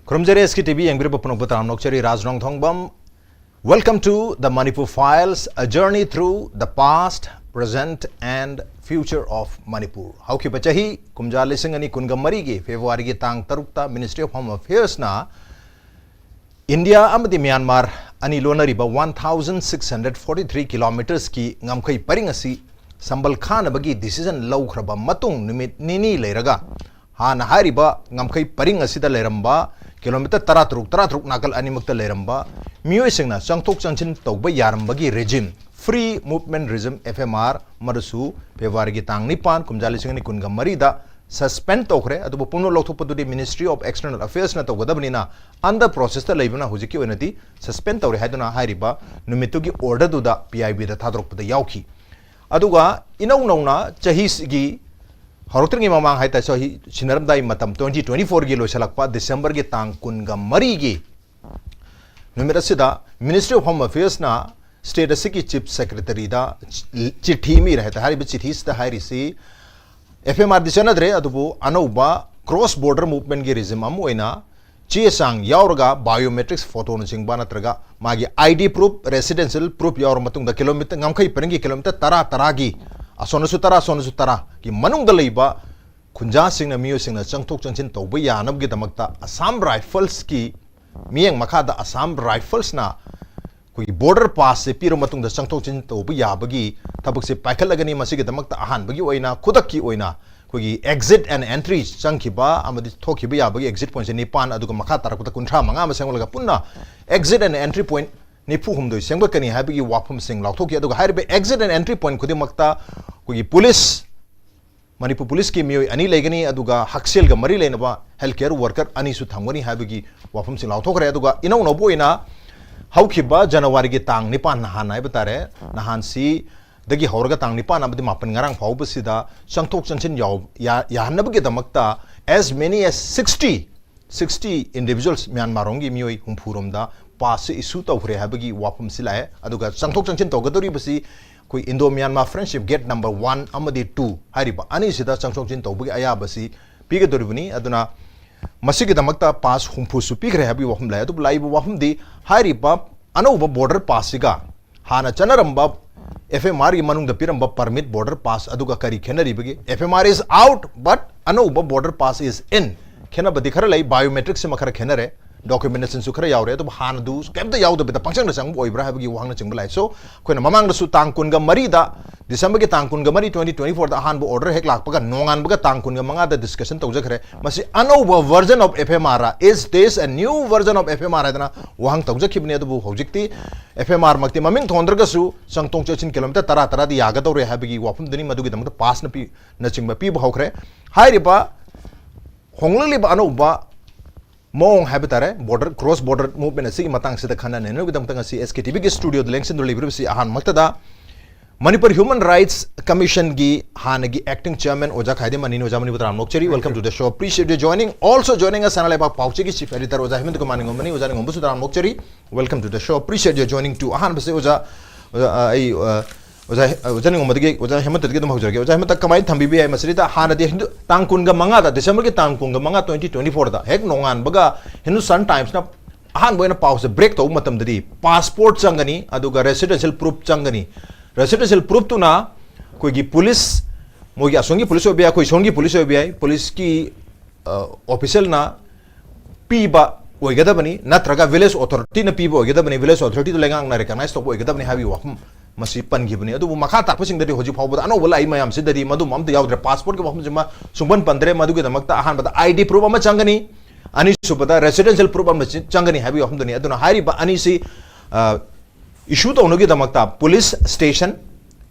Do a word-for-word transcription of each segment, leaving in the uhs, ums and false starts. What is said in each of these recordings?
ꯈꯨꯔꯨꯝꯖꯔꯤ ꯑꯦꯁ ꯀꯦ T V ꯌꯦꯡꯕꯤꯔꯤꯕ ꯄꯨꯝꯅꯃꯛꯄꯨ ꯇꯔꯥꯝꯅ ꯑꯣꯛꯆꯔꯤ꯫ ꯔꯥꯖ ꯔꯣꯡꯊꯣꯡꯕꯝ, welcome to the Manipur Files, a journey through the past, present and future of Manipur. ꯍꯧꯈꯤꯕ ꯆꯍꯤ ꯀꯨꯝꯖꯥ ꯂꯤꯁꯤꯡ ꯑꯅꯤ ꯀꯨꯟꯒ ꯃꯔꯤꯒꯤ ꯐꯦꯕ꯭ꯔꯨꯋꯥꯔꯤꯒꯤ ꯇꯥꯡ ꯇꯔꯨꯛꯇ Ministry of Home Affairsꯅ ꯏꯟꯗꯤꯌꯥ ꯑꯃꯗꯤ ꯃ꯭ꯌꯥꯟꯃꯥꯔ ꯑꯅꯤ ꯂꯣꯟꯅꯔꯤꯕ one thousand six hundred forty three kilometersꯀꯤ ꯉꯝꯈꯩ ꯄꯔꯤꯡ ꯑꯁꯤ ꯁꯝꯕꯜ ꯈꯥꯅꯕꯒꯤ decision ꯂꯧꯈ꯭ꯔꯕ ꯃꯇꯨꯡ ꯅꯨꯃꯤꯠ ꯅꯤꯅꯤ ꯂꯩꯔꯒ ꯍꯥꯟꯅ ꯍꯥꯏꯔꯤꯕ ꯉꯝꯈꯩ ꯄꯔꯤꯡ ꯑꯁꯤꯗ ꯂꯩꯔꯝꯕ ꯀꯤꯂꯣꯃꯤꯇꯔ ꯇꯔꯥꯇꯔꯨꯛ, ꯇꯔꯥꯇꯔꯨꯛ ꯅꯥꯀꯜ ꯑꯅꯤꯃꯛꯇ ꯂꯩꯔꯝꯕ ꯃꯤꯑꯣꯏꯁꯤꯡꯅ ꯆꯪꯊꯣꯛ ꯆꯪꯁꯤꯟ ꯇꯧꯕ ꯌꯥꯔꯝꯕꯒꯤ regime, Free Movement Regime, F M R, ꯃꯗꯨꯁꯨ ꯐꯦꯕ꯭ꯔꯨꯋꯥꯔꯤꯒꯤ ꯇꯥꯡ ꯅꯤꯄꯥꯟ, ꯀꯨꯝꯖꯥ ꯂꯤꯁꯤꯡ ꯑꯅꯤ ꯀꯨꯟꯒ ꯃꯔꯤꯗ suspend ꯇꯧꯈ꯭ꯔꯦ꯫ ꯑꯗꯨꯕꯨ ꯄꯨꯝꯅꯃꯛ ꯂꯧꯊꯣꯛꯄꯗꯨꯗꯤ Ministry of External Affairsꯅ ꯇꯧꯒꯗꯕꯅꯤꯅ under processꯇ ꯂꯩꯕꯅ ꯍꯧꯖꯤꯛꯀꯤ ꯑꯣꯏꯅꯗꯤ suspend ꯇꯧꯔꯦ ꯍꯥꯏꯗꯨꯅ ꯍꯥꯏꯔꯤꯕ ꯅꯨꯃꯤꯠꯇꯨꯒꯤ orderꯗꯨꯗ P I Bꯗ ꯊꯥꯗꯣꯔꯛꯄꯗ ꯌꯥꯎꯈꯤ꯫ ꯑꯗꯨꯒ ꯏꯅꯧ ꯅꯧꯅ ꯆꯍꯤꯁꯤꯒꯤ ꯍꯧꯔꯛꯇ꯭ꯔꯤꯉꯩ ꯃꯃꯥꯡ ꯍꯥꯏꯇꯥꯔꯦ, ꯆꯍꯤ ꯁꯤꯟꯅꯔꯝꯗꯥꯏ ꯃꯇꯝ twenty twenty fourꯒꯤ ꯂꯣꯏꯁꯤꯜꯂꯛꯄ ꯗꯤꯁꯦꯝꯕꯔꯒꯤ ꯇꯥꯡ ꯀꯨꯟꯒ ꯃꯔꯤꯒꯤ ꯅꯨꯃꯤꯠ ꯑꯁꯤꯗ Ministry of Home Affairsꯅ state ꯑꯁꯤꯒꯤ Chief Secretaryꯗ ꯆꯤꯊꯤ ꯑꯃ ꯏꯔꯦ ꯍꯥꯏꯇꯥꯔꯦ꯫ ꯍꯥꯏꯔꯤꯕ ꯆꯤꯊꯤꯁꯤꯗ ꯍꯥꯏꯔꯤꯁꯤ F M Rꯗꯤ ꯆꯠꯅꯗ꯭ꯔꯦ, ꯑꯗꯨꯕꯨ ꯑꯅꯧꯕ cross border movementꯀꯤ regime ꯑꯃ ꯑꯣꯏꯅ ꯆꯦ ꯆꯥꯡ ꯌꯥꯎꯔꯒ biometrics photoꯅꯆꯤꯡꯕ ꯅꯠꯇ꯭ꯔꯒ ꯃꯥꯒꯤ I D proof, residential proof ꯌꯥꯎꯔ ꯃꯇꯨꯡꯗ ꯀꯤꯂꯣꯃꯤꯇꯔ ꯉꯝꯈꯩ ꯄꯔꯤꯡꯒꯤ ꯀꯤꯂꯣꯃꯤꯇꯔ ꯇꯔꯥ, ꯇꯔꯥꯒꯤ ꯑꯁꯣꯝꯗꯁꯨ ꯇꯔꯥ, ꯑꯁꯣꯝꯗꯁꯨ ꯇꯔꯥꯒꯤ ꯃꯅꯨꯡꯗ ꯂꯩꯕ ꯈꯨꯟꯖꯥꯁꯤꯡꯅ ꯃꯤꯑꯣꯏꯁꯤꯡꯅ ꯆꯪꯊꯣꯛ ꯆꯪꯁꯤꯟ ꯇꯧꯕ ꯌꯥꯅꯕꯒꯤꯗꯃꯛꯇ Assam Riflesꯀꯤ ꯃꯤꯠꯌꯦꯡ ꯃꯈꯥꯗ Assam Riflesꯅ ꯑꯩꯈꯣꯏꯒꯤ border passꯁꯦ ꯄꯤꯔꯕ ꯃꯇꯨꯡꯗ ꯆꯪꯊꯣꯛ ꯆꯪꯁꯤꯟ ꯇꯧꯕ ꯌꯥꯕꯒꯤ ꯊꯕꯛꯁꯦ ꯄꯥꯏꯈꯠꯂꯒꯅꯤ꯫ ꯃꯁꯤꯒꯤꯗꯃꯛꯇ ꯑꯍꯥꯟꯕꯒꯤ ꯑꯣꯏꯅ ꯈꯨꯗꯛꯀꯤ ꯑꯣꯏꯅ ꯑꯩꯈꯣꯏꯒꯤ exit and entry ꯆꯪꯈꯤꯕ ꯑꯃꯗꯤ ꯊꯣꯛꯈꯤꯕ ꯌꯥꯕꯒꯤ exit pointꯁꯦ ꯅꯤꯄꯥꯟ, ꯑꯗꯨꯒ ꯃꯈꯥ ꯇꯥꯔꯛꯄꯗ ꯀꯨꯟꯊ꯭ꯔꯥ ꯃꯉꯥ ꯑꯃ ꯁꯦꯝꯒꯠꯂꯒ ꯄꯨꯟꯅ exit and entry point ꯅꯤꯐꯨ ꯍꯨꯝꯗꯣꯏ ꯁꯦꯝꯒꯠꯀꯅꯤ ꯍꯥꯏꯕꯒꯤ ꯋꯥꯐꯝꯁꯤꯡ ꯂꯥꯎꯊꯣꯛꯈꯤ꯫ ꯑꯗꯨꯒ ꯍꯥꯏꯔꯤꯕ exit and entry point ꯈꯨꯗꯤꯡꯃꯛꯇ ꯑꯩꯈꯣꯏꯒꯤ police, ꯃꯅꯤꯄꯨꯔ policeꯀꯤ ꯃꯤꯑꯣꯏ ꯑꯅꯤ ꯂꯩꯒꯅꯤ, ꯑꯗꯨꯒ ꯍꯛꯁꯦꯜꯒ ꯃꯔꯤ ꯂꯩꯅꯕ health care worker ꯑꯅꯤꯁꯨ ꯊꯝꯒꯅꯤ ꯍꯥꯏꯕꯒꯤ ꯋꯥꯐꯝꯁꯤꯡ ꯂꯥꯎꯊꯣꯛꯈ꯭ꯔꯦ꯫ ꯑꯗꯨꯒ ꯏꯅꯧ ꯅꯧꯕ ꯑꯣꯏꯅ ꯍꯧꯈꯤꯕ ꯖꯅꯋꯥꯔꯤꯒꯤ ꯇꯥꯡ ꯅꯤꯄꯥꯟ, ꯅꯍꯥꯟ ꯍꯥꯏꯕ ꯇꯥꯔꯦ, ꯅꯍꯥꯟꯁꯤꯗꯒꯤ ꯍꯧꯔꯒ ꯇꯥꯡ ꯅꯤꯄꯥꯟ ꯑꯃꯗꯤ ꯃꯥꯄꯟ, ꯉꯔꯥꯡ ꯐꯥꯎꯕꯁꯤꯗ ꯆꯪꯊꯣꯛ ꯆꯪꯁꯤꯟ ꯌꯥꯎ-, ꯌꯥ-, ꯌꯥꯍꯟꯅꯕꯒꯤꯗꯃꯛꯇ as many as sixty, sixty individuals, ꯃ꯭ꯌꯥꯟꯃꯥꯔꯔꯣꯝꯒꯤ ꯃꯤꯑꯣꯏ ꯍꯨꯝꯐꯨꯔꯣꯝꯗ passꯁꯦ issue ꯇꯧꯈ꯭ꯔꯦ ꯍꯥꯏꯕꯒꯤ ꯋꯥꯐꯝꯁꯤ ꯂꯥꯛꯑꯦ꯫ ꯑꯗꯨꯒ ꯆꯪꯊꯣꯛ ꯆꯪꯁꯤꯟ ꯇꯧꯒꯗꯧꯔꯤꯕꯁꯤ ꯑꯩꯈꯣꯏ Indo Myanmar Friendship Gate number one ꯑꯃꯗꯤ two ꯍꯥꯏꯔꯤꯕ ꯑꯅꯤꯁꯤꯗ ꯆꯪꯊꯣꯛ ꯆꯪꯁꯤꯟ ꯇꯧꯕꯒꯤ ꯑꯌꯥꯕꯁꯤ ꯄꯤꯒꯗꯧꯔꯤꯕꯅꯤ꯫ ꯑꯗꯨꯅ ꯃꯁꯤꯒꯤꯗꯃꯛꯇ ꯄꯥꯁ ꯍꯨꯝꯐꯨꯁꯨ ꯄꯤꯈ꯭ꯔꯦ ꯍꯥꯏꯕꯒꯤ ꯋꯥꯐꯝ ꯂꯩ꯫ ꯑꯗꯨꯕꯨ ꯂꯥꯛꯏꯕ ꯋꯥꯐꯝꯗꯤ ꯍꯥꯏꯔꯤꯕ ꯑꯅꯧꯕ ꯕꯣꯔꯗꯔ ꯄꯥꯁꯁꯤꯒ ꯍꯥꯟꯅ ꯆꯠꯅꯔꯝꯕ ꯑꯦꯐ ꯑꯦꯝ ꯑꯥꯔꯒꯤ ꯃꯅꯨꯡꯗ ꯄꯤꯔꯝꯕ ꯄꯔꯃꯤꯠ ꯕꯣꯔꯗꯔ ꯄꯥꯁ ꯑꯗꯨꯒ ꯀꯔꯤ ꯈꯦꯠꯅꯔꯤꯕꯒꯦ? F M R is out, but ꯑꯅꯧꯕ ꯕꯣꯔꯗꯔ ꯄꯥꯁ is in. ꯈꯦꯠꯅꯕꯗꯤ ꯈꯔ ꯂꯩ, ꯕꯥꯏꯑꯣꯃꯦꯇ꯭ꯔꯤꯛꯁꯤꯃ ꯈꯔ ꯈꯦꯠꯅꯔꯦ, ꯗꯣꯀ꯭ꯌꯨꯃꯦꯟꯇꯦꯁꯟꯁꯨ ꯈꯔ ꯌꯥꯎꯔꯦ, ꯑꯗꯨꯕꯨ ꯍꯥꯟꯅꯗꯨ ꯀꯩꯝꯇ ꯌꯥꯎꯗꯕꯤꯗ ꯄꯪꯆꯪꯗ ꯆꯪꯕ ꯑꯣꯏꯕ꯭ꯔꯥ ꯍꯥꯏꯕꯒꯤ ꯋꯥꯍꯪꯅꯆꯤꯡꯕ ꯂꯥꯛꯏ꯫ So ꯑꯩꯈꯣꯏꯅ ꯃꯃꯥꯡꯗꯁꯨ ꯇꯥꯡ ꯀꯨꯟꯒ ꯃꯔꯤꯗ, ꯗꯤꯁꯦꯝꯕꯔꯒꯤ ꯇꯥꯡ ꯀꯨꯟꯒ ꯃꯔꯤ, twenty twenty fourꯗ ꯑꯍꯥꯟꯕ ꯑꯣꯔꯗꯔ ꯍꯦꯛ ꯂꯥꯛꯄꯒ ꯅꯣꯡꯉꯥꯟꯕꯒ ꯇꯥꯡ ꯀꯨꯟꯒ ꯃꯉꯥꯗ ꯗꯤꯁꯀꯁꯟ ꯇꯧꯖꯈ꯭ꯔꯦ꯫ ꯃꯁꯤ ꯑꯅꯧꯕ version of F M R, is this a new version of F M R ꯍꯥꯏꯗꯅ ꯋꯥꯍꯪ ꯇꯧꯖꯈꯤꯕꯅꯤ꯫ ꯑꯗꯨꯕꯨ ꯍꯧꯖꯤꯛꯇꯤ F M R ꯃꯛꯇꯤ ꯃꯃꯤꯡ ꯊꯣꯟꯗ꯭ꯔꯒꯁꯨ ꯆꯪꯊꯣꯛ ꯆꯠꯁꯤꯟ ꯀꯤꯂꯣꯃꯤꯇꯔ ꯇꯔꯥ ꯇꯔꯥꯗꯤ ꯌꯥꯒꯗꯧꯔꯦ ꯍꯥꯏꯕꯒꯤ ꯋꯥꯐꯝꯗꯨꯅꯤ꯫ ꯃꯗꯨꯒꯤꯗꯃꯛꯇ ꯄꯥꯁꯅ ꯄꯤ-, ꯅꯆꯤꯡꯕ ꯄꯤꯕ ꯍꯧꯈ꯭ꯔꯦ꯫ ꯍꯥꯏꯔꯤꯕ ꯍꯣꯡꯂꯛꯂꯤꯕ ꯑꯅꯧꯕ ꯃꯑꯣꯡ ꯍꯥꯏꯕ ꯇꯥꯔꯦ, ꯕꯣꯔꯗꯔ, ꯀ꯭ꯔꯣꯁ ꯕꯣꯔꯗꯔ ꯃꯨꯚꯃꯦꯟ ꯑꯁꯤꯒꯤ ꯃꯇꯥꯡꯁꯤꯗ ꯈꯟꯅ ꯅꯩꯅꯕꯒꯤꯗꯃꯛꯇ ꯉꯁꯤ S K T Vꯒꯤ ꯁ꯭ꯇꯨꯗꯤꯑꯣꯗ ꯂꯦꯡꯁꯤꯟꯗꯨꯅ ꯂꯩꯕꯤꯔꯤꯕꯁꯤ ꯑꯍꯥꯟꯕꯃꯛꯇꯗ ꯃꯅꯤꯄꯨꯔ ꯍ꯭ꯌꯨꯃꯟ ꯔꯥꯏꯠꯁ ꯀꯃꯤꯁꯟꯒꯤ ꯍꯥꯟꯅꯒꯤ acting chairman ꯑꯣꯖꯥ ꯈꯥꯏꯗꯦꯝ ꯑꯅꯤꯅꯤ꯫ ꯑꯣꯖꯥ, ꯃꯅꯤꯄꯨꯔ ꯇꯔꯥꯝꯅ ꯑꯣꯛꯆꯔꯤ꯫ Welcome to the show. Appreciate your joining. Also joining us, ꯁꯅꯥ ꯂꯩꯕꯥꯛ ꯄꯥꯎꯆꯦꯒꯤ chief editor ꯑꯣꯖꯥ ꯍꯦꯃꯟꯇ ꯀꯨꯃꯥꯔ ꯅꯤꯡꯉꯣꯝꯕꯅꯤ꯫ ꯑꯣꯖꯥ ꯅꯤꯡꯉꯣꯝꯕꯁꯨ ꯇꯔꯥꯝꯅ ꯑꯣꯛꯆꯔꯤ꯫ Welcome to the show. Appreciate your joining too. ꯑꯍꯥꯟꯕꯁꯦ ꯑꯣꯖꯥ, ꯑꯣꯖꯥ, ꯑ, ꯑꯩ, ꯑ, ꯑꯣꯖꯥ, ꯑ, ꯑꯣꯖꯥ ꯅꯤꯡꯉꯣꯝꯕꯗꯒꯤ, ꯑꯣꯖꯥ ꯍꯦꯃꯟꯇꯗꯒꯤ ꯑꯗꯨꯝ ꯍꯧꯖꯔꯒꯦ꯫ ꯑꯣꯖꯥ ꯍꯦꯃꯟꯇ, ꯀꯃꯥꯏꯅ ꯊꯝꯕꯤꯕ ꯌꯥꯏ? ꯃꯁꯤꯗ ꯍꯥꯟꯅꯗꯤ ꯍꯤꯟꯗꯨ-, ꯇꯥꯡ ꯀꯨꯟꯒ ꯃꯉꯥꯗ, ꯗꯤꯁꯦꯝꯕꯔꯒꯤ ꯇꯥꯡ ꯀꯨꯟꯒ ꯃꯉꯥ, twenty twenty fourꯗ ꯍꯦꯛ ꯅꯣꯡꯉꯥꯟꯕꯒ ꯍꯤꯟꯗꯨꯁꯇꯥꯟ ꯇꯥꯏꯝꯁꯅ ꯑꯍꯥꯟꯕ ꯑꯣꯏꯅ ꯄꯥꯎꯁꯦ ꯕ꯭ꯔꯦꯛ ꯇꯧꯕ ꯃꯇꯝꯗꯗꯤ ꯄꯥꯁꯄꯣꯔꯠ ꯆꯪꯒꯅꯤ, ꯑꯗꯨꯒ ꯔꯦꯁꯤꯗꯦꯟꯁꯤꯌꯦꯜ ꯄ꯭ꯔꯨꯐ ꯆꯪꯒꯅꯤ꯫ ꯔꯦꯁꯤꯗꯦꯟꯁꯤꯌꯦꯜ ꯄ꯭ꯔꯨꯐꯇꯨꯅ ꯑꯩꯈꯣꯏꯒꯤ ꯄꯨꯂꯤꯁ, ꯃꯣꯏꯒꯤ ꯑꯁꯣꯝꯒꯤ ꯄꯨꯂꯤꯁ ꯑꯣꯏꯕ ꯌꯥꯏ, ꯑꯩꯈꯣꯏ ꯁꯣꯝꯒꯤ ꯄꯨꯂꯤꯁ ꯑꯣꯏꯕ ꯌꯥꯏ, ꯄꯨꯂꯤꯁꯀꯤ, ꯑ, ꯑꯣꯐꯤꯁꯦꯜꯅ ꯄꯤꯕ ꯑꯣꯏꯒꯗꯕꯅꯤ, ꯅꯠꯇ꯭ꯔꯒ ꯚꯤꯂꯦꯖ ꯑꯣꯊꯣꯔꯤꯇꯤꯅ ꯄꯤꯕ ꯑꯣꯏꯒꯗꯕꯅꯤ, ꯚꯤꯂꯦꯖ ꯑꯣꯊꯣꯔꯤꯇꯤꯗꯨ ꯂꯩꯉꯥꯛꯅ ꯔꯤꯀꯒꯅꯥꯏꯖ ꯇꯧꯕ ꯑꯣꯏꯒꯗꯕꯅꯤ ꯍꯥꯏꯕꯒꯤ ꯋꯥꯐꯝ ꯃꯁꯤ ꯄꯟꯈꯤꯕꯅꯤ꯫ ꯑꯗꯨꯕꯨ ꯃꯈꯥ ꯇꯥꯔꯛꯄꯁꯤꯡꯗꯗꯤ ꯍꯧꯖꯤꯛ ꯐꯥꯎꯕꯗ ꯑꯅꯧꯕ ꯂꯥꯛꯏ ꯃꯌꯥꯝꯁꯤꯗꯗꯤ ꯃꯗꯨꯝꯕ ꯑꯝꯇ ꯌꯥꯎꯗ꯭ꯔꯦ꯫ ꯄꯥꯁꯄꯣꯔꯠꯀꯤ ꯋꯥꯐꯝꯁꯤꯃ ꯁꯨꯡꯄꯟ ꯄꯟꯗ꯭ꯔꯦ꯫ ꯃꯗꯨꯒꯤꯗꯃꯛꯇ ꯑꯍꯥꯟꯕꯗ I D ꯄ꯭ꯔꯨꯐ ꯑꯃ ꯆꯪꯒꯅꯤ, ꯑꯅꯤꯁꯨꯕꯗ ꯔꯦꯁꯤꯗꯦꯟꯁꯤꯌꯦꯜ ꯄ꯭ꯔꯨꯐ ꯑꯃ ꯆ-, ꯆꯪꯒꯅꯤ ꯍꯥꯏꯕꯒꯤ ꯋꯥꯐꯝꯗꯨꯅꯤ꯫ ꯑꯗꯨꯅ ꯍꯥꯏꯔꯤꯕ ꯑꯅꯤꯁꯤ, ꯑ, ꯏꯁꯨ ꯇꯧꯅꯕꯒꯤꯗꯃꯛꯇ ꯄꯨꯂꯤꯁ ꯁ꯭ꯇꯦꯁꯟ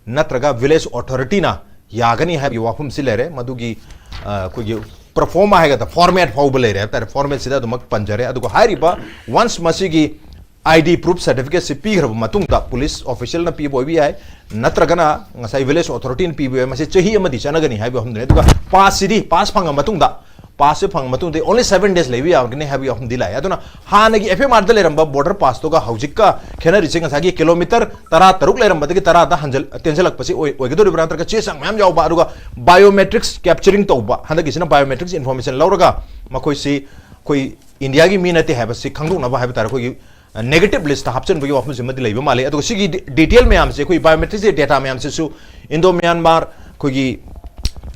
ꯅꯠꯇ꯭ꯔꯒ ꯚꯤꯂꯦꯖ ꯑꯣꯊꯣꯔꯤꯇꯤꯅ ꯌꯥꯒꯅꯤ ꯍꯥꯏꯕꯒꯤ ꯋꯥꯐꯝꯁꯤ ꯂꯩꯔꯦ꯫ ꯃꯗꯨꯒꯤ, ꯑ, ꯑꯩꯈꯣꯏꯒꯤ ꯄ꯭ꯔꯣꯐꯣꯔꯃꯥ ꯍꯥꯏꯒꯗ꯭ꯔꯥ, ꯐꯣꯔꯃꯦꯠ ꯐꯥꯎꯕ ꯂꯩꯔꯦ ꯍꯥꯏꯕ ꯇꯥꯔꯦ꯫ ꯐꯣꯔꯃꯦꯠꯁꯤꯗ ꯑꯗꯨꯃꯛ ꯄꯟꯖꯔꯦ꯫ ꯑꯗꯨꯒ ꯍꯥꯏꯔꯤꯕ, ꯋꯟꯁ ꯃꯁꯤꯒꯤ I D ꯄ꯭ꯔꯨꯐ ꯁꯥꯔꯇꯤꯐꯤꯀꯦꯠꯁꯤ ꯄꯤꯈ꯭ꯔꯕ ꯃꯇꯨꯡꯗ, ꯄꯨꯂꯤꯁ ꯑꯣꯐꯤꯁꯤꯌꯦꯜꯅ ꯄꯤꯕ ꯑꯣꯏꯕ ꯌꯥꯏ, ꯅꯠꯇ꯭ꯔꯒꯅ ꯉꯁꯥꯏ ꯚꯤꯂꯦꯖ ꯑꯣꯊꯣꯔꯤꯇꯤꯅ ꯄꯤꯕ ꯌꯥꯏ, ꯃꯁꯤ ꯆꯍꯤ ꯑꯃꯗꯤ ꯆꯠꯅꯒꯅꯤ ꯍꯥꯏꯕ ꯋꯥꯐꯝꯗꯨꯅꯤ꯫ ꯑꯗꯨꯒ ꯄꯥꯁꯁꯤꯗꯤ, ꯄꯥꯁ ꯐꯪꯉ ꯃꯇꯨꯡꯗ ꯄꯥꯁꯁꯦ ꯐꯪꯉ ꯃꯇꯨꯡꯗ only seven days ꯂꯩꯕ ꯌꯥꯒꯅꯤ ꯍꯥꯏꯕꯒꯤ ꯋꯥꯐꯝꯗꯤ ꯂꯥꯛꯑꯦ꯫ ꯑꯗꯨꯅ ꯍꯥꯟꯅꯒꯤ ꯑꯦꯐ ꯑꯦꯝ ꯑꯥꯔꯗ ꯂꯩꯔꯝꯕ ꯕꯣꯔꯗꯔ ꯄꯥꯁꯇꯨꯒ ꯍꯧꯖꯤꯛꯀ ꯈꯦꯠꯅꯔꯤꯁꯦ ꯉꯁꯥꯏꯒꯤ ꯀꯤꯂꯣꯃꯤꯇꯔ ꯇꯔꯥ ꯇꯔꯨꯛ ꯂꯩꯔꯝꯕꯗꯒꯤ ꯇꯔꯥꯗ ꯍꯟꯖꯜ ꯇꯦꯟꯁꯤꯜꯂꯛꯄꯁꯤ ꯑꯣꯏ ꯑꯣꯏꯒꯗꯧꯔꯤꯕ꯭ꯔꯥ, ꯅꯠꯇ꯭ꯔꯒ ꯆꯦ ꯆꯥꯡ ꯃꯌꯥꯝ ꯌꯥꯎꯕ, ꯑꯗꯨꯒ biometrics capturing ꯇꯧꯕ, ꯍꯟꯗꯛꯀꯤꯁꯤꯅ biometrics information ꯂꯧꯔꯒ ꯃꯈꯣꯏꯁꯤ ꯑꯩꯈꯣꯏ ꯏꯟꯗꯤꯌꯥꯒꯤ ꯃꯤ ꯅꯠꯇꯦ ꯍꯥꯏꯕꯁꯤ ꯈꯪꯗꯣꯛꯅꯕ ꯍꯥꯏꯕ ꯇꯥꯔꯦ, ꯑꯩꯈꯣꯏꯒꯤ negative list ꯍꯥꯞꯆꯤꯟꯕꯒꯤ ꯋꯥꯐꯝꯁꯤꯃꯗꯤ ꯂꯩꯕ ꯃꯥꯜꯂꯤ꯫ ꯑꯗꯨꯒ ꯁꯤꯒꯤ detail ꯃꯌꯥꯝꯁꯦ, ꯑꯩꯈꯣꯏ biometrics data ꯃꯌꯥꯝꯁꯤꯁꯨ Indo Myanmar ꯑꯩꯈꯣꯏꯒꯤ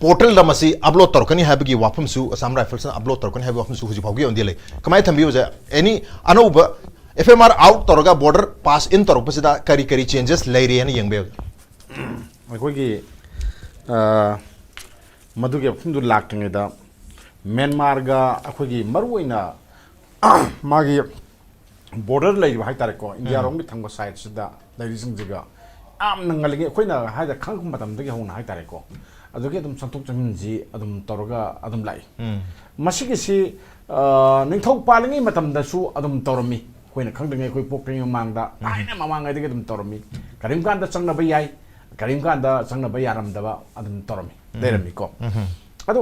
ꯄꯣꯔꯇꯦꯜꯗ ꯃꯁꯤ ꯑꯞꯂꯣꯗ ꯇꯧꯔꯛꯀꯅꯤ ꯍꯥꯏꯕꯒꯤ ꯋꯥꯐꯝꯁꯨ, ꯑꯁꯥꯝ ꯔꯥꯏꯐꯜꯁꯅ ꯑꯞꯂꯣꯗ ꯇꯧꯔꯛꯀꯅꯤ ꯍꯥꯏꯕꯒꯤ ꯋꯥꯐꯝꯁꯨ ꯍꯧꯖꯤꯛ ꯐꯥꯎꯒꯤ ꯑꯣꯏꯅꯗꯤ ꯂꯩ꯫ ꯀꯃꯥꯏꯅ ꯊꯝꯕꯤꯕꯁꯦ? ꯑꯦꯅꯤ ꯑꯅꯧꯕ ꯑꯦꯐ ꯑꯦꯝ ꯑꯥꯔ ꯑꯥꯎꯠ ꯇꯧꯔꯒ ꯕꯣꯔꯗꯔ ꯄꯥꯁ ꯏꯟ ꯇꯧꯔꯛꯄꯁꯤꯗ ꯀꯔꯤ ꯀꯔꯤ ꯆꯦꯟꯖꯦꯁ ꯂꯩꯔꯦ ꯍꯥꯏꯅ ꯌꯦꯡꯕ ꯌꯥꯕꯒꯦ? ꯑꯩꯈꯣꯏꯒꯤ ꯑ, ꯃꯗꯨꯒꯤ ꯋꯥꯐꯝꯗꯨ ꯂꯥꯛꯇ꯭ꯔꯤꯉꯩꯗ ꯃ꯭ꯌꯥꯟꯃꯥꯔꯒ ꯑꯩꯈꯣꯏꯒꯤ ꯃꯔꯨꯑꯣꯏꯅ ꯃꯥꯒꯤ ꯕꯣꯔꯗꯔ ꯂꯩꯔꯤꯕ ꯍꯥꯏꯇꯥꯔꯦꯀꯣ, ꯏꯟꯗꯤꯌꯥꯔꯣꯝꯒꯤ ꯊꯪꯕ ꯁꯥꯏꯠꯁꯤꯗ ꯂꯩꯔꯤꯁꯤꯡꯁꯤꯒ ꯌꯥꯝꯅ ꯉꯜꯂꯤꯉꯩ, ꯑꯩꯈꯣꯏꯅ ꯍꯥꯏꯗ ꯈꯪꯉꯛꯄ ꯃꯇꯝꯗꯒꯤ ꯍꯧꯅ ꯍꯥꯏꯇꯥꯔꯦꯀꯣ, ꯑꯗꯨꯒꯤ ꯑꯗꯨꯝ ꯆꯪꯊꯣꯛ ꯆꯪꯁꯤꯟꯁꯤ ꯑꯗꯨꯝ ꯇꯧꯔꯒ ꯑꯗꯨꯝ ꯂꯥꯛꯏ꯫ ꯃꯁꯤꯒꯤꯁꯤ ꯑ, ꯅꯤꯡꯊꯧ ꯄꯥꯜꯂꯤꯉꯩ ꯃꯇꯝꯗꯁꯨ ꯑꯗꯨꯝ ꯇꯧꯔꯝꯃꯤ꯫ ꯑꯩꯈꯣꯏꯅ ꯈꯪꯗ꯭ꯔꯤꯉꯩ, ꯑꯩꯈꯣꯏ ꯄꯣꯛꯇ꯭ꯔꯤꯉꯩ ꯃꯃꯥꯡꯗ ꯊꯥꯏꯅ ꯃꯃꯥꯡꯉꯩꯗꯒꯤ ꯑꯗꯨꯝ ꯇꯧꯔꯝꯃꯤ꯫ ꯀꯔꯤꯝ ꯀꯥꯟꯗ ꯆꯪꯅꯕ ꯌꯥꯏ, ꯀꯔꯤꯝ ꯀꯥꯟꯗ ꯆꯪꯅꯕ ꯌꯥꯔꯝꯗꯕ ꯑꯗꯨꯝ ꯇꯧꯔꯝꯃꯤ, ꯂꯩꯔꯝꯃꯤꯀꯣ꯫ ꯑꯗꯣ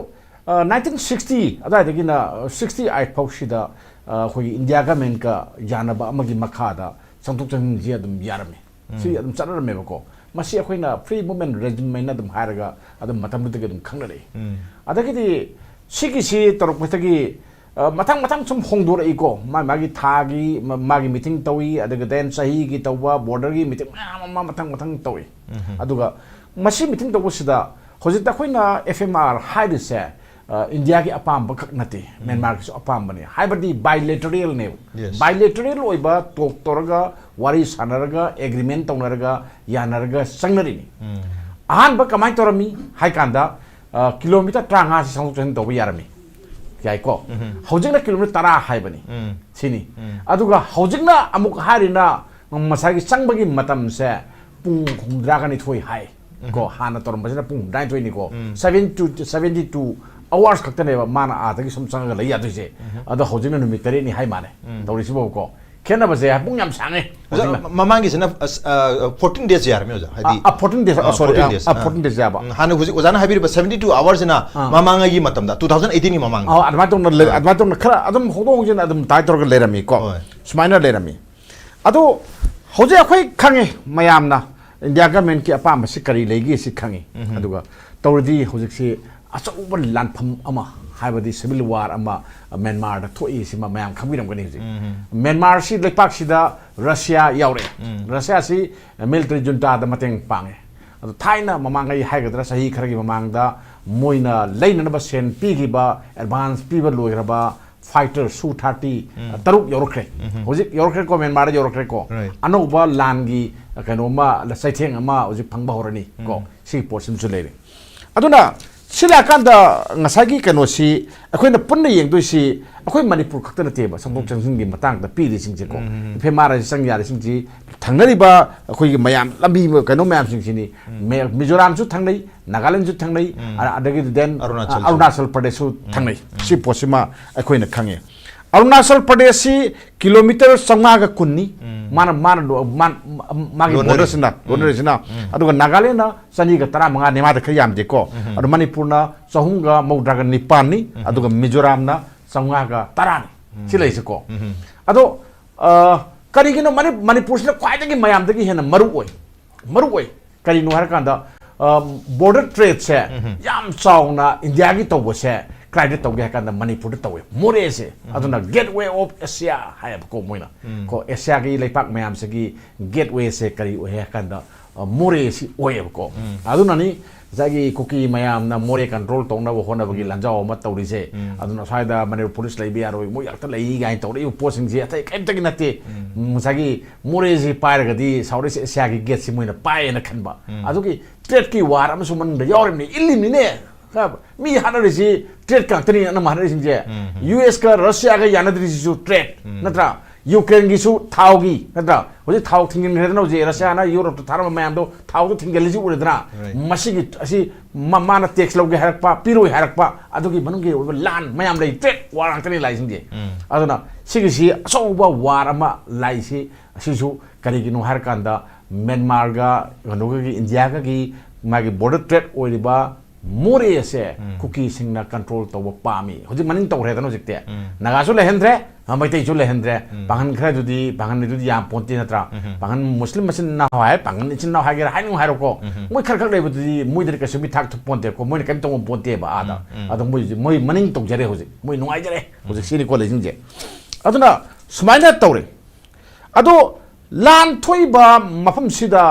ꯅꯥꯏꯟꯇꯤꯟ ꯁꯤꯛꯁꯇꯤ ꯑꯗꯨꯋꯥꯏꯗꯒꯤꯅ ꯁꯤꯛꯁꯇꯤ ꯑꯩꯠ ꯐꯥꯎꯁꯤꯗ ꯑ, ꯑꯩꯈꯣꯏꯒꯤ ꯏꯟꯗꯤꯌꯥ ꯒꯃꯦꯟꯀ ꯌꯥꯅꯕ ꯑꯃꯒꯤ ꯃꯈꯥꯗ ꯆꯪꯊꯣꯛ ꯆꯪꯁꯤꯟꯁꯤ ꯑꯗꯨꯝ ꯌꯥꯔꯝꯃꯤ꯫ ꯁꯤ ꯑꯗꯨꯝ ꯆꯠꯅꯔꯝꯃꯦꯕꯀꯣ꯫ ꯃꯁꯤ ꯑꯩꯈꯣꯏꯅ ꯐ꯭ꯔꯤ ꯃꯨꯚꯃꯦꯟ ꯔꯦꯖꯤꯝ ꯍꯥꯏꯅ ꯑꯗꯨꯝ ꯍꯥꯏꯔꯒ ꯑꯗꯨꯝ ꯃꯇꯝꯗꯨꯗꯒꯤ ꯑꯗꯨꯝ ꯈꯪꯅꯔꯛꯏ꯫ ꯑꯗꯒꯤꯗꯤ ꯁꯤꯒꯤꯁꯤ ꯇꯧꯔꯛꯄꯗꯒꯤ ꯑ, ꯃꯊꯪ ꯃꯊꯪ ꯁꯨꯝ ꯍꯣꯡꯗꯣꯔꯛꯏꯀꯣ꯫ ꯃꯥ ꯃꯥꯒꯤ ꯊꯥꯒꯤ ꯃ- ꯃꯥꯒꯤ ꯃꯤꯇꯤꯡ ꯇꯧꯏ, ꯑꯗꯨꯒ ꯗꯦꯟ ꯆꯍꯤꯒꯤ ꯇꯧꯕ, ꯕꯣꯔꯗꯔꯒꯤ ꯃꯤꯇꯤꯡ ꯃꯌꯥꯝ ꯑꯃ ꯃꯊꯪ ꯃꯊꯪ ꯇꯧꯏ꯫ ꯑꯗꯨꯒ ꯃꯁꯤ ꯃꯤꯇꯤꯡ ꯇꯧꯕꯁꯤꯗ ꯍꯧꯖꯤꯛꯇ ꯑꯩꯈꯣꯏꯅ ꯑꯦꯐ ꯑꯦꯝ ꯑꯥꯔ ꯍꯥꯏꯔꯤꯁꯦ ꯑ, ꯏꯟꯗꯤꯌꯥꯒꯤ ꯑꯄꯥꯝꯕ ꯈꯛ ꯅꯠꯇꯦ, ꯃ꯭ꯌꯥꯟꯃꯥꯔꯒꯤꯁꯨ ꯑꯄꯥꯝꯕꯅꯤ꯫ ꯍꯥꯏꯕꯗꯤ ꯕꯥꯏꯂꯦꯇꯔꯦꯜꯅꯦꯕ꯫ Yes. ꯕꯥꯏꯂꯦꯇꯔꯦꯜ ꯑꯣꯏꯕ ꯇꯣꯛ ꯇꯧꯔꯒ, ꯋꯥꯔꯤ ꯁꯥꯟꯅꯔꯒ, ꯑꯦꯒ꯭ꯔꯤꯃꯦꯟ ꯇꯧꯅꯔꯒ, ꯌꯥꯅꯔꯒ ꯆꯪꯅꯔꯤꯅꯤ꯫ ꯑꯍꯥꯟꯕ ꯀꯃꯥꯏꯅ ꯇꯧꯔꯝꯃꯤ ꯍꯥꯏ ꯀꯥꯟꯗ, ꯑ, ꯀꯤꯂꯣꯃꯤꯇꯔ ꯇꯔꯥꯃꯉꯥꯁꯤ ꯆꯪꯊꯣꯛ ꯆꯪꯁꯤꯟ ꯇꯧꯕ ꯌꯥꯔꯝꯃꯤ꯫ ꯌꯥꯏꯀꯣ? ꯍꯧꯖꯤꯛꯅ ꯀꯤꯂꯣꯃꯤꯇꯔ ꯇꯔꯥ ꯍꯥꯏꯕꯅꯤ꯫ ꯁꯤꯅꯤ꯫ ꯑꯗꯨꯒ ꯍꯧꯖꯤꯛꯅ ꯑꯃꯨꯛ ꯍꯥꯏꯔꯤꯅ ꯉꯁꯥꯏꯒꯤ ꯆꯪꯕꯒꯤ ꯃꯇꯝꯁꯦ ꯄꯨꯡ ꯍꯨꯝꯐꯨꯇꯔꯥꯒ ꯅꯤꯊꯣꯏ ꯍꯥꯏ꯫ ꯀꯣ, ꯍꯥꯟꯅ ꯇꯧꯔꯝꯕꯁꯤꯅ ꯄꯨꯡ ꯍꯨꯝꯐꯨꯇꯔꯥꯅꯤꯊꯣꯏꯅꯤꯀꯣ꯫ Seven to seventy two hours ꯈꯛꯇꯅꯦꯕ ꯃꯥꯅ ꯑꯥꯗꯒꯤ ꯁꯨꯝ ꯆꯪꯉꯒ ꯂꯩ ꯌꯥꯗꯣꯏꯁꯦ꯫ ꯑꯗꯣ ꯍꯧꯖꯤꯛꯅ ꯅꯨꯃꯤꯠ ꯇꯔꯦꯠꯅꯤ ꯍꯥꯏ ꯃꯥꯅꯦ꯫ ꯇꯧꯔꯤꯁꯤꯕꯨꯀꯣ꯫ ꯈꯦꯠꯅꯕꯁꯦ ꯄꯨꯡ ꯌꯥꯝ ꯁꯥꯡꯉꯦ꯫ ꯑꯣꯖꯥ, ꯍꯧꯖꯤꯛꯅ ꯃꯃꯥꯡꯒꯤꯁꯤꯅ ꯑꯁ, ꯑ, fourteen days ꯌꯥꯔꯝꯃꯤ ꯑꯣꯖꯥ, ꯍꯥꯏꯗꯤ ꯑ, fourteen days, ꯑ, sorry, fourteen ꯑ, days. ꯑ, fourteen days ꯌꯥꯕ꯫ ꯎꯝ, ꯍꯥꯟꯅ ꯍꯧꯖꯤꯛ ꯑꯣꯖꯥꯅ ꯍꯥꯏꯕꯤꯔꯤꯕ seventy two hours ꯁꯤꯅ ꯑꯥ. ꯃꯃꯥꯡꯉꯩꯒꯤ ꯃꯇꯝꯗ, two thousand eighteen ꯒꯤ ꯃꯃꯥꯡꯗ꯫ ꯑ, ꯑꯗꯨꯃꯥꯏꯅ ꯇꯧꯅ ꯂꯩ- ꯑꯥ. ꯑꯗꯨꯃꯥꯏꯅ ꯇꯧꯅ ꯈꯔ ꯑꯗꯨꯝ ꯍꯣꯡꯗꯣꯛ ꯍꯣꯡꯖꯤꯟ ꯑꯗꯨꯝ ꯇꯥꯏ ꯇꯧꯔꯒ ꯂꯩꯔꯝꯃꯤꯀꯣ꯫ ꯍꯣꯏ. ꯁꯨꯃꯥꯏꯅ ꯂꯩꯔꯝꯃꯤ꯫ ꯑꯗꯣ ꯍꯧꯖꯤꯛ ꯑꯩꯈꯣꯏ ꯈꯪꯉꯦ ꯃꯌꯥꯝꯅ, ꯏꯟꯗꯤꯌꯥ ꯒꯃꯦꯟꯀꯤ ꯑꯄꯥꯝꯕꯁꯤ ꯀꯔꯤ ꯂꯩꯒꯦ ꯁꯤ ꯈꯪꯉꯤ꯫ ꯑꯗꯨꯒ ꯇꯧꯔꯗꯤ ꯍꯧꯖꯤꯛꯁꯤ ꯑꯆꯧꯕ ꯂꯥꯟꯐꯝ ꯑꯃ, ꯍꯥꯏꯕꯗꯤ civil war ꯑꯃ ꯃ꯭ꯌꯥꯟꯃꯥꯔꯗ ꯊꯣꯛꯏ ꯁꯤꯃ ꯃꯌꯥꯝ ꯈꯪꯕꯤꯔꯝꯒꯅꯤ꯫ ꯍꯧꯖꯤꯛ ꯃ꯭ꯌꯥꯟꯃꯥꯔꯁꯤ ꯂꯩꯄꯥꯛꯁꯤꯗ ꯔꯁꯤꯌꯥ ꯌꯥꯎꯔꯛꯑꯦ꯫ ꯔꯁꯤꯌꯥꯁꯤ military junta ꯗ ꯃꯇꯦꯡ ꯄꯥꯡꯉꯦ꯫ ꯑꯗꯣ ꯊꯥꯏꯅ ꯃꯃꯥꯡꯉꯩ ꯍꯥꯏꯒꯗ꯭ꯔꯥ, ꯆꯍꯤ ꯈꯔꯒꯤ ꯃꯃꯥꯡꯗ ꯃꯣꯏꯅ ꯂꯩꯅꯅꯕ ꯁꯦꯟ ꯄꯤꯈꯤꯕ, advance ꯄꯤꯕ ꯂꯣꯏꯈ꯭ꯔꯕ fighter Su thirty ꯇꯔꯨꯛ ꯌꯧꯔꯛꯈ꯭ꯔꯦ꯫ ꯍꯧꯖꯤꯛ ꯌꯧꯔꯛꯈ꯭ꯔꯦꯀꯣ, ꯃ꯭ꯌꯥꯟꯃꯥꯔꯗ ꯌꯧꯔꯛꯈ꯭ꯔꯦꯀꯣ꯫ Right. ꯑꯅꯧꯕ ꯂꯥꯟꯒꯤ ꯀꯩꯅꯣꯝꯃ, ꯆꯩꯊꯦꯡ ꯑꯃ ꯍꯧꯖꯤꯛ ꯐꯪꯕ ꯍꯧꯔꯅꯤ ꯀꯣ꯫ ꯁꯤꯒꯤ ꯄꯣꯠꯁꯤꯃꯁꯨ ꯂꯩꯔꯦ꯫ ꯑꯗꯨꯅ ꯁꯤ ꯂꯥꯛꯀꯥꯟꯗ ꯉꯁꯥꯏꯒꯤ ꯀꯩꯅꯣꯁꯤ ꯑꯩꯈꯣꯏꯅ ꯄꯨꯟꯅ ꯌꯦꯡꯗꯣꯏꯁꯤ ꯑꯩꯈꯣꯏ ꯃꯅꯤꯄꯨꯔ ꯈꯛꯇ ꯅꯠꯇꯦꯕ, ꯆꯪꯊꯣꯛ ꯆꯪꯁꯤꯟꯒꯤ ꯃꯇꯥꯡꯗ ꯄꯤꯔꯤꯁꯤꯡꯁꯦꯀꯣ꯫ ꯏꯐꯦꯃꯥꯔ ꯆꯪ ꯌꯥꯔꯤꯁꯤꯡꯁꯤ ꯊꯪꯅꯔꯤꯕ ꯑꯩꯈꯣꯏꯒꯤ ꯃꯌꯥꯝ ꯂꯝꯕꯤ ꯀꯩꯅꯣ ꯃꯌꯥꯝꯁꯤꯡꯁꯤꯅꯤ꯫ ꯃꯦ-, ꯃꯤꯖꯣꯔꯥꯝꯁꯨ ꯊꯪꯅꯩ, ꯅꯥꯒꯥꯂꯦꯟꯁꯨ ꯊꯪꯅꯩ, ꯑ-, ꯑꯗꯒꯤꯗꯤ then ꯑꯔꯨꯅꯥꯆꯜꯁꯨ꯫ ꯑꯔꯨꯅꯥꯆꯜ ꯄ꯭ꯔꯗꯦꯁꯁꯨ ꯊꯪꯅꯩ꯫ ꯁꯤ ꯄꯣꯠꯁꯤꯃ ꯑꯩꯈꯣꯏꯅ ꯈꯪꯉꯦ꯫ ꯑꯔꯨꯅꯥꯆꯜ ꯄ꯭ꯔꯗꯦꯁꯁꯤ ꯀꯤꯂꯣꯃꯤꯇꯔ ꯆꯥꯝꯃꯉꯥꯒ ꯀꯨꯟꯅꯤ꯫ ꯃꯥꯅ, ꯃꯥꯅ ꯂꯣ-, ꯃꯥ-, ꯃꯥꯒꯤ ꯂꯣꯟꯅꯔꯤ꯫ ꯕꯣꯔꯗꯔꯁꯤꯅ, ꯂꯣꯟꯅꯔꯤꯁꯤꯅ꯫ ꯑꯗꯨꯒ ꯅꯥꯒꯥꯂꯦꯟꯅ ꯆꯅꯤꯒ ꯇꯔꯥꯃꯉꯥꯅꯤ, ꯃꯥꯗ ꯈꯔ ꯌꯥꯝꯗꯦꯀꯣ꯫ ꯑꯗꯣ ꯃꯅꯤꯄꯨꯔꯅ ꯆꯍꯨꯝꯒ ꯃꯧꯗ꯭ꯔꯥꯒ ꯅꯤꯄꯥꯟꯅꯤ, ꯑꯗꯨꯒ ꯃꯤꯖꯣꯔꯥꯝꯅ ꯆꯥꯝꯃꯉꯥꯒ ꯇꯔꯥꯅꯤ꯫ ꯁꯤ ꯂꯩꯁꯦꯀꯣ꯫ ꯑꯗꯣ, ꯑ, ꯀꯔꯤꯒꯤꯅꯣ ꯃꯅꯤ-, ꯃꯅꯤꯄꯨꯔꯁꯤꯅ ꯈ꯭ꯋꯥꯏꯗꯒꯤ ꯃꯌꯥꯝꯗꯒꯤ ꯍꯦꯟꯅ ꯃꯔꯨ ꯑꯣꯏ? ꯃꯔꯨ ꯑꯣꯏ꯫ ꯀꯔꯤꯅꯣ ꯍꯥꯏꯔꯀꯥꯟꯗ, ꯑ, border trade ꯁꯦ ꯌꯥꯝ ꯆꯥꯎꯅ ꯏꯟꯗꯤꯌꯥꯒꯤ ꯇꯧꯕꯁꯦ ꯀꯗꯥꯏꯗ ꯇꯧꯒꯦ ꯍꯥꯏ ꯀꯥꯟꯗ ꯃꯅꯤꯄꯨꯔꯗ ꯇꯧꯋꯦ꯫ ꯃꯣꯔꯦꯁꯦ꯫ ꯑꯗꯨꯅ Gateway of Asia ꯍꯥꯏꯌꯦꯕꯀꯣ ꯃꯣꯏꯅ꯫ ꯀꯣ, ꯑꯦꯁꯤꯌꯥꯒꯤ ꯂꯩꯄꯥꯛ ꯃꯌꯥꯝꯁꯤꯒꯤ gateway ꯁꯦ ꯀꯔꯤ ꯑꯣꯏ ꯍꯥꯏ ꯀꯥꯟꯗ, ꯑ, ꯃꯣꯔꯦꯁꯤ ꯑꯣꯏꯌꯦꯕꯀꯣ꯫ ꯑꯗꯨꯅꯅꯤ ꯉꯁꯥꯏꯒꯤ ꯀꯨꯀꯤ ꯃꯌꯥꯝꯅ ꯃꯣꯔꯦ control ꯇꯧꯅꯕ ꯍꯣꯠꯅꯕꯒꯤ ꯂꯥꯟꯖꯥꯎ ꯑꯃ ꯇꯧꯔꯤꯁꯦ꯫ ꯑꯗꯨꯅ ꯁ꯭ꯋꯥꯏꯗ ꯃꯅꯤꯄꯨꯔ ꯄꯨꯂꯤꯁ ꯂꯩꯕ ꯌꯥꯔꯣꯏ, ꯃꯣꯏ ꯉꯥꯛꯇ ꯂꯩ ꯀꯥꯏꯅ ꯇꯧꯔꯛꯏꯕ ꯄꯣꯠꯁꯤꯡꯁꯦ ꯑꯇꯩ ꯀꯔꯤꯝꯇꯒꯤ ꯅꯠꯇꯦ꯫ ꯉꯁꯥꯏꯒꯤ ꯃꯣꯔꯦꯁꯤ ꯄꯥꯏꯔꯒꯗꯤ South East Asia ꯒꯤ gate ꯁꯤ ꯃꯣꯏꯅ ꯄꯥꯏꯌꯦꯅ ꯈꯟꯕ꯫ ꯑꯗꯨꯒꯤ trade ꯀꯤ war ꯑꯃꯁꯨ ꯃꯅꯨꯡꯗ ꯌꯥꯎꯔꯤꯕꯅꯤ, ꯏꯜꯂꯤꯕꯅꯤꯅꯦ꯫ ꯃꯤ ꯍꯥꯠꯅꯔꯤꯁꯤ trade ꯀ ꯉꯥꯛꯇꯅꯤ, ꯑꯅꯝꯕ ꯍꯥꯠꯅꯔꯤꯁꯤꯡꯁꯦ꯫ ꯌꯨ ꯑꯦꯁ ꯀ ꯔꯁꯤꯌꯥꯒ ꯌꯥꯅꯗ꯭ꯔꯤꯁꯤꯁꯨ trade, ꯅꯠꯇ꯭ꯔꯥ? ꯌꯨꯀ꯭ꯔꯦꯟꯒꯤꯁꯨ ꯊꯥꯎꯒꯤ, ꯅꯠꯇ꯭ꯔꯥ? ꯍꯧꯖꯤꯛ ꯊꯥꯎ ꯊꯤꯡꯖꯤꯟꯈ꯭ꯔꯦꯗꯅ, ꯍꯧꯖꯤꯛ ꯔꯁꯤꯌꯥꯅ ꯌꯨꯔꯣꯞꯇ ꯊꯥꯔꯝꯕ ꯃꯌꯥꯝꯗꯣ ꯊꯥꯎꯗꯣ ꯊꯤꯡꯖꯤꯜꯂꯤꯁꯤ ꯎꯔꯦꯗꯅ? Right. ꯃꯁꯤꯒꯤ ꯑꯁꯤ ꯃ- ꯃꯥꯅ ꯇꯦꯛꯁ ꯂꯧꯒꯦ ꯍꯥꯏꯔꯛꯄ, ꯄꯤꯔꯣꯏ ꯍꯥꯏꯔꯛꯄ, ꯑꯗꯨꯒꯤ ꯃꯅꯨꯡꯒꯤ ꯑꯣꯏꯕ ꯂꯥꯟ ꯃꯌꯥꯝ ꯂꯩ, ꯇ꯭ꯔꯦꯠ ꯋꯥꯔ ꯉꯥꯛꯇꯅꯤ ꯂꯥꯛꯏꯁꯤꯡꯁꯦ꯫ ꯎꯝ. ꯑꯗꯨꯅ ꯁꯤꯒꯤꯁꯤ ꯑꯆꯧꯕ ꯋꯥꯔ ꯑꯃ ꯂꯥꯛꯏꯁꯤ, ꯑꯁꯤꯁꯨ ꯀꯔꯤꯒꯤꯅꯣ ꯍꯥꯏꯔꯀꯥꯟꯗ, ꯃꯦꯟꯃꯥꯔꯒ ꯀꯩꯅꯣꯒꯒꯤ, ꯏꯟꯗꯤꯌꯥꯒꯒꯤ ꯃꯥꯒꯤ ꯕꯣꯔꯗꯔ ꯇ꯭ꯔꯦꯠ ꯑꯣꯏꯔꯤꯕ ꯃꯣꯔꯦ ꯑꯁꯦ ꯎꯝ. ꯀꯨꯀꯤꯁꯤꯡꯅ ꯀꯟꯇ꯭ꯔꯣꯜ ꯇꯧꯕ ꯄꯥꯝꯃꯤ꯫ ꯍꯧꯖꯤꯛ ꯃꯅꯤꯡ ꯇꯧꯈ꯭ꯔꯦꯗꯅ ꯍꯧꯖꯤꯛꯇꯤ꯫ ꯎꯝ. ꯅꯥꯒꯥꯁꯨ ꯂꯩꯍꯟꯗ꯭ꯔꯦ, ꯑ, ꯃꯩꯇꯩꯁꯨ ꯂꯩꯍꯟꯗ꯭ꯔꯦ꯫ ꯎꯝ. ꯄꯥꯡꯒꯟ ꯈꯔꯗꯨꯗꯤ, ꯄꯥꯡꯒꯟꯗꯨꯗꯤ ꯌꯥꯝ ꯄꯣꯟꯇꯦ ꯅꯠꯇ꯭ꯔꯥ? ꯎꯝ. ꯄꯥꯡꯒꯟ ꯃꯨꯁꯂꯤꯝ ꯃꯆꯤꯟ ꯃꯅꯥꯎ ꯍꯥꯏ, ꯄꯥꯡꯒꯟ ꯏꯆꯤꯟ ꯏꯅꯥꯎ ꯍꯥꯏꯒꯦꯔꯥ, ꯍꯥꯏꯅꯤꯡ ꯍꯥꯏꯔꯣꯀꯣ꯫ ꯎꯝ. ꯃꯣꯏ ꯈꯔ ꯈꯛ ꯂꯩꯕꯗꯨꯗꯤ ꯃꯣꯏꯗꯗꯤ ꯀꯩꯁꯨ ꯃꯤ ꯊꯥꯛ ꯊꯨꯞ ꯄꯣꯟꯇꯦꯀꯣ, ꯃꯣꯏꯅ ꯀꯩꯝ ꯇꯧꯕ ꯄꯣꯟꯇꯦꯕ ꯑꯥꯗ꯫ ꯎꯝ. ꯎꯝ. ꯑꯗꯣ ꯃꯣꯏ ꯍꯧꯖꯤꯛ, ꯃꯣꯏ ꯃꯅꯤꯡ ꯇꯧꯖꯔꯦ ꯍꯧꯖꯤꯛ, ꯃꯣꯏ ꯅꯨꯡꯉꯥꯏꯖꯔꯦ ꯍꯧꯖꯤꯛ, ꯁꯤꯅꯤꯀꯣ ꯂꯩꯁꯤꯡꯁꯦ꯫ ꯑꯗꯨꯅ ꯁꯨꯃꯥꯏꯅ ꯇꯧꯔꯦ꯫ ꯑꯗꯣ ꯂꯥꯟ ꯊꯣꯛꯏꯕ ꯃꯐꯝꯁꯤꯗ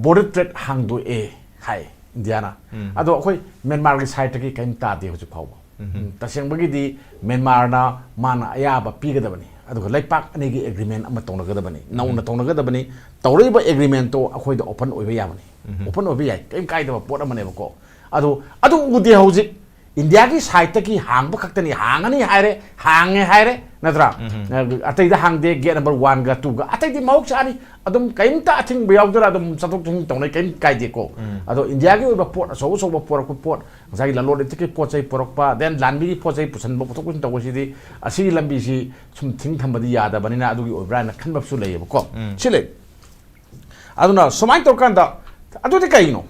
ꯕꯣꯔꯗꯔ ꯇ꯭ꯔꯦꯠ ꯍꯥꯡꯗꯣꯛꯑꯦ ꯍꯥꯏ ꯏꯟꯗꯤꯌꯥꯅ꯫ ꯎꯝ. ꯑꯗꯣ ꯑꯩꯈꯣꯏ ꯃꯦꯟꯃꯥꯔꯒꯤ ꯁꯥꯏꯠꯇꯒꯤ ꯀꯔꯤꯝ ꯇꯥꯗꯦ ꯍꯧꯖꯤꯛ ꯐꯥꯎꯕ꯫ ꯎꯝ. ꯎꯝ, ꯇꯁꯦꯡꯕꯒꯤꯗꯤ ꯃꯦꯟꯃꯥꯔꯅ ꯃꯥꯅ ꯑꯌꯥꯕ ꯄꯤꯒꯗꯕꯅꯤ, ꯑꯗꯨꯒ ꯂꯩꯄꯥꯛ ꯑꯅꯤꯒꯤ ꯑꯦꯒ꯭ꯔꯤꯃꯦꯟ ꯑꯃ ꯇꯧꯅꯒꯗꯕꯅꯤ, ꯅꯧꯅ ꯎꯝ. ꯇꯧꯅꯒꯗꯕꯅꯤ꯫ ꯇꯧꯔꯛꯏꯕ ꯑꯦꯒ꯭ꯔꯤꯃꯦꯟꯇꯣ ꯑꯩꯈꯣꯏꯗ ꯑꯣꯄꯟ ꯑꯣꯏꯕ ꯌꯥꯕꯅꯤ, ꯎꯝ. ꯑꯣꯄꯟ ꯑꯣꯏꯕ ꯌꯥꯏ, ꯀꯔꯤꯝ ꯀꯥꯏꯗꯕ ꯄꯣꯠ ꯑꯃꯅꯦꯕꯀꯣ꯫ ꯑꯗꯣ ꯑꯗꯨ ꯎꯗꯦ ꯍꯧꯖꯤꯛ꯫ ꯏꯟꯗꯤꯌꯥꯒꯤ ꯁꯥꯏꯠꯇꯒꯤ ꯍꯥꯡꯕ ꯈꯛꯇꯅꯤ, ꯍꯥꯡꯉꯅꯤ ꯍꯥꯏꯔꯦ, ꯍꯥꯡꯉꯦ ꯍꯥꯏꯔꯦ, ꯅꯠꯇ꯭ꯔꯥ? ꯎꯝ. ꯑ, ꯑꯇꯩꯗ ꯍꯥꯡꯗꯦ, ꯒꯦꯠ ꯅꯝꯕꯔ ꯋꯥꯟꯒ ꯇꯨꯒ, ꯑꯇꯩꯗꯤ ꯃꯍꯧꯁꯥꯅꯤ꯫ ꯑꯗꯨꯝ ꯀꯩꯝꯇ ꯑꯊꯤꯡꯕ ꯌꯥꯎꯗꯅ ꯑꯗꯨꯝ ꯆꯠꯊꯣꯛ ꯆꯠꯁꯤꯟ ꯇꯧꯅꯩ, ꯀꯩꯝ ꯀꯥꯏꯗꯦꯀꯣ꯫ ꯎꯝ. ꯑꯗꯣ ꯏꯟꯗꯤꯌꯥꯒꯤ ꯑꯣꯏꯕ ꯄꯣꯠ, ꯑꯆꯧ ꯑꯆꯧꯕ ꯄꯣꯔꯛꯄ ꯄꯣꯠ, ꯉꯁꯥꯏꯒꯤ ꯂꯂꯣꯟ ꯏꯇꯤꯛꯀꯤ ꯄꯣꯠ ꯆꯩ ꯄꯣꯔꯛꯄ, then ꯂꯥꯟꯃꯤꯒꯤ ꯄꯣꯠ ꯆꯩ ꯄꯨꯁꯟꯕ, ꯄꯨꯊꯣꯛ ꯄꯨꯁꯤꯟ ꯇꯧꯕꯁꯤꯗꯤ ꯑꯁꯤꯒꯤ ꯂꯝꯕꯤꯁꯤ ꯁꯨꯝ ꯊꯤꯡ ꯊꯝꯕꯗꯤ ꯌꯥꯗꯕꯅꯤꯅ ꯑꯗꯨꯒꯤ ꯑꯣꯏꯕ꯭ꯔꯥ ꯍꯥꯏꯅ ꯈꯟꯕꯁꯨ ꯂꯩꯌꯦꯕꯀꯣ꯫ ꯎꯝ. ꯁꯤ ꯂꯩ꯫ ꯑꯗꯨꯅ ꯁꯨꯃꯥꯏꯅ ꯇꯧꯔꯀꯥꯟꯗ, ꯑꯗꯨꯗꯤ ꯀꯩꯅꯣ?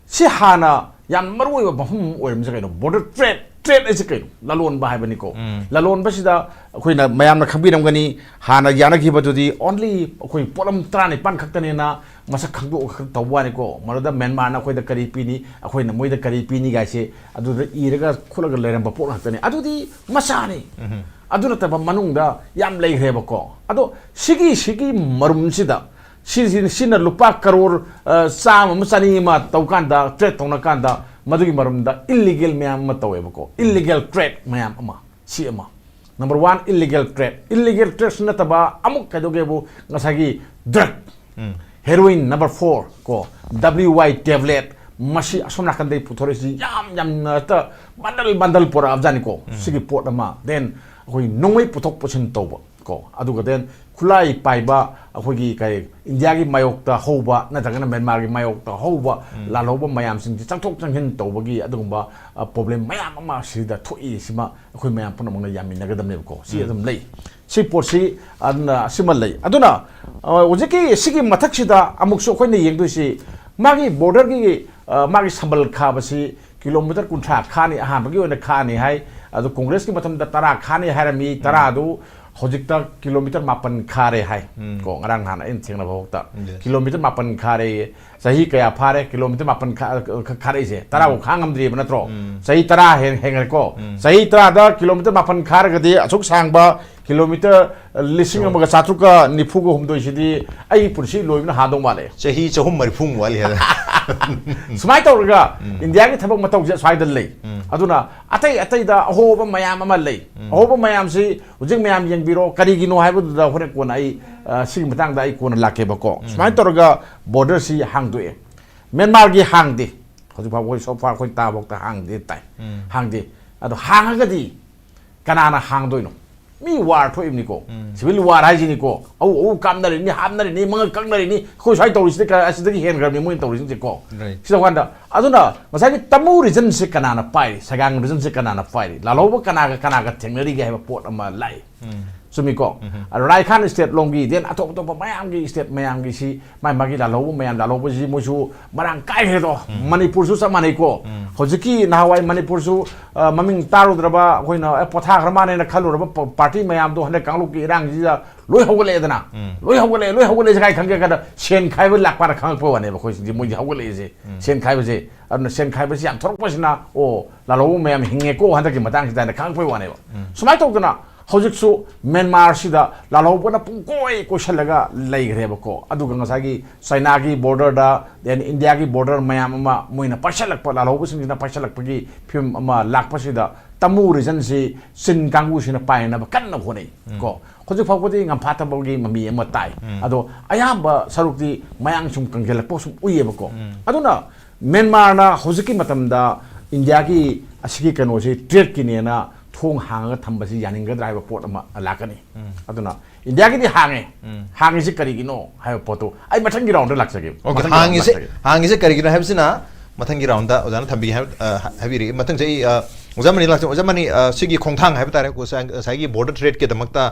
ꯁꯤ ꯍꯥꯟꯅ ꯌꯥꯝ ꯃꯔꯨ ꯑꯣꯏꯕ ꯃꯐꯝ ꯑꯃ ꯑꯣꯏꯔꯝꯃꯤꯁꯦ ꯀꯩꯅꯣ? ꯕꯣꯔꯗꯔ ꯇ꯭ꯔꯦꯠ, ꯇ꯭ꯔꯦꯠ ꯍꯥꯏꯁꯦ ꯀꯩꯅꯣ? ꯂꯂꯣꯟꯕ ꯍꯥꯏꯕꯅꯤꯀꯣ꯫ ꯎꯝ. ꯂꯂꯣꯟꯕꯁꯤꯗ ꯑꯩꯈꯣꯏꯅ, ꯃꯌꯥꯝꯅ ꯈꯪꯕꯤꯔꯝꯒꯅꯤ, ꯍꯥꯟꯅ ꯌꯥꯅꯈꯤꯕꯗꯨꯗꯤ only ꯑꯩꯈꯣꯏ ꯄꯣꯠꯂꯝ ꯇꯔꯥꯅꯤꯄꯥꯟ ꯈꯛꯇꯅꯦꯅ ꯃꯁꯛ ꯈꯪꯗꯣꯛꯑꯒ ꯈꯛ ꯇꯧꯕ ꯋꯥꯅꯤꯀꯣ꯫ ꯃꯗꯨꯗ ꯃꯦꯟꯃꯥꯔꯅ ꯑꯩꯈꯣꯏꯗ ꯀꯔꯤ ꯄꯤꯅꯤ, ꯑꯩꯈꯣꯏꯅ ꯃꯣꯏꯗ ꯀꯔꯤ ꯄꯤꯅꯤ ꯀꯥꯏꯁꯦ ꯑꯗꯨꯗ ꯏꯔꯒ ꯈꯣꯠꯂꯒ ꯂꯩꯔꯝꯕ ꯄꯣꯠ ꯉꯥꯛꯇꯅꯤ꯫ ꯑꯗꯨꯗꯤ ꯃꯆꯥꯅꯤ꯫ ꯎꯝ. ꯑꯗꯨ ꯅꯠꯇꯕ ꯃꯅꯨꯡꯗ ꯌꯥꯝ ꯂꯩꯈ꯭ꯔꯦꯕꯀꯣ꯫ ꯑꯗꯣ ꯁꯤꯒꯤ, ꯁꯤꯒꯤ ꯃꯔꯨꯝꯁꯤꯗ ꯁꯤꯁꯤ-, ꯁꯤꯅ ꯂꯨꯄꯥ ꯀꯔꯣꯔ, ꯑ, ꯆꯥꯝꯃ ꯑꯃ, ꯆꯅꯤ ꯑꯃ ꯇꯧꯀꯥꯟꯗ, ꯇ꯭ꯔꯦꯠ ꯇꯧꯅꯀꯥꯟꯗ, ꯃꯗꯨꯒꯤ ꯃꯔꯨꯝꯗ ꯏꯜꯂꯤꯒꯦꯜ ꯃꯌꯥꯝ ꯑꯃ ꯇꯧꯋꯦꯕꯀꯣ꯫ ꯏꯜꯂꯤꯒꯦꯜ ꯇ꯭ꯔꯦꯠ ꯃꯌꯥꯝ ꯑꯃ, ꯁꯤ ꯑꯃ꯫ Number one, illegal trade. Illegal ꯇ꯭ꯔꯦꯠꯁꯨ ꯅꯠꯇꯕ ꯑꯃꯨꯛ ꯀꯩꯗꯧꯒꯦꯕꯨ, ꯉꯁꯥꯏꯒꯤ drug, um. Heroin number four ꯀꯣ, ꯗꯕ꯭ꯂꯤꯎ ꯋꯥꯏ ꯇꯦꯕ꯭ꯂꯦꯠ, ꯃꯁꯤ ꯑꯁꯣꯝ ꯅꯥꯀꯟꯗꯒꯤ ꯄꯨꯊꯣꯔꯛꯏꯁꯤ ꯌꯥꯝ ꯌꯥꯝꯅ ꯍꯦꯛꯇ ꯕꯟꯗꯜ ꯕꯟꯗꯜ ꯄꯣꯔꯛꯑꯕꯖꯥꯠꯅꯤꯀꯣ꯫ ꯁꯤꯒꯤ ꯄꯣꯠ ꯑꯃ, then ꯑꯩꯈꯣꯏ ꯅꯣꯡꯃꯩ ꯄꯨꯊꯣꯛ ꯄꯨꯁꯤꯟ ꯇꯧꯕ, ꯀꯣ, ꯑꯗꯨꯒ then ꯈꯨꯠꯂꯥꯏ ꯄꯥꯏꯕ ꯑꯩꯈꯣꯏꯒꯤ ꯀꯩ ꯏꯟꯗꯤꯌꯥꯒꯤ ꯃꯥꯌꯣꯛꯇ ꯍꯧꯕ ꯅꯠꯇ꯭ꯔꯒꯅ ꯃ꯭ꯌꯥꯟꯃꯥꯔꯒꯤ ꯃꯥꯌꯣꯛꯇ ꯍꯧꯕ ꯂꯥꯜꯍꯧꯕ ꯃꯌꯥꯝꯁꯤꯡꯁꯤ ꯆꯪꯊꯣꯛ ꯆꯪꯁꯤꯟ ꯇꯧꯕꯒꯤ ꯑꯗꯨꯒꯨꯝꯕ ꯄ꯭ꯔꯣꯕ꯭ꯂꯦꯝ ꯃꯌꯥꯝ ꯑꯃ ꯁꯤꯗ ꯊꯣꯛꯏ꯫ ꯁꯤꯃ ꯑꯩꯈꯣꯏ ꯃꯌꯥꯝ ꯄꯨꯝꯅꯃꯛꯅ ꯌꯥꯃꯤꯟꯅꯒꯗꯕꯅꯦꯕꯀꯣ꯫ ꯁꯤ ꯑꯗꯨꯝ ꯂꯩ꯫ ꯁꯤ ꯄꯣꯠꯁꯤ ꯑꯗꯨꯅ ꯑꯁꯤꯃ ꯂꯩ꯫ ꯑꯗꯨꯅ ꯑ, ꯍꯧꯖꯤꯛꯀꯤ ꯁꯤꯒꯤ ꯃꯊꯛꯁꯤꯗ ꯑꯃꯨꯛꯁꯨ ꯑꯩꯈꯣꯏꯅ ꯌꯦꯡꯗꯣꯏꯁꯤ ꯃꯥꯒꯤ ꯕꯣꯔꯗꯔꯒꯤ, ꯑ, ꯃꯥꯒꯤ ꯁꯝꯕꯜ ꯈꯥꯕꯁꯤ ꯀꯤꯂꯣꯃꯤꯇꯔ ꯀꯨꯟꯊ꯭ꯔꯥ ꯈꯥꯅꯤ, ꯑꯍꯥꯟꯕꯒꯤ ꯑꯣꯏꯅ ꯈꯥꯅꯤ ꯍꯥꯏ꯫ ꯑꯗꯨ ꯀꯣꯡꯒ꯭ꯔꯦꯁꯀꯤ ꯃꯇꯝꯗ ꯇꯔꯥ ꯈꯥꯅꯤ ꯍꯥꯏꯔꯝꯃꯤ꯫ ꯇꯔꯥꯗꯨ ꯍꯧꯖꯤꯛꯇ ꯀꯤꯂꯣꯃꯤꯇꯔ ꯃꯥꯄꯟ ꯈꯥꯔꯦ ꯍꯥꯏ꯫ ꯀꯣ, ꯉꯔꯥꯡ ꯅꯍꯥꯟ ꯑꯩꯅ ꯊꯦꯡꯅꯕ ꯐꯥꯎꯗ ꯀꯤꯂꯣꯃꯤꯇꯔ ꯃꯥꯄꯟ ꯈꯥꯔꯦ꯫ ꯆꯍꯤ ꯀꯌꯥ ꯐꯥꯔꯦ ꯀꯤꯂꯣꯃꯤꯇꯔ ꯃꯥꯄꯟ ꯈꯥ-, ꯈꯥ-, ꯈꯥꯔꯛꯏꯁꯦ? ꯇꯔꯥꯐꯥꯎ ꯈꯥ ꯉꯝꯗ꯭ꯔꯤꯕ ꯅꯠꯇ꯭ꯔꯣ? ꯆꯍꯤ ꯇꯔꯥ ꯍꯦꯟ-, ꯍꯦꯟꯈ꯭ꯔꯦꯀꯣ꯫ ꯆꯍꯤ ꯇꯔꯥꯗ ꯀꯤꯂꯣꯃꯤꯇꯔ ꯃꯥꯄꯟ ꯈꯥꯔꯒꯗꯤ ꯑꯁꯨꯛ ꯁꯥꯡꯕ ꯀꯤꯂꯣꯃꯤꯇꯔ ꯂꯤꯁꯤꯡ ꯑꯃꯒ ꯆꯥꯇ꯭ꯔꯨꯛꯀ ꯅꯤꯐꯨꯒ ꯍꯨꯝꯗꯣꯏꯁꯤꯗꯤ ꯑꯩꯒꯤ ꯄꯨꯟꯁꯤ ꯂꯣꯏꯕꯅ ꯍꯥꯗꯧ ꯃꯥꯜꯂꯦ꯫ ꯆꯍꯤ ꯆꯍꯨꯝ ꯃꯔꯤꯐꯨꯃꯨꯛ ꯋꯥꯠꯂꯤ ꯍꯥꯏꯗ꯫ ꯁꯨꯃꯥꯏꯅ ꯇꯧꯔꯒ ꯏꯟꯗꯤꯌꯥꯒꯤ ꯊꯕꯛ ꯃꯇꯧꯁꯦ ꯁ꯭ꯋꯥꯏꯗ ꯂꯩ꯫ ꯑꯗꯨꯅ ꯑꯇꯩ ꯑꯇꯩꯗ ꯑꯍꯣꯕ ꯃꯌꯥꯝ ꯑꯃ ꯂꯩ꯫ ꯑꯍꯣꯕ ꯃꯌꯥꯝꯁꯤ ꯍꯧꯖꯤꯛ ꯃꯌꯥꯝ ꯌꯦꯡꯕꯤꯔꯣ꯫ ꯀꯔꯤꯒꯤꯅꯣ ꯍꯥꯏꯕꯗꯨꯗ ꯍꯣꯔꯦꯟ ꯀꯣꯟꯅ ꯑꯩ, ꯑ, ꯁꯤꯒꯤ ꯃꯇꯥꯡꯗ ꯑꯩ ꯀꯣꯟꯅ ꯂꯥꯛꯀꯦꯕꯀꯣ꯫ ꯁꯨꯃꯥꯏꯅ ꯇꯧꯔꯒ ꯕꯣꯔꯗꯔꯁꯤ ꯍꯥꯡꯗꯣꯛꯑꯦ꯫ ꯃ꯭ꯌꯥꯟꯃꯥꯔꯒꯤ ꯍꯥꯡꯗꯦ꯫ ꯍꯧꯖꯤꯛ ꯐꯥꯎꯕ ꯑꯩꯈꯣꯏ so far ꯑꯩꯈꯣꯏ ꯇꯥꯕꯐꯥꯎꯗ ꯍꯥꯡꯗꯦ ꯇꯥꯏ꯫ ꯍꯥꯡꯗꯦ꯫ ꯑꯗꯣ ꯍꯥꯡꯉꯒꯗꯤ ꯀꯅꯥꯅ ꯍꯥꯡꯗꯣꯏꯅꯣ? ꯃꯤ ꯋꯥꯔ ꯊꯣꯛꯏꯕꯅꯤꯀꯣ꯫ ꯁꯤꯚꯤꯜ ꯋꯥꯔ ꯍꯥꯏꯁꯤꯅꯤꯀꯣ꯫ ꯑꯧ, ꯑꯧ, ꯀꯥꯞꯅꯔꯤꯅꯤ, ꯍꯥꯞꯅꯔꯤꯅꯤ, ꯃꯉꯛ ꯀꯛꯅꯔꯤꯅꯤ꯫ ꯑꯩꯈꯣꯏ ꯁ꯭ꯋꯥꯏ ꯇꯧꯔꯤꯁꯤꯗꯤ ꯀ-, ꯑꯁꯤꯗꯒꯤ ꯍꯦꯟꯈ꯭ꯔꯕꯅꯤ ꯃꯣꯏꯅ ꯇꯧꯔꯤꯁꯤꯡꯁꯦꯀꯣ꯫ Right. ꯁꯤꯗ ꯀꯥꯟꯗ, ꯑꯗꯨꯅ ꯉꯁꯥꯏꯒꯤ ꯇꯃꯨ ꯔꯤꯖꯟꯁꯦ ꯀꯅꯥꯅ ꯄꯥꯏꯔꯤ? ꯁꯒꯥꯡ ꯔꯤꯖꯟꯁꯦ ꯀꯅꯥꯅ ꯄꯥꯏꯔꯤ? ꯂꯥꯜꯍꯧꯕ ꯀꯅꯥꯒ ꯀꯅꯥꯒ ꯊꯦꯡꯅꯔꯤꯒꯦ ꯍꯥꯏꯕ ꯄꯣꯠ ꯑꯃ ꯂꯥꯛꯏ꯫ ꯆꯨꯝꯃꯤꯀꯣ? ꯑꯗꯣ ꯔꯥꯏꯈꯥꯟ ꯁ꯭ꯇꯦꯠ ꯂꯣꯝꯒꯤ, then ꯑꯇꯣꯞ ꯑꯇꯣꯞꯄ ꯃꯌꯥꯝꯒꯤ ꯁ꯭ꯇꯦꯠ ꯃꯌꯥꯝꯒꯤꯁꯤ ꯃꯥꯏ ꯃꯥꯒꯤ ꯂꯥꯜꯍꯧꯕ ꯃꯌꯥꯝ, ꯂꯥꯜꯍꯧꯕꯁꯤ ꯃꯣꯏꯁꯨ ꯃꯔꯥꯡ ꯀꯥꯏꯈ꯭ꯔꯦꯗꯣ꯫ ꯃꯅꯤꯄꯨꯔꯁꯨ ꯆꯞ ꯃꯥꯟꯅꯩꯀꯣ꯫ ꯍꯧꯖꯤꯛꯀꯤ ꯅꯍꯥꯟꯋꯥꯏ ꯃꯅꯤꯄꯨꯔꯁꯨ, ꯑ, ꯃꯃꯤꯡ ꯇꯥꯔꯨꯗ꯭ꯔꯕ, ꯑꯩꯈꯣꯏꯅ, "ꯑꯦ, ꯄꯣꯊꯥꯈ꯭ꯔ ꯃꯥꯜꯂꯦꯅ" ꯈꯜꯂꯨꯔꯕ ꯄ-, ꯄꯥꯔꯇꯤ ꯃꯌꯥꯝꯗꯣ ꯍꯟꯗꯛ ꯀꯥꯡꯂꯨꯞꯀꯤ ꯏꯔꯥꯡꯁꯤꯗ ꯂꯣꯏ ꯍꯧꯒꯠꯂꯛꯑꯦꯗꯅ꯫ ꯂꯣꯏ ꯍꯧꯒꯠꯂꯛꯑꯦ, ꯂꯣꯏ ꯍꯧꯒꯠꯂꯛꯑꯦꯁꯦ ꯀꯥꯏ ꯈꯪꯒꯦ ꯀꯥꯟꯗ ꯁꯦꯟ ꯈꯥꯏꯕ ꯂꯥꯛꯄꯅ ꯈꯪꯉꯛꯄ ꯋꯥꯅꯦꯕ ꯑꯩꯈꯣꯏꯁꯤꯡꯁꯦ, ꯃꯣꯏꯒꯤ ꯍꯧꯒꯠꯂꯛꯏꯁꯦ꯫ ꯁꯦꯟ ꯈꯥꯏꯕꯁꯦ꯫ ꯑꯗꯨꯅ ꯁꯦꯟ ꯈꯥꯏꯕꯁꯤ ꯌꯥꯝ ꯊꯣꯔꯛꯄꯁꯤꯅ, "ꯑꯣ, ꯂꯥꯜꯍꯧꯕ ꯃꯌꯥꯝ ꯍꯤꯡꯉꯦꯀꯣ ꯍꯟꯗꯛꯀꯤ ꯃꯇꯥꯡꯁꯤꯗ" ꯍꯥꯏꯅ ꯈꯪꯉꯛꯄꯩ ꯋꯥꯅꯦꯕ꯫ ꯁꯨꯃꯥꯏꯅ ꯇꯧꯗꯅ ꯍꯧꯖꯤꯛꯁꯨ ꯃ꯭ꯌꯥꯟꯃꯥꯔꯁꯤꯗ ꯂꯥꯜꯍꯧꯕꯅ ꯄꯨꯡꯀꯣꯏ ꯀꯣꯏꯁꯜꯂꯒ ꯂꯩꯈ꯭ꯔꯦꯕꯀꯣ꯫ ꯑꯗꯨꯒ ꯉꯁꯥꯏꯒꯤ ꯆꯥꯏꯅꯥꯒꯤ ꯕꯣꯔꯗꯔꯗ, then ꯏꯟꯗꯤꯌꯥꯒꯤ ꯕꯣꯔꯗꯔ ꯃꯌꯥꯝ ꯑꯃ ꯃꯣꯏꯅ ꯄꯥꯏꯁꯜꯂꯛꯄ, ꯂꯥꯜꯍꯧꯕꯁꯤꯡꯁꯤꯅ ꯄꯥꯏꯁꯜꯂꯛꯄꯒꯤ ꯐꯤꯕꯝ ꯑꯃ ꯂꯥꯛꯄꯁꯤꯗ ꯇꯃꯨ ꯔꯤꯖꯟꯁꯤ ꯆꯤꯟ ꯀꯥꯡꯕꯨꯁꯤꯅ ꯄꯥꯏꯅꯕ ꯀꯟꯅ ꯍꯣꯠꯅꯩ ꯀꯣ꯫ ꯍꯧꯖꯤꯛ ꯐꯥꯎꯕꯗꯤ ꯉꯝꯐꯥꯠꯇꯕꯒꯤ ꯃꯃꯤ ꯑꯃ ꯇꯥꯏ꯫ ꯑꯗꯣ ꯑꯌꯥꯝꯕ ꯁꯔꯨꯛꯇꯤ ꯃꯌꯥꯡ ꯁꯨꯝ ꯀꯪꯁꯤꯜꯂꯛꯄ ꯁꯨꯝ ꯎꯏꯌꯦꯕꯀꯣ꯫ ꯑꯗꯨꯅ ꯃ꯭ꯌꯥꯟꯃꯥꯔꯅ ꯍꯧꯖꯤꯛꯀꯤ ꯃꯇꯝꯗ ꯏꯟꯗꯤꯌꯥꯒꯤ ꯑꯁꯤꯒꯤ ꯀꯩꯅꯣꯁꯤ ꯇ꯭ꯔꯦꯗꯀꯤꯅꯦꯅ ꯊꯣꯡ ꯍꯥꯡꯉꯒ ꯊꯝꯕꯁꯤ ꯌꯥꯅꯤꯡꯒꯗ꯭ꯔꯥ ꯍꯥꯏꯕ ꯄꯣꯠ ꯑꯃ ꯂꯥꯛꯀꯅꯤ꯫ ꯑꯗꯨꯅ ꯏꯟꯗꯤꯌꯥꯒꯤꯗꯤ ꯍꯥꯡꯉꯦ꯫ ꯍꯥꯡꯉꯤꯁꯤ ꯀꯔꯤꯒꯤꯅꯣ ꯍꯥꯏꯕ ꯄꯣꯠꯇꯣ ꯑꯩ ꯃꯊꯪꯒꯤ ꯔꯥꯎꯟꯗ ꯂꯥꯛꯆꯒꯦ꯫ ꯑꯣꯀꯦ, ꯃꯊꯪꯒꯤ ꯔꯥꯎꯟꯗ ꯍꯥꯡꯉꯤꯁꯦ ꯂꯥꯛꯆꯒꯦ꯫ ꯍꯥꯡꯉꯤꯁꯦ ꯀꯔꯤꯒꯤꯅꯣ ꯍꯥꯏꯕꯁꯤꯅ ꯃꯊꯪꯒꯤ ꯔꯥꯎꯟꯗ ꯑꯣꯖꯥꯅ ꯊꯝꯕꯤꯒꯦ ꯍꯥꯏꯕ, ꯑ, ꯍꯥꯏꯕꯤꯔꯛꯏ꯫ ꯃꯊꯪꯁꯦ ꯑꯩ, ꯑ, ꯑꯣꯖꯥ ꯃꯅꯤ ꯂꯥꯛꯆ-, ꯑꯣꯖꯥ ꯃꯅꯤ, ꯑ, ꯁꯤꯒꯤ ꯈꯣꯡꯊꯥꯡ ꯍꯥꯏꯕ ꯇꯥꯔꯦ, ꯉꯁꯥꯏ-, ꯉꯁꯥꯏꯒꯤ ꯕꯣꯔꯗꯔ ꯇ꯭ꯔꯦꯗꯀꯤꯗꯃꯛꯇ,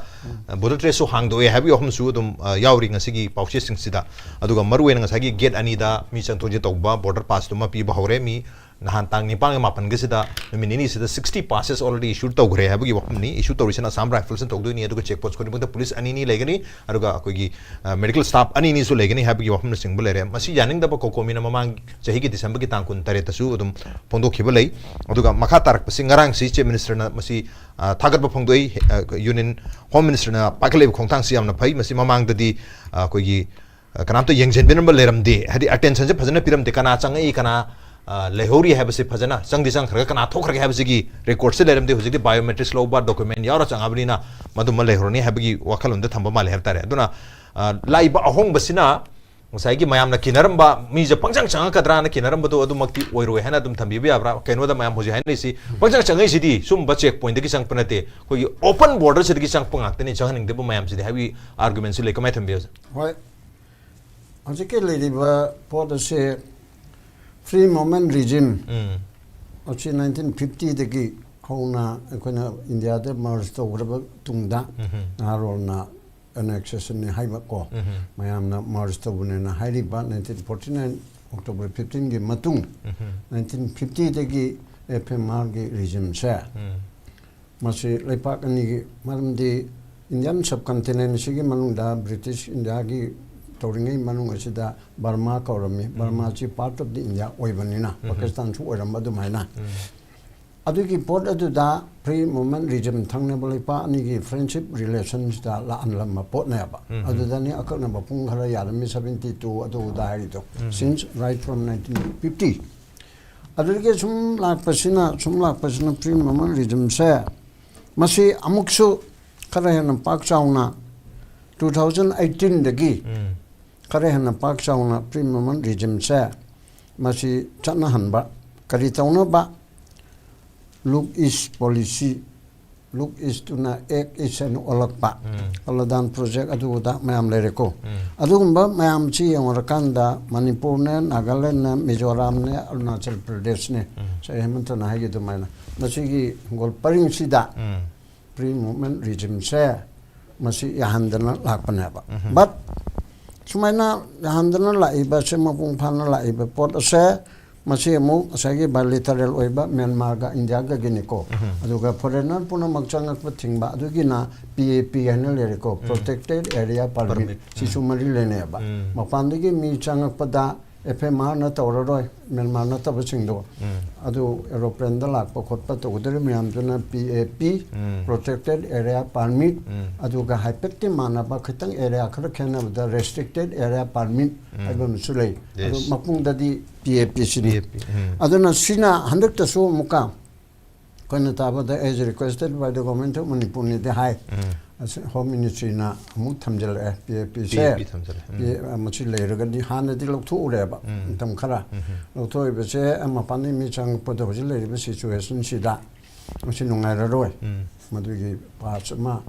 ꯑ, ꯕꯣꯔꯗꯔ ꯇ꯭ꯔꯦꯗꯁꯨ ꯍꯥꯡꯗꯣꯛꯑꯦ ꯍꯥꯏꯕꯒꯤ ꯋꯥꯐꯝꯁꯨ ꯑꯗꯨꯝ, ꯑ, ꯌꯥꯎꯔꯤ ꯉꯁꯤꯒꯤ ꯄꯥꯎꯆꯦꯁꯤꯡꯁꯤꯗ꯫ ꯑꯗꯨꯒ ꯃꯔꯨꯑꯣꯏꯅ ꯉꯁꯥꯏꯒꯤ ꯒꯦꯠ ꯑꯅꯤꯗ ꯃꯤ ꯆꯪꯊꯣꯛ ꯆꯪꯁꯤꯟ ꯇꯧꯕ ꯕꯣꯔꯗꯔ ꯄꯥꯁꯇꯨꯃ ꯄꯤꯕ ꯍꯧꯔꯦ꯫ ꯃꯤ ꯅꯍꯥꯟ ꯇꯥꯡ ꯅꯤꯄꯥꯟꯒ ꯃꯥꯄꯟꯒꯁꯤꯗ ꯅꯨꯃꯤꯠ ꯅꯤꯅꯤꯁꯤꯗ sixty passes already issue ꯇꯧꯈ꯭ꯔꯦ ꯍꯥꯏꯕꯒꯤ ꯋꯥꯐꯝꯅꯤ꯫ Issue ꯇꯧꯔꯤꯁꯤꯅ ꯑꯁꯥꯝ ꯔꯥꯏꯐꯜꯁꯅ ꯇꯧꯗꯣꯏꯅꯤ, ꯑꯗꯨꯒ ꯆꯦꯛ ꯄꯣꯁ ꯈꯨꯗꯤꯡꯃꯛꯇ ꯄꯨꯂꯤꯁ ꯑꯅꯤꯅꯤ ꯂꯩꯒꯅꯤ, ꯑꯗꯨꯒ ꯑꯩꯈꯣꯏꯒꯤ, ꯑ, ꯃꯦꯗꯤꯀꯦꯜ ꯁ꯭ꯇꯥꯐ ꯑꯅꯤꯅꯤꯁꯨ ꯂꯩꯒꯅꯤ ꯍꯥꯏꯕꯒꯤ ꯋꯥꯐꯝꯅꯆꯤꯡꯕ ꯂꯩꯔꯦ꯫ ꯃꯁꯤ ꯌꯥꯅꯤꯡꯗꯕ ꯀꯣꯀꯣꯃꯤꯅ ꯃꯃꯥꯡ ꯆꯍꯤꯒꯤ ꯗꯤꯁꯦꯝꯕꯔꯒꯤ ꯇꯥꯡ ꯀꯨꯟ ꯇꯔꯦꯠꯇꯁꯨ ꯑꯗꯨꯝ ꯐꯣꯡꯗꯣꯛꯈꯤꯕ ꯂꯩ꯫ ꯑꯗꯨꯒ ꯃꯈꯥ ꯇꯥꯔꯛꯄꯁꯤ ꯉꯔꯥꯡꯁꯤ ꯆꯤꯐ ꯃꯤꯅꯤꯁꯇꯔꯅ ꯃꯁꯤ, ꯑ, ꯊꯥꯒꯠꯄ ꯐꯣꯡꯗꯣꯛꯏ꯫ ꯑ, ꯌꯨꯅꯤꯌꯟ ꯍꯣꯝ ꯃꯤꯅꯤꯁꯇꯔꯅ ꯄꯥꯏꯈꯠꯂꯛꯏꯕ ꯈꯣꯡꯊꯥꯡꯁꯤ ꯌꯥꯝꯅ ꯐꯩ꯫ ꯃꯁꯤ ꯃꯃꯥꯡꯗꯗꯤ, ꯑ, ꯑꯩꯈꯣꯏꯒꯤ ꯑ, ꯀꯅꯥꯝꯇ ꯌꯦꯡꯁꯤꯟꯕꯤꯔꯝꯕ ꯂꯩꯔꯝꯗꯦ, ꯍꯥꯏꯗꯤ ꯑꯇꯦꯟꯁꯟꯁꯦ ꯐꯖꯅ ꯄꯤꯔꯝꯗꯦ, ꯀꯅꯥ ꯆꯪꯉꯛꯏ, ꯀꯅꯥ, ꯑ, ꯂꯩꯍꯧꯔꯤ ꯍꯥꯏꯕꯁꯦ ꯐꯖꯅ ꯆꯪꯗꯤ ꯆꯪꯈ꯭ꯔꯒ ꯀꯅꯥ ꯊꯣꯛꯈ꯭ꯔꯒꯦ ꯍꯥꯏꯕꯁꯤꯒꯤ ꯔꯦꯀꯣꯔꯠꯁꯦ ꯂꯩꯔꯝꯗꯦ꯫ ꯍꯧꯖꯤꯛꯇꯤ ꯕꯥꯏꯑꯣꯃꯦꯇ꯭ꯔꯤꯛꯁ ꯂꯧꯕ, ꯗꯣꯀꯨꯃꯦꯟ ꯌꯥꯎꯔ ꯆꯪꯉꯕꯅꯤꯅ ꯃꯗꯨꯃ ꯂꯩꯍꯧꯔꯅꯤ ꯍꯥꯏꯕꯒꯤ ꯋꯥꯈꯜꯂꯣꯟꯗ ꯊꯝꯕ ꯃꯥꯜꯂꯦ ꯍꯥꯏꯕ ꯇꯥꯔꯦ꯫ ꯑꯗꯨꯅ, ꯑ, ꯂꯥꯛꯏꯕ ꯑꯍꯣꯡꯕꯁꯤꯅ ꯉꯁꯥꯏꯒꯤ ꯃꯌꯥꯝꯅ ꯀꯤꯅꯔꯝꯕ, ꯃꯤꯁꯦ ꯄꯪꯆꯪ ꯆꯪꯉꯛꯀꯗ꯭ꯔꯥꯅ ꯀꯤꯅꯔꯝꯕꯗꯣ ꯑꯗꯨꯃꯛꯇꯤ ꯑꯣꯏꯔꯣꯏ ꯍꯥꯏꯅ ꯑꯗꯨꯝ ꯊꯝꯕꯤꯕ ꯌꯥꯕ꯭ꯔꯥ? ꯀꯩꯅꯣꯗ ꯃꯌꯥꯝ ꯍꯧꯖꯤꯛ ꯍꯥꯏꯅꯔꯤꯁꯤ ꯄꯪꯆꯪ ꯆꯪꯉꯛꯏꯁꯤꯗꯤ ꯁꯨꯝꯕ ꯆꯦꯛ ꯄꯣꯏꯟꯠꯇꯒꯤ ꯆꯪꯉꯛꯄ ꯅꯠꯇꯦ, ꯑꯩꯈꯣꯏꯒꯤ ꯑꯣꯄꯟ ꯕꯣꯔꯗꯔꯁꯤꯗꯒꯤ ꯆꯪꯉꯛꯄ ꯉꯥꯛꯇꯅꯤ, ꯆꯪꯍꯟꯅꯤꯡꯗꯕ ꯃꯌꯥꯝꯁꯤꯗꯤ ꯍꯥꯏꯕꯒꯤ ꯑꯥꯔꯒꯨꯃꯦꯟꯁꯤ ꯂꯩ꯫ ꯀꯃꯥꯏꯅ ꯊꯝꯕꯤ ꯑꯣꯖꯥ? ꯍꯣꯏ, ꯍꯧꯖꯤꯛꯀꯤ ꯂꯩꯔꯤꯕ ꯄꯣꯠ ꯑꯁꯦ ꯐ꯭ꯔꯤ ꯃꯨꯚꯃꯦꯟ ꯔꯤꯖꯤꯝ ꯎꯝ꯫ ꯑꯁꯤ ꯅꯥꯏꯟꯇꯤꯟ ꯐꯤꯐꯇꯤꯗꯒꯤ ꯍꯧꯅ ꯑꯩꯈꯣꯏꯅ ꯏꯟꯗꯤꯌꯥꯗ ꯃꯔꯖ ꯇꯧꯈ꯭ꯔꯕ ꯇꯨꯡꯗ ꯅꯍꯥꯔꯣꯜꯅ ꯑꯦꯅꯦꯛꯁꯦꯁꯟꯅꯤ ꯍꯥꯏꯕ ꯀꯣ, ꯃꯌꯥꯝꯅ ꯃꯔꯖ ꯇꯧꯕꯅꯦꯅ ꯍꯥꯏꯔꯤꯕ ꯅꯥꯏꯟꯇꯤꯟ ꯐꯣꯔꯇꯤ ꯅꯥꯏꯟ ꯑꯣꯛꯇꯣꯕꯔ ꯐꯤꯐꯇꯤꯟꯒꯤ ꯃꯇꯨꯡ ꯅꯥꯏꯟꯇꯤꯟ ꯐꯤꯐꯇꯤꯗꯒꯤ ꯑꯦꯐ ꯑꯦꯝ ꯑꯥꯔꯒꯤ ꯔꯤꯖꯤꯝꯁꯦ ꯃꯁꯤ ꯂꯩꯄꯥꯛ ꯑꯅꯤꯒꯤ, ꯃꯔꯝꯗꯤ ꯏꯟꯗꯤꯌꯥꯟ ꯁꯕ ꯀꯟꯇꯤꯅꯦꯟ ꯑꯁꯤꯒꯤ ꯃꯅꯨꯡꯗ ꯕ꯭ꯔꯤꯇꯤꯁ ꯏꯟꯗꯤꯌꯥꯒꯤ ꯇꯧꯔꯤꯉꯩ ꯃꯅꯨꯡ ꯑꯁꯤꯗ ꯕꯔꯃꯥ ꯀꯧꯔꯝꯃꯤ꯫ ꯕꯔꯃꯥꯁꯤ ꯄꯥꯔꯠ ꯑꯣꯐ ꯗꯤ ꯏꯟꯗꯤꯌꯥ ꯑꯣꯏꯕꯅꯤꯅ, ꯄꯥꯀꯤꯁꯇꯥꯟꯁꯨ ꯑꯣꯏꯔꯝꯕ ꯑꯗꯨꯃꯥꯏꯅ꯫ ꯑꯗꯨꯒꯤ ꯄꯣꯠ ꯑꯗꯨꯗ ꯐ꯭ꯔꯤ ꯃꯨꯚꯃꯦꯟ ꯔꯤꯖꯤꯝ ꯊꯪꯅꯕ ꯂꯩꯄꯥꯛ ꯑꯅꯤꯒꯤ ꯐ꯭ꯔꯦꯟꯁꯤꯞ ꯔꯤꯂꯦꯁꯟꯁꯤꯗ ꯂꯥꯛꯍꯜꯂꯝꯕ ꯄꯣꯠꯅꯦꯕ꯫ ꯑꯗꯨꯗꯅꯤ ꯑꯀꯛꯅꯕ ꯄꯨꯡ ꯈꯔ ꯌꯥꯔꯝꯃꯤ, ꯁꯕꯦꯟꯇꯤ ꯇꯨ ꯑꯗꯨ ꯑꯗꯥ ꯍꯥꯏꯔꯤꯗꯣ꯫ Since right from nineteen fifty꯫ ꯑꯗꯨꯗꯒꯤ ꯁꯨꯝ ꯂꯥꯛꯄꯁꯤꯅ, ꯁꯨꯝ ꯂꯥꯛꯄꯁꯤꯅ ꯐ꯭ꯔꯤ ꯃꯨꯚꯃꯦꯟ ꯔꯤꯖꯤꯝꯁꯦ ꯃꯁꯤ ꯑꯃꯨꯛꯁꯨ ꯈꯔ ꯍꯦꯟꯅ ꯄꯥꯛ ꯆꯥꯎꯅ ꯇꯨ ꯊꯥꯎꯖꯟ ꯑꯩꯠꯇꯤꯟꯗꯒꯤ ꯈꯔ ꯍꯦꯟꯅ ꯄꯥꯛ ꯆꯥꯎꯅ ꯐ꯭ꯔꯤ ꯃꯨꯚꯃꯦꯟ ꯔꯤꯖꯤꯝꯁꯦ ꯃꯁꯤ ꯆꯠꯅꯍꯟꯕ꯫ ꯀꯔꯤ ꯇꯧꯅꯕ? ꯂꯨꯛ ꯏꯁ ꯄꯣꯂꯤꯁꯤ ꯂꯨꯛ ꯏꯁꯇꯨꯅ ꯑꯦꯛ ꯏꯁ ꯍꯥꯏꯅ ꯑꯣꯜꯂꯛꯄ, ꯀꯂꯗꯥꯟ ꯄ꯭ꯔꯣꯖꯦꯛ, ꯑꯗꯨꯗ ꯃꯌꯥꯝ ꯂꯩꯔꯦꯀꯣ꯫ ꯑꯗꯨꯒꯨꯝꯕ ꯃꯌꯥꯝꯁꯤ ꯌꯦꯡꯉꯨꯔꯀꯥꯟꯗ ꯃꯅꯤꯄꯨꯔꯅꯦ, ꯅꯥꯒꯥꯂꯦꯟꯅꯦ, ꯃꯤꯖꯣꯔꯥꯝꯅꯦ, ꯑꯔꯨꯅꯥꯆꯜ ꯄ꯭ꯔꯗꯦꯁꯅꯦ, ꯁꯥꯔ ꯍꯦꯃꯟꯇꯅ ꯍꯥꯏꯈꯤꯕ ꯑꯗꯨꯃꯥꯏꯅ ꯃꯁꯤꯒꯤ ꯍꯤꯡꯒꯣꯜ ꯄꯔꯤꯡꯁꯤꯗ ꯄ꯭ꯔꯤ ꯃꯨꯚꯃꯦꯟ ꯔꯤꯖꯤꯝꯁꯦ ꯃꯁꯤ ꯌꯥꯍꯟꯗꯅ ꯂꯥꯛꯄꯅꯦꯕ꯫ ꯕꯠ ꯁꯨꯃꯥꯏꯅ ꯌꯥꯍꯟꯗꯅ ꯂꯥꯛꯏꯕꯁꯦ, ꯃꯄꯨꯡ ꯐꯥꯅ ꯂꯥꯛꯏꯕ ꯄꯣꯠ ꯑꯁꯦ, ꯃꯁꯤ ꯑꯃꯨꯛ ꯉꯁꯥꯏꯒꯤ ꯕꯥꯏꯂꯦꯇꯔꯦꯜ ꯑꯣꯏꯕ ꯃ꯭ꯌꯥꯟꯃꯥꯔꯒ ꯏꯟꯗꯤꯌꯥꯒꯒꯤꯅꯤꯀꯣ꯫ ꯑꯗꯨꯒ ꯐꯣꯔꯦꯟꯅꯔ ꯄꯨꯝꯅꯃꯛ ꯆꯪꯉꯛꯄ ꯊꯤꯡꯕ, ꯑꯗꯨꯒꯤꯅ ꯄꯤ ꯑꯦ ꯄꯤ ꯍꯥꯏꯅ ꯂꯩꯔꯦꯀꯣ, ꯄ꯭ꯔꯣꯇꯦꯛꯇꯦꯠ ꯑꯦꯔꯤꯌꯥ ꯄꯥꯔꯃꯤꯠ꯫ ꯁꯤꯁꯨ ꯃꯔꯤ ꯂꯩꯅꯩꯕ꯫ ꯃꯄꯥꯟꯗꯒꯤ ꯃꯤ ꯆꯪꯉꯛꯄꯗ ꯑꯦꯐ ꯑꯦꯝ ꯑꯥꯔꯅ ꯇꯧꯔꯔꯣꯏ, ꯃ꯭ꯌꯥꯟꯃꯥꯔ ꯅꯠꯇꯕꯁꯤꯡꯗꯣ꯫ ꯑꯗꯨ ꯑꯦꯔꯣꯄ꯭ꯂꯦꯟꯗ ꯂꯥꯛꯄ ꯈꯣꯠꯄ ꯇꯧꯒꯗꯧꯔꯤꯕ ꯃꯌꯥꯝꯗꯨꯅ ꯄꯤ ꯑꯦ ꯄꯤ, ꯄ꯭ꯔꯣꯇꯦꯛꯇꯦꯠ ꯑꯦꯔꯤꯌꯥ ꯄꯥꯔꯃꯤꯠ꯫ ꯑꯗꯨꯒ ꯍꯥꯏꯐꯦꯠꯇꯤ ꯃꯥꯟꯅꯕ, ꯈꯤꯇꯪ ꯑꯦꯔꯤꯌꯥ ꯈꯔ ꯈꯦꯠꯅꯕꯗ ꯔꯦꯁꯇ꯭ꯔꯤꯛꯇꯦꯠ ꯑꯦꯔꯤꯌꯥ ꯄꯥꯔꯃꯤꯠ ꯍꯥꯏꯕ ꯑꯃꯁꯨ ꯂꯩ꯫ ꯑꯗꯨ ꯃꯄꯨꯡꯗꯗꯤ ꯄꯤ ꯑꯦ ꯄꯤ ꯁꯤꯅꯤ꯫ ꯑꯗꯨꯅ ꯁꯤꯅ ꯍꯟꯗꯛꯇꯁꯨ ꯑꯃꯨꯛꯀ ꯑꯩꯈꯣꯏꯅ ꯇꯥꯕꯗ, as requested by the Government of ꯃꯅꯤꯄꯨꯔꯅꯤꯗꯤ ꯍꯥꯏ꯫ ꯑꯁꯤ ꯍꯣꯝ ꯃꯤꯅꯤꯁꯇ꯭ꯔꯤꯅ ꯑꯃꯨꯛ ꯊꯝꯖꯤꯜꯂꯛꯑꯦ, ꯄꯤ ꯑꯦ ꯄꯤꯁꯦ꯫ ꯄꯤ ꯑꯦ ꯄꯤ ꯊꯝꯖꯤꯜꯂꯛꯑꯦ꯫ ꯄꯤ ꯑꯦ, ꯃꯁꯤ ꯂꯩꯔꯒꯗꯤ ꯍꯥꯟꯅꯗꯤ ꯂꯧꯊꯣꯛꯎꯔꯦꯕ, ꯃꯇꯝ ꯈꯔ꯫ ꯂꯧꯊꯣꯛꯏꯕꯁꯦ ꯃꯄꯥꯟꯗꯒꯤ ꯃꯤ ꯆꯪꯉꯛꯄꯗ ꯍꯧꯖꯤꯛ ꯂꯩꯔꯤꯕ ꯁꯤꯆꯨꯋꯦꯁꯟꯁꯤꯗ ꯃꯁꯤ ꯅꯨꯡꯉꯥꯏꯔꯔꯣꯏ꯫ ꯃꯗꯨꯒꯤ ꯄꯥꯁ ꯑꯃ,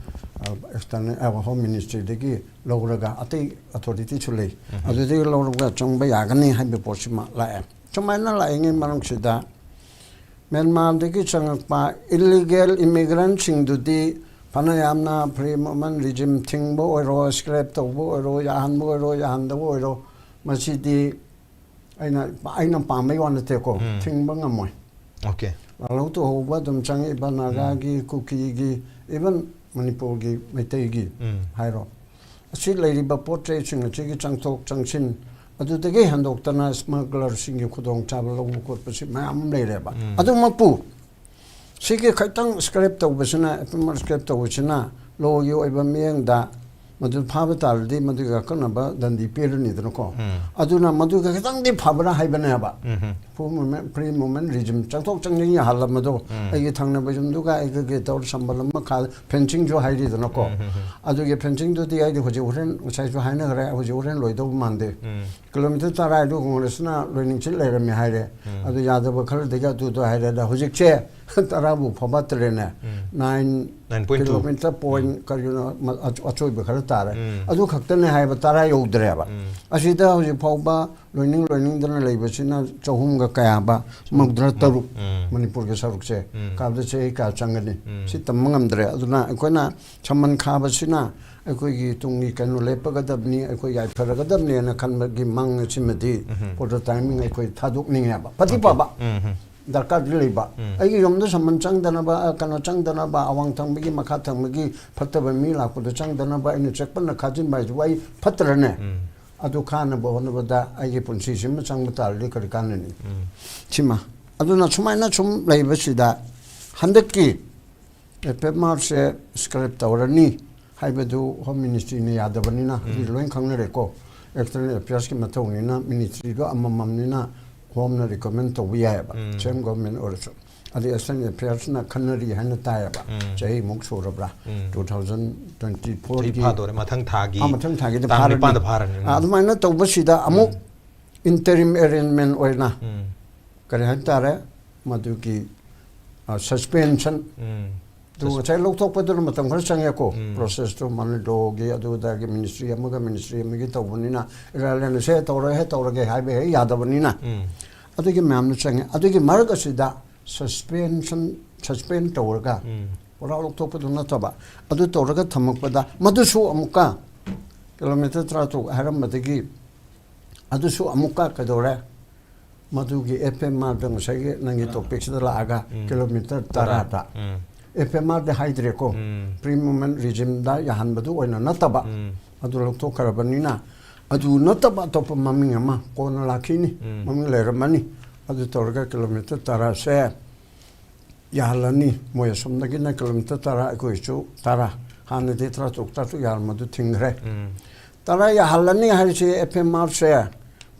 ꯑ, ꯑꯦꯛꯁꯇꯔꯅꯦꯜ, ꯑ, ꯍꯣꯝ ꯃꯤꯅꯤꯁꯇ꯭ꯔꯤꯗꯒꯤ ꯂꯧꯔꯒ, ꯑꯇꯩ ꯑꯊꯣꯔꯤꯇꯤꯁꯨ ꯂꯩ, ꯑꯗꯨꯗꯒꯤ ꯂꯧꯔꯒ ꯆꯪꯕ ꯌꯥꯒꯅꯤ ꯍꯥꯏꯕ ꯄꯣꯠꯁꯤꯃ ꯂꯥꯛꯑꯦ꯫ ꯁꯨꯃꯥꯏꯅ ꯂꯥꯛꯏꯉꯩ ꯃꯔꯛꯁꯤꯗ ꯃ꯭ꯌꯥꯟꯃꯥꯔꯗꯒꯤ ꯆꯪꯉꯛꯄ ꯏꯂꯤꯒꯦꯜ ꯏꯃꯤꯒ꯭ꯔꯦꯟꯁꯤꯡꯗꯨꯗꯤ ꯐꯅ ꯌꯥꯝꯅ ꯐ꯭ꯔꯤ ꯃꯨꯚꯃꯦꯟ ꯔꯤꯖꯤꯝ ꯊꯤꯡꯕ ꯑꯣꯏꯔꯣ, ꯁ꯭ꯀ꯭ꯔꯦꯞ ꯇꯧꯕ ꯑꯣꯏꯔꯣ, ꯌꯥꯍꯟꯕ ꯑꯣꯏꯔꯣ, ꯌꯥꯍꯟꯗꯕ ꯑꯣꯏꯔꯣ, ꯃꯁꯤꯗꯤ ꯑꯩꯅ, ꯑꯩꯅ ꯄꯥꯝꯕꯩ ꯋꯥ ꯅꯠꯇꯦꯀꯣ, ꯊꯤꯡꯕ ꯉꯝꯃꯣꯏ꯫ ꯑꯣꯀꯦ꯫ ꯂꯥꯜꯍꯧ ꯇꯨꯍꯧꯕ ꯑꯗꯨꯝ ꯆꯪꯉꯛꯏꯕ ꯅꯥꯒꯥꯒꯤ, ꯀꯨꯀꯤꯒꯤ, ꯏꯚꯟ ꯃꯅꯤꯄꯨꯔꯒꯤ ꯃꯩꯇꯩꯒꯤ ꯍꯥꯏꯔꯣ, ꯑꯁꯤ ꯂꯩꯔꯤꯕ ꯄꯣꯠ ꯆꯩꯁꯤꯡ ꯑꯁꯤꯒꯤ ꯆꯪꯊꯣꯛ ꯆꯪꯁꯤꯟ, ꯑꯗꯨꯗꯒꯤ ꯍꯦꯟꯗꯣꯛꯇꯅ ꯁ꯭ꯃꯒꯂꯔꯁꯤꯡꯒꯤ ꯈꯨꯗꯣꯡꯆꯥꯕ ꯂꯧꯕ ꯈꯣꯠꯄꯁꯤ ꯃꯌꯥꯝ ꯑꯃ ꯂꯩꯔꯦꯕ꯫ ꯑꯗꯨꯃꯛꯄꯨ ꯁꯤꯒꯤ ꯈꯤꯇꯪ ꯁ꯭ꯀ꯭ꯔꯦꯞ ꯇꯧꯕꯁꯤꯅ, ꯑꯦꯐ ꯑꯥꯏ ꯑꯥꯔ ꯁ꯭ꯀ꯭ꯔꯦꯞ ꯇꯧꯕꯁꯤꯅ ꯂꯣꯒꯤ ꯑꯣꯏꯕ ꯃꯤꯠꯌꯦꯡꯗ ꯃꯗꯨ ꯐꯥꯕ ꯇꯥꯔꯗꯤ ꯃꯗꯨꯒꯤ ꯑꯀꯛꯅꯕ ꯗꯟꯗꯤ ꯄꯤꯔꯅꯤꯗꯅꯀꯣ꯫ ꯑꯗꯨꯅ ꯃꯗꯨꯒ ꯈꯤꯇꯪꯗꯤ ꯐꯕ꯭ꯔꯥ ꯍꯥꯏꯕꯅꯦꯕ꯫ ꯐ꯭ꯔꯤ ꯃꯨꯚꯃꯦꯟ, ꯐ꯭ꯔꯤ ꯃꯨꯚꯃꯦꯟ ꯔꯤꯖꯤꯝ, ꯆꯪꯊꯣꯛ ꯆꯪꯁꯤꯟ ꯌꯥꯍꯜꯂꯝꯕꯗꯣ, ꯑꯩꯒꯤ ꯊꯪꯅꯕ ꯌꯨꯝꯗꯨꯒ ꯑꯩꯒꯒꯤ ꯇꯧꯔ ꯁꯝꯕꯜ ꯑꯃ ꯈꯥ-, ꯐꯦꯟꯁꯤꯡꯁꯨ ꯍꯥꯏꯔꯤꯗꯅꯀꯣ꯫ ꯑꯗꯨꯒꯤ ꯐꯦꯟꯁꯤꯡꯗꯨꯗꯤ ꯑꯩꯗꯤ ꯍꯧꯖꯤꯛ ꯍꯣꯔꯦꯟ, ꯉꯁꯥꯏꯁꯨ ꯍꯥꯏꯅꯈ꯭ꯔꯦ, ꯍꯧꯖꯤꯛ ꯍꯣꯔꯦꯟ ꯂꯣꯏꯗꯧꯕ ꯃꯥꯟꯗꯦ꯫ ꯀꯤꯂꯣꯃꯤꯇꯔ ꯇꯔꯥ ꯍꯥꯏꯗꯨ ꯀꯣꯡꯒ꯭ꯔꯦꯁꯅ ꯂꯣꯏꯅꯤꯡꯆꯤꯠ ꯂꯩꯔꯝꯃꯦ ꯍꯥꯏꯔꯦ꯫ ꯑꯗꯨ ꯌꯥꯗꯕ ꯈꯔꯗꯒꯤ ꯑꯗꯨꯗꯣ ꯍꯥꯏꯔꯦ꯫ ꯑꯗ ꯍꯧꯖꯤꯛꯁꯦ ꯇꯔꯥꯕꯨ ꯐꯥꯕꯠꯇ꯭ꯔꯦꯅꯦ꯫ Nine nine point two. Kilometre point ꯀꯔꯤꯅꯣ, ꯃ-, ꯑꯆ-, ꯑꯆꯣꯏꯕ ꯈꯔ ꯇꯥꯔꯦ꯫ ꯎꯝ꯫ ꯑꯗꯨ ꯈꯛꯇꯅꯦ ꯍꯥꯏꯕ, ꯇꯔꯥ ꯌꯧꯗ꯭ꯔꯦꯕ꯫ ꯎꯝ꯫ ꯑꯁꯤꯗ ꯍꯧꯖꯤꯛ ꯐꯥꯎꯕ ꯂꯣꯏꯅꯤꯡ ꯂꯣꯏꯅꯤꯡꯗꯅ ꯂꯩꯕꯁꯤꯅ ꯆꯍꯨꯝꯒ ꯀꯌꯥꯕ, ꯃꯧꯗ꯭ꯔꯥ ꯇꯔꯨꯛ ꯎꯝ꯫ ꯃꯅꯤꯄꯨꯔꯒꯤ ꯁꯔꯨꯛꯁꯦ ꯎꯝ꯫ ꯀꯥꯕꯗ ꯆꯍꯤ ꯀꯌꯥ ꯆꯪꯒꯅꯤ? ꯎꯝ꯫ ꯁꯤ ꯇꯝꯕ ꯉꯝꯗ꯭ꯔꯦ꯫ ꯑꯗꯨꯅ ꯑꯩꯈꯣꯏꯅ ꯁꯃꯟ ꯈꯥꯕꯁꯤꯅ ꯑꯩꯈꯣꯏꯒꯤ ꯇꯨꯡꯒꯤ ꯀꯩꯅꯣ ꯂꯦꯞꯄꯒꯗꯕꯅꯤ, ꯑꯩꯈꯣꯏ ꯌꯥꯏꯐꯔꯒꯗꯕꯅꯤꯅ ꯈꯟꯕꯒꯤ ꯃꯪ ꯑꯁꯤꯃꯗꯤ ꯎꯝ꯫ ꯄ꯭ꯔꯣꯇꯣꯇꯥꯏꯃꯤꯡ ꯑꯩꯈꯣꯏ ꯊꯥꯗꯣꯛꯅꯤꯡꯉꯦꯕ꯫ ꯐꯗꯤ ꯐꯕ ꯎꯝ꯫ ꯗꯔꯀꯥꯔꯗꯤ ꯂꯩꯕ꯫ ꯎꯝ꯫ ꯑꯩꯒꯤ ꯌꯨꯝꯗ ꯁꯃꯟ ꯆꯪꯗꯅꯕ, ꯑ, ꯀꯩꯅꯣ ꯆꯪꯗꯅꯕ, ꯑꯋꯥꯡ ꯊꯪꯕꯒꯤ, ꯃꯈꯥ ꯊꯪꯕꯒꯤ ꯐꯠꯇꯕ ꯃꯤ ꯂꯥꯛꯄꯗ ꯆꯪꯗꯅꯕ ꯑꯩꯅ ꯆꯦꯛꯄꯟꯅ ꯈꯥꯖꯤꯟꯕ ꯍꯥꯏꯁꯤꯕꯨ ꯑꯩ ꯐꯠꯇ꯭ꯔꯅꯦ? ꯎꯝ꯫ ꯑꯗꯨ ꯈꯥꯅꯕ ꯍꯣꯠꯅꯕꯗ ꯑꯩꯒꯤ ꯄꯨꯟꯁꯤꯁꯤꯃ ꯆꯪꯕ ꯇꯥꯔꯗꯤ ꯀꯔꯤ ꯀꯥꯟꯅꯅꯤ? ꯎꯝ꯫ ꯁꯤꯃ꯫ ꯑꯗꯨꯅ ꯁꯨꯃꯥꯏꯅ ꯁꯨꯝ ꯂꯩꯕꯁꯤꯗ ꯍꯟꯗꯛꯀꯤ ꯑꯦꯐ ꯑꯦꯝ ꯑꯥꯔꯁꯦ ꯁ꯭ꯀ꯭ꯔꯦꯞ ꯇꯧꯔꯅꯤ ꯍꯥꯏꯕꯗꯨ ꯍꯣꯝ ꯃꯤꯅꯤꯁꯇ꯭ꯔꯤꯅ ꯌꯥꯗꯕꯅꯤꯅ ꯍꯧꯖꯤꯛ ꯂꯣꯏ ꯈꯪꯅꯔꯦꯀꯣ꯫ ꯑꯦꯛꯁꯇꯔꯅꯦꯜ ꯑꯦꯐꯤꯌꯔꯁꯀꯤ ꯃꯊꯧꯅꯤꯅ, ꯃꯤꯅꯤꯁꯇ꯭ꯔꯤꯗꯣ ꯑꯃꯃꯝꯅꯤꯅ ꯍꯣꯝꯅ ꯔꯤꯀꯃꯦꯟ ꯇꯧꯕ ꯌꯥꯏꯑꯕ, ꯎꯝ꯫ ꯁꯦꯝ ꯒꯣꯚꯔꯟꯃꯦꯟ ꯑꯣꯏꯔꯁꯨ꯫ ꯑꯗꯩ ꯑꯦꯛꯁꯇꯔꯅꯦꯜ ꯑꯦꯐꯤꯌꯔꯁꯅ ꯈꯟꯅꯔꯤ ꯍꯥꯏꯅ ꯇꯥꯏꯌꯦꯕ꯫ ꯎꯝ꯫ ꯆꯍꯤꯃꯨꯛ ꯁꯨꯔꯕ꯭ꯔꯥ? ꯎꯝ꯫ ꯇꯨ ꯊꯥꯎꯖꯟ ꯇ꯭ꯋꯦꯟꯇꯤ ꯆꯍꯤ ꯐꯣꯔꯒꯤ ꯐꯥꯗꯣꯔꯦ, ꯃꯊꯪ ꯊꯥꯒꯤ ꯑꯥ, ꯃꯊꯪ ꯊꯥꯒꯤꯗ ꯇꯥꯡ ꯐꯥꯔꯅꯤ꯫ ꯅꯤꯄꯥꯟꯗ ꯐꯥꯔꯅꯤ꯫ ꯎꯝ꯫ ꯑꯥ, ꯑꯗꯨꯃꯥꯏꯅ ꯇꯧꯕꯁꯤꯗ ꯑꯃꯨꯛ ꯏꯟꯇꯔꯤꯝ ꯑꯦꯔꯦꯟꯖꯃꯦꯟ ꯑꯣꯏꯅ ꯎꯝ꯫ ꯀꯔꯤ ꯍꯥꯏꯇꯥꯔꯦ, ꯃꯗꯨꯒꯤ, ꯑ, ꯁꯁꯄꯦꯟꯁꯟ ꯎꯝ꯫ ꯑꯗꯨ ꯉꯁꯥꯏ ꯂꯧꯊꯣꯛꯄꯗꯨꯅ ꯃꯇꯝ ꯈꯔ ꯆꯪꯉꯦꯀꯣ꯫ ꯎꯝ꯫ ꯄ꯭ꯔꯣꯁꯦꯁꯇꯣ ꯃꯅꯤ ꯂꯣꯒꯤ ꯑꯗꯨ ꯑꯗꯥꯒꯤ ꯃꯤꯅꯤꯁꯇ꯭ꯔꯤ ꯑꯃꯒ ꯃꯤꯅꯤꯁꯇ꯭ꯔꯤ ꯑꯃꯒꯤ ꯇꯧꯕꯅꯤꯅ, ꯏꯔꯥꯂꯦꯟꯁꯦ ꯇꯧꯔꯦ, ꯍꯦ ꯇꯧꯔꯒꯦ ꯍꯥꯏꯕ ꯍꯦꯛ ꯌꯥꯗꯕꯅꯤꯅ꯫ ꯎꯝ꯫ ꯑꯗꯨꯒꯤ ꯃꯌꯥꯝꯗꯨ ꯆꯪꯉꯦ꯫ ꯑꯗꯨꯒꯤ ꯃꯔꯛ ꯑꯁꯤꯗ ꯁꯁꯄꯦꯟꯁꯟ, ꯁꯁꯄꯦꯟ ꯇꯧꯔꯒ, ꯎꯝ꯫ ꯄꯨꯔꯥ ꯂꯧꯊꯣꯛꯄꯗꯨ ꯅꯠꯇꯕ, ꯑꯗꯨ ꯇꯧꯔꯒ ꯊꯝꯃꯛꯄꯗ ꯃꯗꯨꯁꯨ ꯑꯃꯨꯛꯀ ꯀꯤꯂꯣꯃꯤꯇꯔ ꯇꯔꯥꯇꯔꯨꯛ ꯍꯥꯏꯔꯝꯕꯗꯒꯤ ꯑꯗꯨꯁꯨ ꯑꯃꯨꯛꯀ ꯀꯩꯗꯧꯔꯦ? ꯃꯗꯨꯒꯤ ꯑꯦꯐ ꯑꯦꯝ ꯑꯥꯔꯗ ꯉꯁꯥꯏꯒꯤ ꯅꯪꯒꯤ ꯇꯣꯄꯤꯛꯁꯤꯗ ꯂꯥꯛꯑꯒ ꯎꯝ꯫ ꯀꯤꯂꯣꯃꯤꯇꯔ ꯇꯔꯥꯗ ꯎꯝ꯫ ꯑꯦꯐ ꯑꯦꯝ ꯑꯥꯔꯗꯤ ꯍꯥꯏꯗ꯭ꯔꯦꯀꯣ꯫ ꯎꯝ꯫ ꯄ꯭ꯔꯤ ꯃꯨꯚꯃꯦꯟ ꯔꯤꯖꯤꯝꯗ ꯌꯥꯍꯟꯕꯗꯨ ꯑꯣꯏꯅ ꯅꯠꯇꯕ, ꯎꯝ꯫ ꯑꯗꯨ ꯂꯧꯊꯣꯛꯈ꯭ꯔꯕꯅꯤꯅ, ꯑꯗꯨ ꯅꯠꯇꯕ ꯑꯇꯣꯞꯄ ꯃꯃꯤꯡ ꯑꯃ ꯀꯣꯟꯅ ꯂꯥꯛꯈꯤꯅꯤ, ꯎꯝ꯫ ꯃꯃꯤꯡ ꯂꯩꯔꯝꯃꯅꯤ꯫ ꯑꯗꯨ ꯇꯧꯔꯒ ꯀꯤꯂꯣꯃꯤꯇꯔ ꯇꯔꯥꯁꯦ ꯌꯥꯍꯜꯂꯅꯤ꯫ ꯃꯣꯏ ꯑꯁꯣꯝꯗꯒꯤꯅ ꯀꯤꯂꯣꯃꯤꯇꯔ ꯇꯔꯥ, ꯑꯩꯈꯣꯏꯁꯨ ꯇꯔꯥ, ꯍꯥꯟꯅꯗꯤ ꯇꯔꯥꯇꯔꯨꯛ, ꯇꯔꯥꯇꯔꯨꯛ ꯌꯥꯔꯝꯕꯗꯨ ꯊꯤꯡꯈ꯭ꯔꯦ꯫ ꯎꯝ꯫ ꯇꯔꯥ ꯌꯥꯍꯜꯂꯅꯤ ꯍꯥꯏꯔꯤꯁꯦ ꯑꯦꯐ ꯑꯦꯝ ꯑꯥꯔꯁꯦ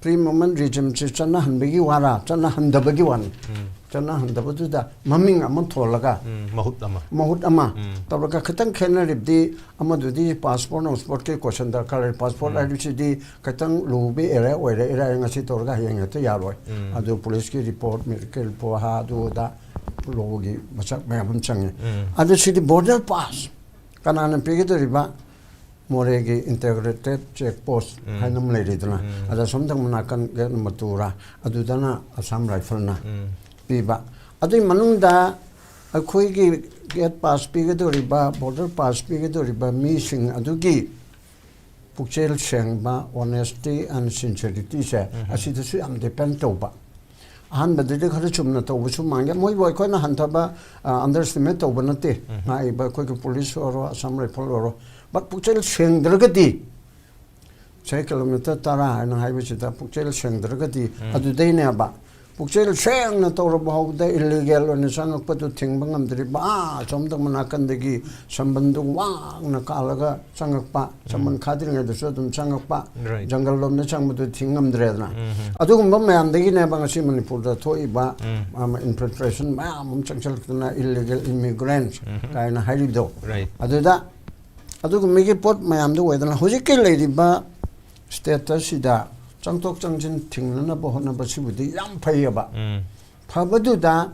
ꯄ꯭ꯔꯤ ꯃꯨꯚꯃꯦꯟ ꯔꯤꯖꯤꯝꯁꯦ ꯆꯠꯅꯍꯟꯕꯒꯤ ꯋꯥꯔꯥ, ꯆꯠꯅꯍꯟꯗꯕꯒꯤ ꯋꯥꯅꯤ꯫ ꯎꯝ꯫ ꯆꯠꯅꯍꯟꯗꯕꯗꯨꯗ ꯃꯃꯤꯡ ꯑꯃ ꯊꯣꯜꯂꯒ, ꯎꯝ, ꯃꯍꯨꯠ ꯑꯃ꯫ ꯃꯍꯨꯠ ꯑꯃ ꯎꯝ꯫ ꯇꯧꯔꯒ ꯈꯤꯇꯪ ꯈꯦꯠꯅꯔꯤꯕꯗꯤ, ꯑꯃꯗꯨꯗꯤ ꯄꯥꯁꯄꯣꯔꯠ ꯅꯨꯡꯁꯄꯣꯔꯠꯀꯤ ꯀꯣꯏꯁꯟ ꯗꯔꯀꯥꯔ ꯂꯩ꯫ ꯄꯥꯁꯄꯣꯔꯠ ꯎꯝ꯫ ꯍꯥꯏꯕꯁꯤꯗꯤ ꯈꯤꯇꯪ ꯂꯨꯕ ꯑꯦꯔꯤꯌꯥ ꯑꯣꯏꯔꯦ, ꯏꯔꯥꯏ ꯉꯁꯤ ꯇꯧꯔꯒ ꯍꯌꯦꯡ ꯍꯦꯛꯇ ꯌꯥꯔꯣꯏ꯫ ꯎꯝ꯫ ꯑꯗꯨ ꯄꯨꯂꯤꯁꯀꯤ ꯔꯤꯄꯣꯔꯠ, ꯃꯦꯗꯤꯀꯦꯜ ꯔꯤꯄꯣꯔꯠ, ꯍꯥ, ꯑꯗꯨ ꯑꯗꯥ ꯂꯣꯒꯤ ꯃꯆꯥꯛ ꯃꯌꯥꯝ ꯑꯃ ꯆꯪꯉꯤ꯫ ꯑꯗꯨ ꯁꯤꯗꯤ ꯕꯣꯔꯗꯔ ꯄꯥꯁ ꯀꯅꯥꯅ ꯄꯤꯒꯗꯧꯔꯤꯕ? ꯃꯣꯔꯦꯒꯤ ꯏꯟꯇꯦꯒ꯭ꯔꯦꯇꯦꯠ ꯆꯦꯛ ꯄꯣꯁ ꯍꯥꯏꯅ ꯑꯃ ꯂꯩꯔꯤꯗꯅ, ꯑꯗ ꯁꯣꯝꯗ ꯅꯥꯀꯟ ꯒꯦꯠ ꯅꯝꯕꯔ ꯇꯨꯔꯥ, ꯑꯗꯨꯗꯅ ꯑꯁꯥꯝ ꯔꯥꯏꯐꯜꯅ ꯄꯤꯕ꯫ ꯑꯗꯨꯒꯤ ꯃꯅꯨꯡꯗ ꯑꯩꯈꯣꯏꯒꯤ ꯒꯦꯠ ꯄꯥꯁ ꯄꯤꯒꯗꯧꯔꯤꯕ, ꯕꯣꯔꯗꯔ ꯄꯥꯁ ꯄꯤꯒꯗꯧꯔꯤꯕ ꯃꯤꯁꯤꯡ ꯑꯗꯨꯒꯤ ꯄꯨꯛꯆꯦꯜ ꯁꯦꯡꯕ, honesty and sincerity ꯁꯦ ꯑꯁꯤꯗꯁꯨ ꯌꯥꯝ ꯗꯤꯄꯦꯟ ꯇꯧꯕ꯫ ꯑꯍꯥꯟꯕꯗꯗꯤ ꯈꯔ ꯆꯨꯝꯅ ꯇꯧꯕꯁꯨ ꯃꯥꯟꯒꯦ, ꯃꯣꯏꯕꯨ ꯑꯩꯈꯣꯏꯅ ꯍꯟꯊꯕ, ꯑꯟꯗꯔ ꯑꯦꯁꯇꯤꯃꯦꯠ ꯇꯧꯕ ꯅꯠꯇꯦ꯫ ꯉꯥꯛꯏꯕ ꯑꯩꯈꯣꯏꯒꯤ ꯄꯨꯂꯤꯁ ꯑꯣꯏꯔꯣ, ꯑꯁꯥꯝ ꯔꯥꯏꯐꯜ ꯑꯣꯏꯔꯣ, ꯕꯠ ꯄꯨꯛꯆꯦꯜ ꯁꯦꯡꯗ꯭ꯔꯒꯗꯤ, ꯁꯦ ꯀꯤꯂꯣꯃꯤꯇꯔ ꯇꯔꯥ ꯍꯥꯏꯅ ꯍꯥꯏꯕꯁꯤꯗ ꯄꯨꯛꯆꯦꯜ ꯁꯦꯡꯗ꯭ꯔꯒꯗꯤ, ꯑꯗꯨꯗꯩꯅꯦꯕ ꯄꯨꯛꯆꯦꯜ ꯁꯦꯡꯅ ꯇꯧꯔꯕ ꯐꯥꯎꯕꯗ ꯏꯜꯂꯤꯒꯦꯜ ꯑꯣꯏꯅ ꯆꯪꯉꯛꯄꯗꯨ ꯊꯤꯡꯕ ꯉꯝꯗ꯭ꯔꯤꯕ, ꯑꯥ, ꯑꯁꯣꯝꯗ ꯅꯥꯀꯟꯗꯒꯤ ꯁꯝꯕꯟꯗꯨ ꯋꯥꯡꯅ ꯀꯥꯜꯂꯒ ꯆꯪꯉꯛꯄ, ꯁꯝꯕꯟ ꯈꯥꯗ꯭ꯔꯤꯉꯩꯗꯁꯨ ꯑꯗꯨꯝ ꯆꯪꯉꯛꯄ, Right. ꯖꯪꯒꯜ ꯂꯣꯝꯗ ꯆꯪꯕꯗꯨ ꯊꯤꯡ ꯉꯝꯗ꯭ꯔꯦꯗꯅ꯫ ꯑꯗꯨꯒꯨꯝꯕ ꯃꯌꯥꯝꯗꯒꯤꯅꯦꯕ ꯉꯁꯤ ꯃꯅꯤꯄꯨꯔꯗ ꯊꯣꯛꯏꯕ, ꯑꯃ, ꯏꯟꯐꯤꯜꯇ꯭ꯔꯦꯁꯟ ꯃꯌꯥꯝ ꯑꯃ ꯆꯪꯁꯤꯜꯂꯛꯇꯅ, ꯏꯜꯂꯤꯒꯦꯜ ꯏꯃꯤꯒ꯭ꯔꯦꯟꯠ ꯀꯥꯏꯅ ꯍꯥꯏꯔꯤꯕꯗꯣ꯫ Right. ꯑꯗꯨꯗ ꯑꯗꯨꯒꯨꯝꯕꯒꯤ ꯄꯣꯠ ꯃꯌꯥꯝꯗꯨ ꯑꯣꯏꯗꯅ ꯍꯧꯖꯤꯛꯀꯤ ꯂꯩꯔꯤꯕ ꯁ꯭ꯇꯦꯇꯁꯁꯤꯗ ꯆꯪꯊꯣꯛ ꯆꯪꯁꯤꯟ ꯊꯤꯡꯅꯅꯕ ꯍꯣꯠꯅꯕꯁꯤꯕꯨꯗꯤ ꯌꯥꯝ ꯐꯩꯌꯦꯕ꯫ ꯐꯕꯗꯨꯗ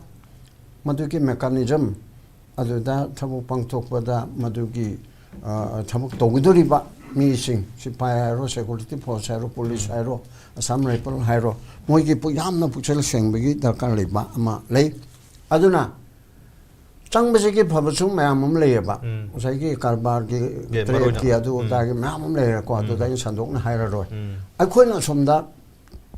ꯃꯗꯨꯒꯤ ꯃꯦꯀꯥꯅꯤꯖꯝ ꯑꯗꯨꯗ ꯊꯕꯛ ꯄꯥꯡꯊꯣꯛꯄꯗ ꯃꯗꯨꯒꯤ, ꯑ, ꯊꯕꯛ ꯇꯧꯒꯗꯧꯔꯤꯕ ꯃꯤꯁꯤꯡ, ꯁꯤꯐꯥꯏ ꯍꯥꯏꯔꯣ, ꯁꯦꯀ꯭ꯌꯨꯔꯤꯇꯤ ꯐꯣꯔꯁ ꯍꯥꯏꯔꯣ, ꯄꯨꯂꯤꯁ ꯍꯥꯏꯔꯣ, ꯑꯁꯥꯝ ꯔꯥꯏꯐꯜ ꯍꯥꯏꯔꯣ, ꯃꯣꯏꯒꯤ ꯄꯨ-, ꯌꯥꯝꯅ ꯄꯨꯛꯆꯦꯜ ꯁꯦꯡꯕꯒꯤ ꯗꯔꯀꯥꯔ ꯂꯩꯕ ꯑꯃ ꯂꯩ꯫ ꯑꯗꯨꯅ ꯆꯪꯕꯁꯤꯒꯤ ꯐꯕꯁꯨ ꯃꯌꯥꯝ ꯑꯃ ꯂꯩꯌꯦꯕ꯫ ꯉꯁꯥꯏꯒꯤ ꯀꯔꯕꯥꯔꯒꯤ, ꯌꯦ, ꯃꯔꯨ ꯑꯣꯏꯅ꯫ ꯇ꯭ꯔꯦꯗꯀꯤ, ꯑꯗꯨ ꯑꯗꯥꯒꯤ ꯃꯌꯥꯝ ꯑꯃ ꯂꯩꯔꯦꯀꯣ꯫ ꯑꯗꯨꯗ ꯑꯩꯅ ꯁꯟꯗꯣꯛꯅ ꯍꯥꯏꯔꯔꯣꯏ꯫ ꯑꯩꯈꯣꯏꯅ ꯑꯁꯣꯝꯗ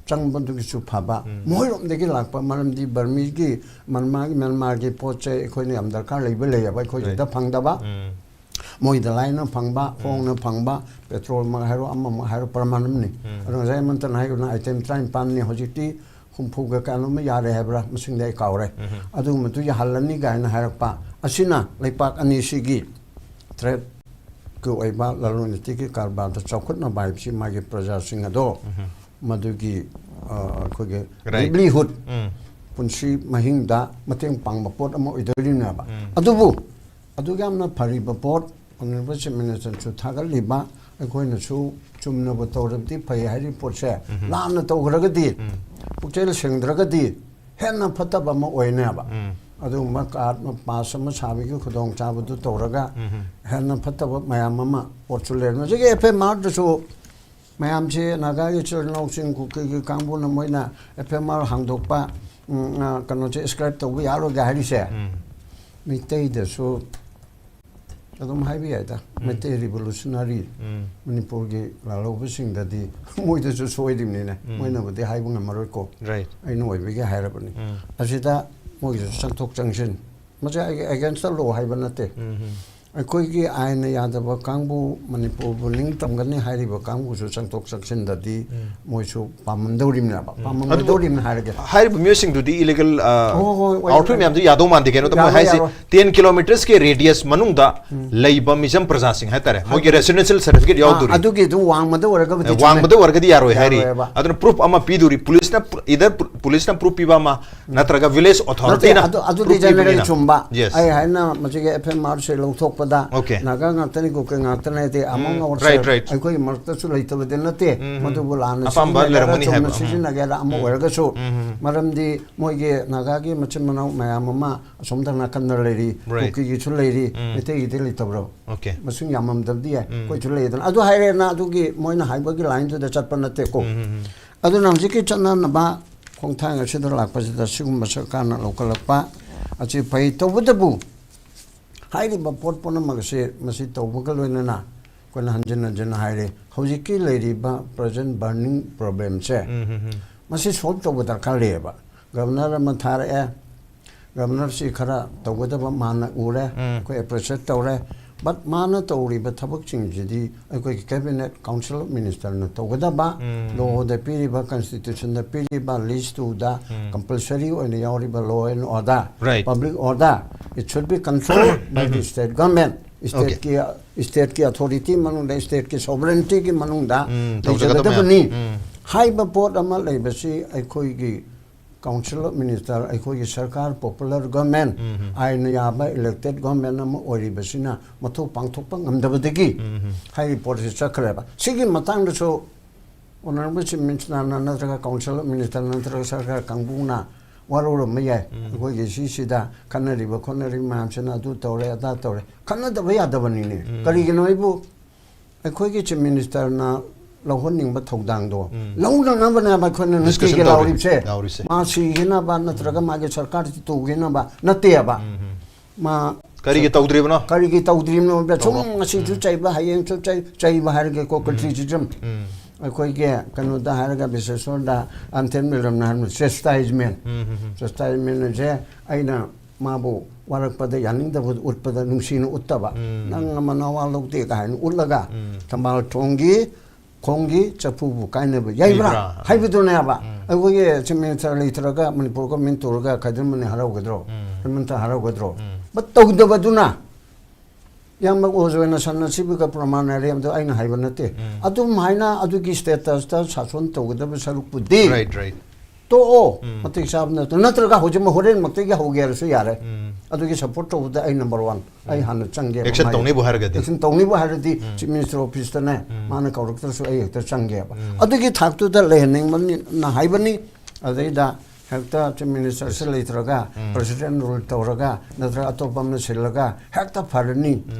ꯆꯪꯕꯗꯨꯒꯤꯁꯨ ꯐꯕ, ꯃꯣꯏꯔꯣꯝꯗꯒꯤ ꯂꯥꯛꯄ, ꯃꯔꯝꯗꯤ ꯕꯔꯃꯤꯒꯤ, ꯃꯟꯃꯥꯒꯤ, ꯃ꯭ꯌꯥꯟꯃꯥꯔꯒꯤ ꯄꯣꯠ ꯆꯩ ꯑꯩꯈꯣꯏꯅ ꯌꯥꯝ ꯗꯔꯀꯥꯔ ꯂꯩꯕ ꯂꯩꯌꯦꯕ, ꯑꯩꯈꯣꯏ ꯁꯤꯗ ꯐꯪꯗꯕ꯫ ꯃꯣꯏꯗ ꯂꯥꯏꯅ ꯐꯪꯕ, ꯍꯣꯡꯅ ꯐꯪꯕ, ꯄꯦꯇ꯭ꯔꯣꯜꯃꯛ ꯍꯥꯏꯔꯣ, ꯑꯃꯃꯛ ꯍꯥꯏꯔꯣ, ꯄ꯭ꯔꯃꯥꯟ ꯑꯃꯅꯤ꯫ ꯑꯗꯣ ꯉꯁꯥꯏ ꯑꯃꯟꯇꯅ ꯍꯥꯏꯈꯤꯕꯅ ꯑꯥꯏꯇꯦꯝ ꯇꯔꯥꯅꯤꯄꯥꯟꯅꯤ, ꯍꯧꯖꯤꯛꯇꯤ ꯍꯨꯝꯐꯨꯒ ꯀꯌꯥꯅꯣꯝ ꯌꯥꯔꯦ ꯍꯥꯏꯕ꯭ꯔꯥ, ꯃꯁꯤꯡꯗꯤ ꯑꯩ ꯀꯥꯎꯔꯦ꯫ ꯑꯗꯨꯒꯨꯝꯕꯗꯨ ꯌꯥꯍꯜꯂꯅꯤ ꯀꯥꯏꯅ ꯍꯥꯏꯔꯛꯄ ꯑꯁꯤꯅ ꯂꯩꯄꯥꯛ ꯑꯅꯤꯁꯤꯒꯤ ꯇ꯭ꯔꯦꯗꯀꯤ ꯑꯣꯏꯕ ꯂꯂꯣꯟ ꯏꯇꯤꯛꯀꯤ ꯀꯔꯕꯥꯔꯗ ꯆꯥꯎꯈꯠꯅꯕ ꯍꯥꯏꯕꯁꯤ ꯃꯥꯒꯤ ꯄ꯭ꯔꯖꯥꯁꯤꯡ ꯑꯗꯣ ꯃꯗꯨꯒꯤ, ꯑ, ꯑꯩꯈꯣꯏꯒꯤ Right. ꯂꯥꯏꯚꯂꯤꯍꯨꯗ, ꯎꯝ. ꯄꯨꯟꯁꯤ ꯃꯍꯤꯡꯗ ꯃꯇꯦꯡ ꯄꯥꯡꯕ ꯄꯣꯠ ꯑꯃ ꯑꯣꯏꯗꯣꯔꯤꯅꯦꯕ꯫ ꯑꯗꯨꯕꯨ ꯑꯗꯨꯛ ꯌꯥꯝꯅ ꯐꯔꯤꯕ ꯄꯣꯠ, ꯑꯣꯅꯔꯦꯕꯜ ꯆꯤꯐ ꯃꯤꯅꯤꯁꯇꯔꯁꯨ ꯊꯥꯒꯠꯂꯤꯕ, ꯑꯩꯈꯣꯏꯅꯁꯨ ꯆꯨꯝꯅꯕꯨ ꯇꯧꯔꯕꯗꯤ ꯐꯩ ꯍꯥꯏꯔꯤꯕ ꯄꯣꯠꯁꯦ ꯂꯥꯟꯅ ꯇꯧꯈ꯭ꯔꯒꯗꯤ, ꯄꯨꯛꯆꯦꯜ ꯁꯦꯡꯗ꯭ꯔꯒꯗꯤ ꯍꯦꯟꯅ ꯐꯠꯇꯕ ꯑꯃ ꯑꯣꯏꯅꯦꯕ꯫ ꯑꯗꯨꯒꯨꯝꯕ ꯀꯥꯔꯗ ꯄꯥꯁ ꯑꯃ ꯁꯥꯕꯒꯤ ꯈꯨꯗꯣꯡꯆꯥꯕꯗꯨ ꯇꯧꯔꯒ ꯍꯦꯟꯅ ꯐꯠꯇꯕ ꯃꯌꯥꯝ ꯑꯃ ꯄꯣꯠꯁꯨ ꯂꯩꯔꯝꯃꯤ꯫ ꯍꯧꯖꯤꯛꯀꯤ ꯑꯦꯐ ꯑꯦꯝ ꯑꯥꯔꯗꯁꯨ ꯃꯌꯥꯝꯁꯦ ꯅꯥꯒꯥꯒꯤ ꯏꯆꯤꯜ ꯏꯅꯥꯎꯁꯤꯡ ꯀꯨꯀꯤꯒꯤ ꯀꯥꯡꯕꯨꯅ ꯃꯣꯏꯅ ꯑꯦꯐ ꯑꯦꯝ ꯑꯥꯔ ꯍꯥꯡꯗꯣꯛꯄ, ꯎꯝ, ꯑ, ꯀꯩꯅꯣꯁꯦ, ꯏꯟꯁꯀ꯭ꯔꯥꯏꯕ ꯇꯧꯕ ꯌꯥꯔꯣꯏꯒ ꯍꯥꯏꯔꯤꯁꯦ꯫ ꯎꯝ꯫ ꯃꯩꯇꯩꯗꯁꯨ ꯑꯗꯨꯝ ꯍꯥꯏꯕ ꯌꯥꯏꯗ, ꯎꯝ꯫ ꯃꯩꯇꯩ ꯔꯤꯚꯣꯂꯨꯁꯅꯔꯤ ꯎꯝ꯫ ꯃꯅꯤꯄꯨꯔꯒꯤ ꯂꯥꯜꯍꯧꯕꯁꯤꯡꯗꯗꯤ ꯃꯣꯏꯗꯁꯨ ꯁꯣꯏꯔꯤꯕꯅꯤꯅꯦ꯫ ꯎꯝ꯫ ꯃꯣꯏꯅꯕꯨꯗꯤ ꯍꯥꯏꯕ ꯉꯝꯃꯔꯣꯏꯀꯣ꯫ ꯔꯥꯏꯠ꯫ ꯑꯩꯅ ꯑꯣꯏꯕꯒꯤ ꯍꯥꯏꯔꯕꯅꯤ꯫ ꯎꯝ꯫ ꯑꯁꯤꯗ ꯃꯣꯏꯒꯤꯁꯨ ꯆꯪꯊꯣꯛ ꯆꯪꯁꯤꯟ, ꯃꯁꯤ ꯑꯩꯒꯤ ꯑꯦꯒꯦꯟꯁꯇ ꯂꯣ ꯍꯥꯏꯕ ꯅꯠꯇꯦ꯫ ꯎꯝ, ꯎꯝ꯫ ꯑꯩꯈꯣꯏꯒꯤ ꯑꯥꯏꯟꯅ ꯌꯥꯗꯕ ꯀꯥꯡꯕꯨ, ꯃꯅꯤꯄꯨꯔꯕꯨ ꯅꯤꯡꯇꯝꯒꯅꯤ ꯍꯥꯏꯔꯤꯕ ꯀꯥꯡꯕꯨꯁꯨ ꯆꯪꯊꯣꯛ ꯆꯪꯁꯤꯟꯗꯗꯤ ꯎꯝ꯫ ꯃꯣꯏꯁꯨ ꯄꯥꯝꯃꯝꯗꯧꯔꯤꯕꯅꯦꯕ꯫ ꯎꯝ꯫ ꯄꯥꯝꯃꯝꯒꯗꯧꯔꯤꯕꯅꯤ ꯍꯥꯏꯔꯒꯦ꯫ ꯍꯥꯏꯔꯤꯕ ꯃꯤꯑꯣꯏꯁꯤꯡꯗꯨꯗꯤ ꯏꯂꯤꯒꯦꯜ, ꯑ, ꯍꯣꯏ, ꯍꯣꯏ, ꯍꯣꯏ, ꯑꯥꯎꯠꯐꯤꯠ ꯑꯣꯏ-, ꯃꯌꯥꯝꯗꯨ ꯌꯥꯗꯧ ꯃꯥꯟꯗꯦ꯫ ꯀꯩꯅꯣꯗ ꯃꯣꯏ ꯌꯥꯔꯣꯏ, ꯍꯥꯏꯁꯦ ꯌꯥꯔꯣꯏ꯫ ꯇꯦꯟ ꯀꯤꯂꯣꯃꯤꯇꯔꯁꯀꯤ ꯔꯦꯗꯤꯌꯁ ꯃꯅꯨꯡꯗ ꯎꯝ꯫ ꯂꯩꯕ ꯃꯤꯆꯝ ꯄ꯭ꯔꯖꯥꯁꯤꯡ ꯍꯥꯏꯇꯥꯔꯦ, ꯃꯣꯏꯒꯤ ꯑꯗꯨ-, ꯔꯦꯁꯤꯗꯦꯟꯁꯤꯌꯦꯜ ꯁꯥꯔꯇꯤꯐꯤꯀꯦꯠ ꯑꯥ, ꯌꯥꯎꯗꯣꯔꯤ꯫ ꯑꯗꯨꯒꯤ ꯑꯗꯨꯝ ꯋꯥꯡꯃꯗ ꯑꯣꯏꯔꯒꯕꯨꯗꯤ ꯑꯦ, ꯆꯨꯝꯃꯦ꯫ ꯋꯥꯡꯃꯗ ꯑꯣꯏꯔꯒꯗꯤ ꯌꯥꯔꯣꯏ ꯍꯥꯏꯔꯤ꯫ ꯌꯥꯔꯣꯏꯕ꯫ ꯑꯗꯨꯅ ꯄ꯭ꯔꯨꯐ ꯑꯃ ꯄꯤꯗꯣꯔꯤ, ꯄꯨꯂꯤꯁꯅ ꯄ꯭ꯔꯨ-, ꯏꯗꯔ ꯄꯨ-, ꯄꯨꯂꯤꯁꯅ ꯄ꯭ꯔꯨꯐ ꯄꯤꯕ ꯑꯃ, ꯎꯝ꯫ ꯅꯠꯇ꯭ꯔꯒ ꯚꯤꯂꯦꯖ ꯅꯠꯇꯦ, ꯑꯣꯊꯣꯔꯤꯇꯤꯅ ꯑꯗꯨ, ꯑꯗꯨꯗꯤ ꯄ꯭ꯔꯨꯐ ꯄꯤꯕꯅꯤꯅ꯫ ꯖꯦꯅꯦꯔꯦꯜꯂꯤ ꯆꯨꯝꯕ꯫ ꯌꯦꯁ꯫ ꯑꯩ ꯍꯥꯏꯅ ꯃꯁꯤꯒꯤ ꯑꯦꯐ ꯑꯦꯝ ꯑꯥꯔꯁꯦ ꯂꯧꯊꯣꯛꯄꯗ ꯑꯣꯀꯦ꯫ ꯅꯥꯒꯥ ꯉꯥꯛꯇꯅꯤ, ꯀꯨꯀꯤ ꯉꯥꯛꯇꯅꯤ ꯍꯥꯏꯗꯤ, ꯑꯃꯣꯡ ꯎꯝ, ꯑꯋꯥꯔꯁꯦꯜ ꯔꯥꯏꯠ, ꯔꯥꯏꯠ꯫ ꯑꯩꯈꯣꯏꯒꯤ ꯃꯔꯛꯇꯁꯨ ꯂꯩꯇꯕꯗꯤ ꯅꯠꯇꯦ꯫ ꯎꯝ, ꯎꯝ꯫ ꯃꯗꯨꯕꯨ ꯂꯥꯟꯅ ꯑꯄꯥꯝꯕ ꯁꯤꯖꯤꯟꯅꯒꯦꯔꯥ, ꯂꯩꯔꯝꯒꯅꯤ ꯆꯨꯝꯅ ꯍꯥꯏꯕ꯫ ꯎꯝ꯫ ꯁꯤꯖꯤꯟꯅꯒꯦꯔꯥ ꯑꯃ ꯎꯝ꯫ ꯑꯣꯏꯔꯒꯁꯨ, ꯎꯝ, ꯎꯝ꯫ ꯃꯔꯝꯗꯤ ꯃꯣꯏꯒꯤ ꯅꯥꯒꯥꯒꯤ ꯃꯆꯤꯟ ꯃꯅꯥꯎ ꯃꯌꯥꯝ ꯑꯃ ꯑꯁꯣꯝꯗ ꯅꯥꯀꯟꯗ ꯂꯩꯔꯤ, ꯔꯥꯏꯠ꯫ ꯀꯨꯀꯤꯒꯤꯁꯨ ꯂꯩꯔꯤ, ꯎꯝ꯫ ꯃꯩꯇꯩꯒꯤꯗꯤ ꯂꯩꯇꯕ꯭ꯔꯣ? ꯑꯣꯀꯦ꯫ ꯃꯁꯤꯡ ꯌꯥꯝꯃꯝꯗꯕꯗꯤ ꯌꯥꯏ, ꯎꯝ꯫ ꯑꯩꯈꯣꯏꯁꯨ ꯂꯩꯗꯅ꯫ ꯑꯗꯨ ꯍꯥꯏꯔꯦꯅ ꯑꯗꯨꯒꯤ ꯃꯣꯏꯅ ꯍꯥꯏꯕꯒꯤ ꯂꯥꯏꯟꯗꯨꯗ ꯆꯠꯄ ꯅꯠꯇꯦꯀꯣ꯫ ꯎꯝ, ꯎꯝ, ꯎꯝ꯫ ꯑꯗꯨꯅ ꯍꯧꯖꯤꯛꯀꯤ ꯆꯠꯅꯅꯕ ꯈꯣꯡꯊꯥꯡ ꯑꯁꯤꯗ ꯂꯥꯛꯄꯁꯤꯗ ꯁꯤꯒꯨꯝꯕ ꯁꯔꯀꯥꯔꯅ ꯂꯧꯈꯠꯂꯛꯄ ꯑꯁꯤ ꯐꯩ꯫ ꯇꯧꯕꯇꯕꯨ ꯍꯥꯏꯔꯤꯕ ꯄꯣꯠ ꯄꯨꯝꯅꯃꯛ ꯑꯁꯤ ꯃꯁꯤ ꯇꯧꯕꯒ ꯂꯣꯏꯅꯅ ꯑꯩꯈꯣꯏꯅ ꯍꯟꯖꯤꯟ ꯍꯟꯖꯤꯟ ꯍꯥꯏꯔꯦ, ꯍꯧꯖꯤꯛꯀꯤ ꯂꯩꯔꯤꯕ ꯄ꯭ꯔꯖꯦꯟ ꯕꯔꯅꯤꯡ ꯄ꯭ꯔꯣꯕ꯭ꯂꯦꯝꯁꯦ ꯎꯝ, ꯎꯝ, ꯎꯝ꯫ ꯃꯁꯤ ꯁꯣꯜꯕ ꯇꯧꯕ ꯗꯔꯀꯥꯔ ꯂꯩꯌꯦꯕ꯫ ꯒꯕꯔꯅꯔ ꯑꯃ ꯊꯥꯔꯛꯑꯦ, ꯒꯕꯔꯅꯔꯁꯤ ꯈꯔ ꯇꯧꯒꯗꯕ ꯃꯥꯅ ꯎꯔꯦ, ꯎꯝ꯫ ꯑꯩꯈꯣꯏ ꯑꯦꯄ꯭ꯔꯤꯁꯤꯌꯦꯠ ꯇꯧꯔꯦ꯫ ꯕꯠ ꯃꯥꯅ ꯇꯧꯔꯤꯕ ꯊꯕꯛꯁꯤꯡꯁꯤꯗꯤ ꯑꯩꯈꯣꯏꯒꯤ ꯀꯦꯕꯤꯅꯦꯠ, ꯀꯥꯎꯟꯁꯤꯜ ꯑꯣꯐ ꯃꯤꯅꯤꯁꯇꯔꯅ ꯇꯧꯒꯗꯕ, ꯎꯝ꯫ ꯂꯣꯗ ꯄꯤꯔꯤꯕ, ꯀꯟꯁꯇꯤꯇ꯭ꯌꯨꯁꯟꯗ ꯄꯤꯔꯤꯕ, ꯂꯤꯁ ꯇꯨꯗ ꯎꯝ꯫ ꯀꯝꯄꯜꯁꯔꯤ ꯑꯣꯏꯅ ꯌꯥꯎꯔꯤꯕ law and order, right. Public order, it should be controlled by the state government꯫ Um, um. Okay. ꯁ꯭ꯇꯦꯠꯀꯤ, ꯁ꯭ꯇꯦꯠꯀꯤ ꯑꯣꯊꯣꯔꯤꯇꯤ ꯃꯅꯨꯡꯗ, ꯁ꯭ꯇꯦꯠꯀꯤ ꯁꯣꯚꯔꯦꯟꯇꯤꯒꯤ ꯃꯅꯨꯡꯗ ꯎꯝ, ꯇꯧꯖꯒꯗꯕ ꯂꯩꯖꯒꯗꯕꯅꯤ꯫ ꯃꯌꯥꯝ꯫ ꯎꯝ꯫ ꯍꯥꯏꯕ ꯄꯣꯠ ꯑꯃ ꯂꯩꯕꯁꯤ ꯑꯩꯈꯣꯏꯒꯤ ꯀꯥꯎꯟꯁꯤꯜ ꯑꯣꯐ ꯃꯤꯅꯤꯁꯇꯔ, ꯑꯩꯈꯣꯏꯒꯤ ꯁꯔꯀꯥꯔ, ꯄꯣꯄꯨꯂꯔ ꯒꯣꯔꯃꯦꯟ, ꯎꯝ, ꯎꯝ꯫ ꯑꯥꯏꯟꯅ ꯌꯥꯕ ꯏꯂꯦꯛꯇꯦꯠ ꯒꯣꯔꯃꯦꯟ ꯑꯃ ꯑꯣꯏꯔꯤꯕꯁꯤꯅ ꯃꯊꯧ ꯄꯥꯡꯊꯣꯛꯄ ꯉꯝꯗꯕꯗꯒꯤ ꯎꯝ, ꯎꯝ꯫ ꯍꯥꯏꯔꯤꯕ ꯄꯣꯠꯁꯤ ꯆꯠꯈ꯭ꯔꯦꯕ꯫ ꯁꯤꯒꯤ ꯃꯇꯥꯡꯗꯁꯨ ꯑꯣꯅꯔꯦꯕꯜ ꯆꯤꯐ ꯃꯤꯅꯤꯁꯇꯔꯅ ꯅꯠꯇ꯭ꯔꯒ ꯀꯥꯎꯟꯁꯤꯜ ꯑꯣꯐ ꯃꯤꯅꯤꯁꯇꯔ ꯅꯠꯇ꯭ꯔꯒ ꯁꯔꯀꯥꯔ ꯀꯥꯡꯕꯨꯅ ꯋꯥꯔꯧꯔꯝꯕ ꯌꯥꯏ꯫ ꯑꯩꯈꯣꯏꯒꯤ ꯁꯤꯁꯤꯗ ꯈꯟꯅꯔꯤꯕ ꯈꯣꯠꯅꯔꯤꯕ ꯃꯌꯥꯝꯁꯤꯅ ꯑꯗꯨ ꯇꯧꯔꯦ ꯑꯗꯥ ꯇꯧꯔꯦ, ꯈꯟꯅꯗꯕ ꯌꯥꯗꯕꯅꯤꯅꯦ꯫ ꯀꯔꯤꯒꯤꯅꯣ ꯑꯩꯕꯨ ꯑꯩꯈꯣꯏꯒꯤ ꯆꯤꯐ ꯃꯤꯅꯤꯁꯇꯔꯅ ꯂꯧꯍꯟꯅꯤꯡꯕ ꯊꯧꯗꯥꯡꯗꯣ ꯂꯧꯅꯅꯕꯅꯦꯕ ꯑꯩꯈꯣꯏꯅ ꯅꯨꯡꯇꯤꯒꯤ ꯂꯥꯎꯔꯤꯕꯁꯦ꯫ ꯃꯥ ꯁꯤꯈꯤꯅꯕ ꯅꯠꯇ꯭ꯔꯒ ꯃꯥꯒꯤ ꯁꯔꯀꯥꯔꯁꯤ ꯇꯨꯈꯤꯅꯕ ꯅꯠꯇꯦꯕ꯫ ꯃꯥ ꯀꯔꯤꯒꯤ ꯇꯧꯗ꯭ꯔꯤꯕꯅꯣ? ꯀꯔꯤꯒꯤ ꯇꯧꯗ꯭ꯔꯤꯕꯅꯣ? ꯁꯨꯝ ꯉꯁꯤꯁꯨ ꯆꯩꯕ, ꯍꯌꯦꯡꯁꯨ ꯆꯩ-, ꯆꯩꯕ ꯍꯥꯏꯔꯒꯦꯀꯣ, criticism꯫ ꯑꯩꯈꯣꯏꯒꯤ ꯀꯩꯅꯣꯗ ꯍꯥꯏꯔꯒ ꯕꯤꯁꯦꯁꯣꯔꯗ ꯑꯟꯊꯦꯟ ꯃꯤꯂꯝꯅ ꯍꯥꯏꯔꯝꯕ chastisement꯫ Chastisement ꯁꯦ ꯑꯩꯅ ꯃꯥꯕꯨ ꯋꯥꯔꯛꯄꯗ ꯌꯥꯅꯤꯡꯗꯕ ꯎꯠꯄꯗ ꯅꯨꯡꯁꯤꯅ ꯎꯠꯇꯕ꯫ ꯅꯪ ꯑꯃ ꯅꯋꯥ ꯂꯧꯗꯦ ꯀꯥꯏꯅ ꯎꯠꯂꯒ ꯊꯝꯕꯥꯜ ꯊꯣꯡꯒꯤ ꯈꯣꯡꯒꯤ ꯆꯐꯨꯕꯨ ꯀꯥꯏꯅꯕ ꯌꯩꯕ꯭ꯔꯥ? ꯌꯩꯕ꯭ꯔꯥ? ꯍꯥꯏꯕꯗꯨꯅꯦꯕ꯫ ꯑꯩꯈꯣꯏꯒꯤ ꯆꯤꯐ ꯃꯤꯅꯤꯁꯇꯔ ꯂꯩꯇ꯭ꯔꯒ ꯃꯅꯤꯄꯨꯔ ꯒꯣꯔꯃꯦꯟ ꯇꯧꯔꯒ ꯈꯥꯏꯗ꯭ꯔꯝꯕꯅꯤ ꯍꯔꯥꯎꯒꯗ꯭ꯔꯣ? ꯍꯦꯃꯟꯇ ꯍꯔꯥꯎꯒꯗ꯭ꯔꯣ? But ꯇꯧꯗꯕꯗꯨꯅ ꯏꯌꯥꯝꯕ ꯑꯣꯖ ꯑꯣꯏꯅ ꯁꯟꯅ ꯁꯤꯕꯒ ꯄ꯭ꯔꯃꯥꯟ ꯍꯥꯏꯔꯦ ꯑꯗꯣ ꯑꯩꯅ ꯍꯥꯏꯕ ꯅꯠꯇꯦ꯫ ꯑꯗꯨꯝ ꯍꯥꯏꯅ ꯑꯗꯨꯒꯤ status ꯇ ꯁꯥꯁꯣꯟ ꯇꯧꯒꯗꯕ ꯁꯔꯨꯛꯄꯨꯗꯤ Right, right. ꯇꯣꯛꯑꯣ꯫ ꯃꯇꯤꯛ ꯆꯥꯕ ꯅꯠꯇ꯭ꯔꯣ? ꯅꯠꯇ꯭ꯔꯒ ꯍꯧꯖꯤꯛ ꯍꯣꯔꯦꯟꯃꯛꯇꯒꯤ ꯍꯧꯒꯦ ꯍꯥꯏꯔꯁꯨ ꯌꯥꯔꯦ꯫ ꯑꯗꯨꯒꯤ support ꯇꯧꯕꯗ ꯑꯩ number one꯫ ꯑꯩ ꯍꯥꯟꯅ ꯆꯪꯒꯦ꯫ Action ꯇꯧꯅꯤꯕꯨ ꯍꯥꯏꯔꯒꯗꯤ꯫ Action ꯇꯧꯅꯤꯕꯨ ꯍꯥꯏꯔꯗꯤ chief minister office ꯇꯅꯦ ꯃꯥꯅ ꯀꯧꯔꯛꯇ꯭ꯔꯁꯨ ꯑꯩ ꯍꯦꯛꯇ ꯆꯪꯒꯦꯕ꯫ ꯑꯗꯨꯒꯤ ꯊꯥꯛꯇꯨꯗ ꯂꯩꯍꯟꯅꯤꯡꯕꯅꯤꯅ ꯍꯥꯏꯕꯅꯤ꯫ ꯑꯗꯩꯗ ꯍꯦꯛꯇ chief minister ꯁꯦ ꯂꯩꯇ꯭ꯔꯒ president rule ꯇꯧꯔꯒ ꯅꯠꯇ꯭ꯔꯒ ꯑꯇꯣꯞꯄ ꯑꯃꯅ ꯁꯤꯜꯂꯒ ꯍꯦꯛꯇ ꯐꯔꯅꯤ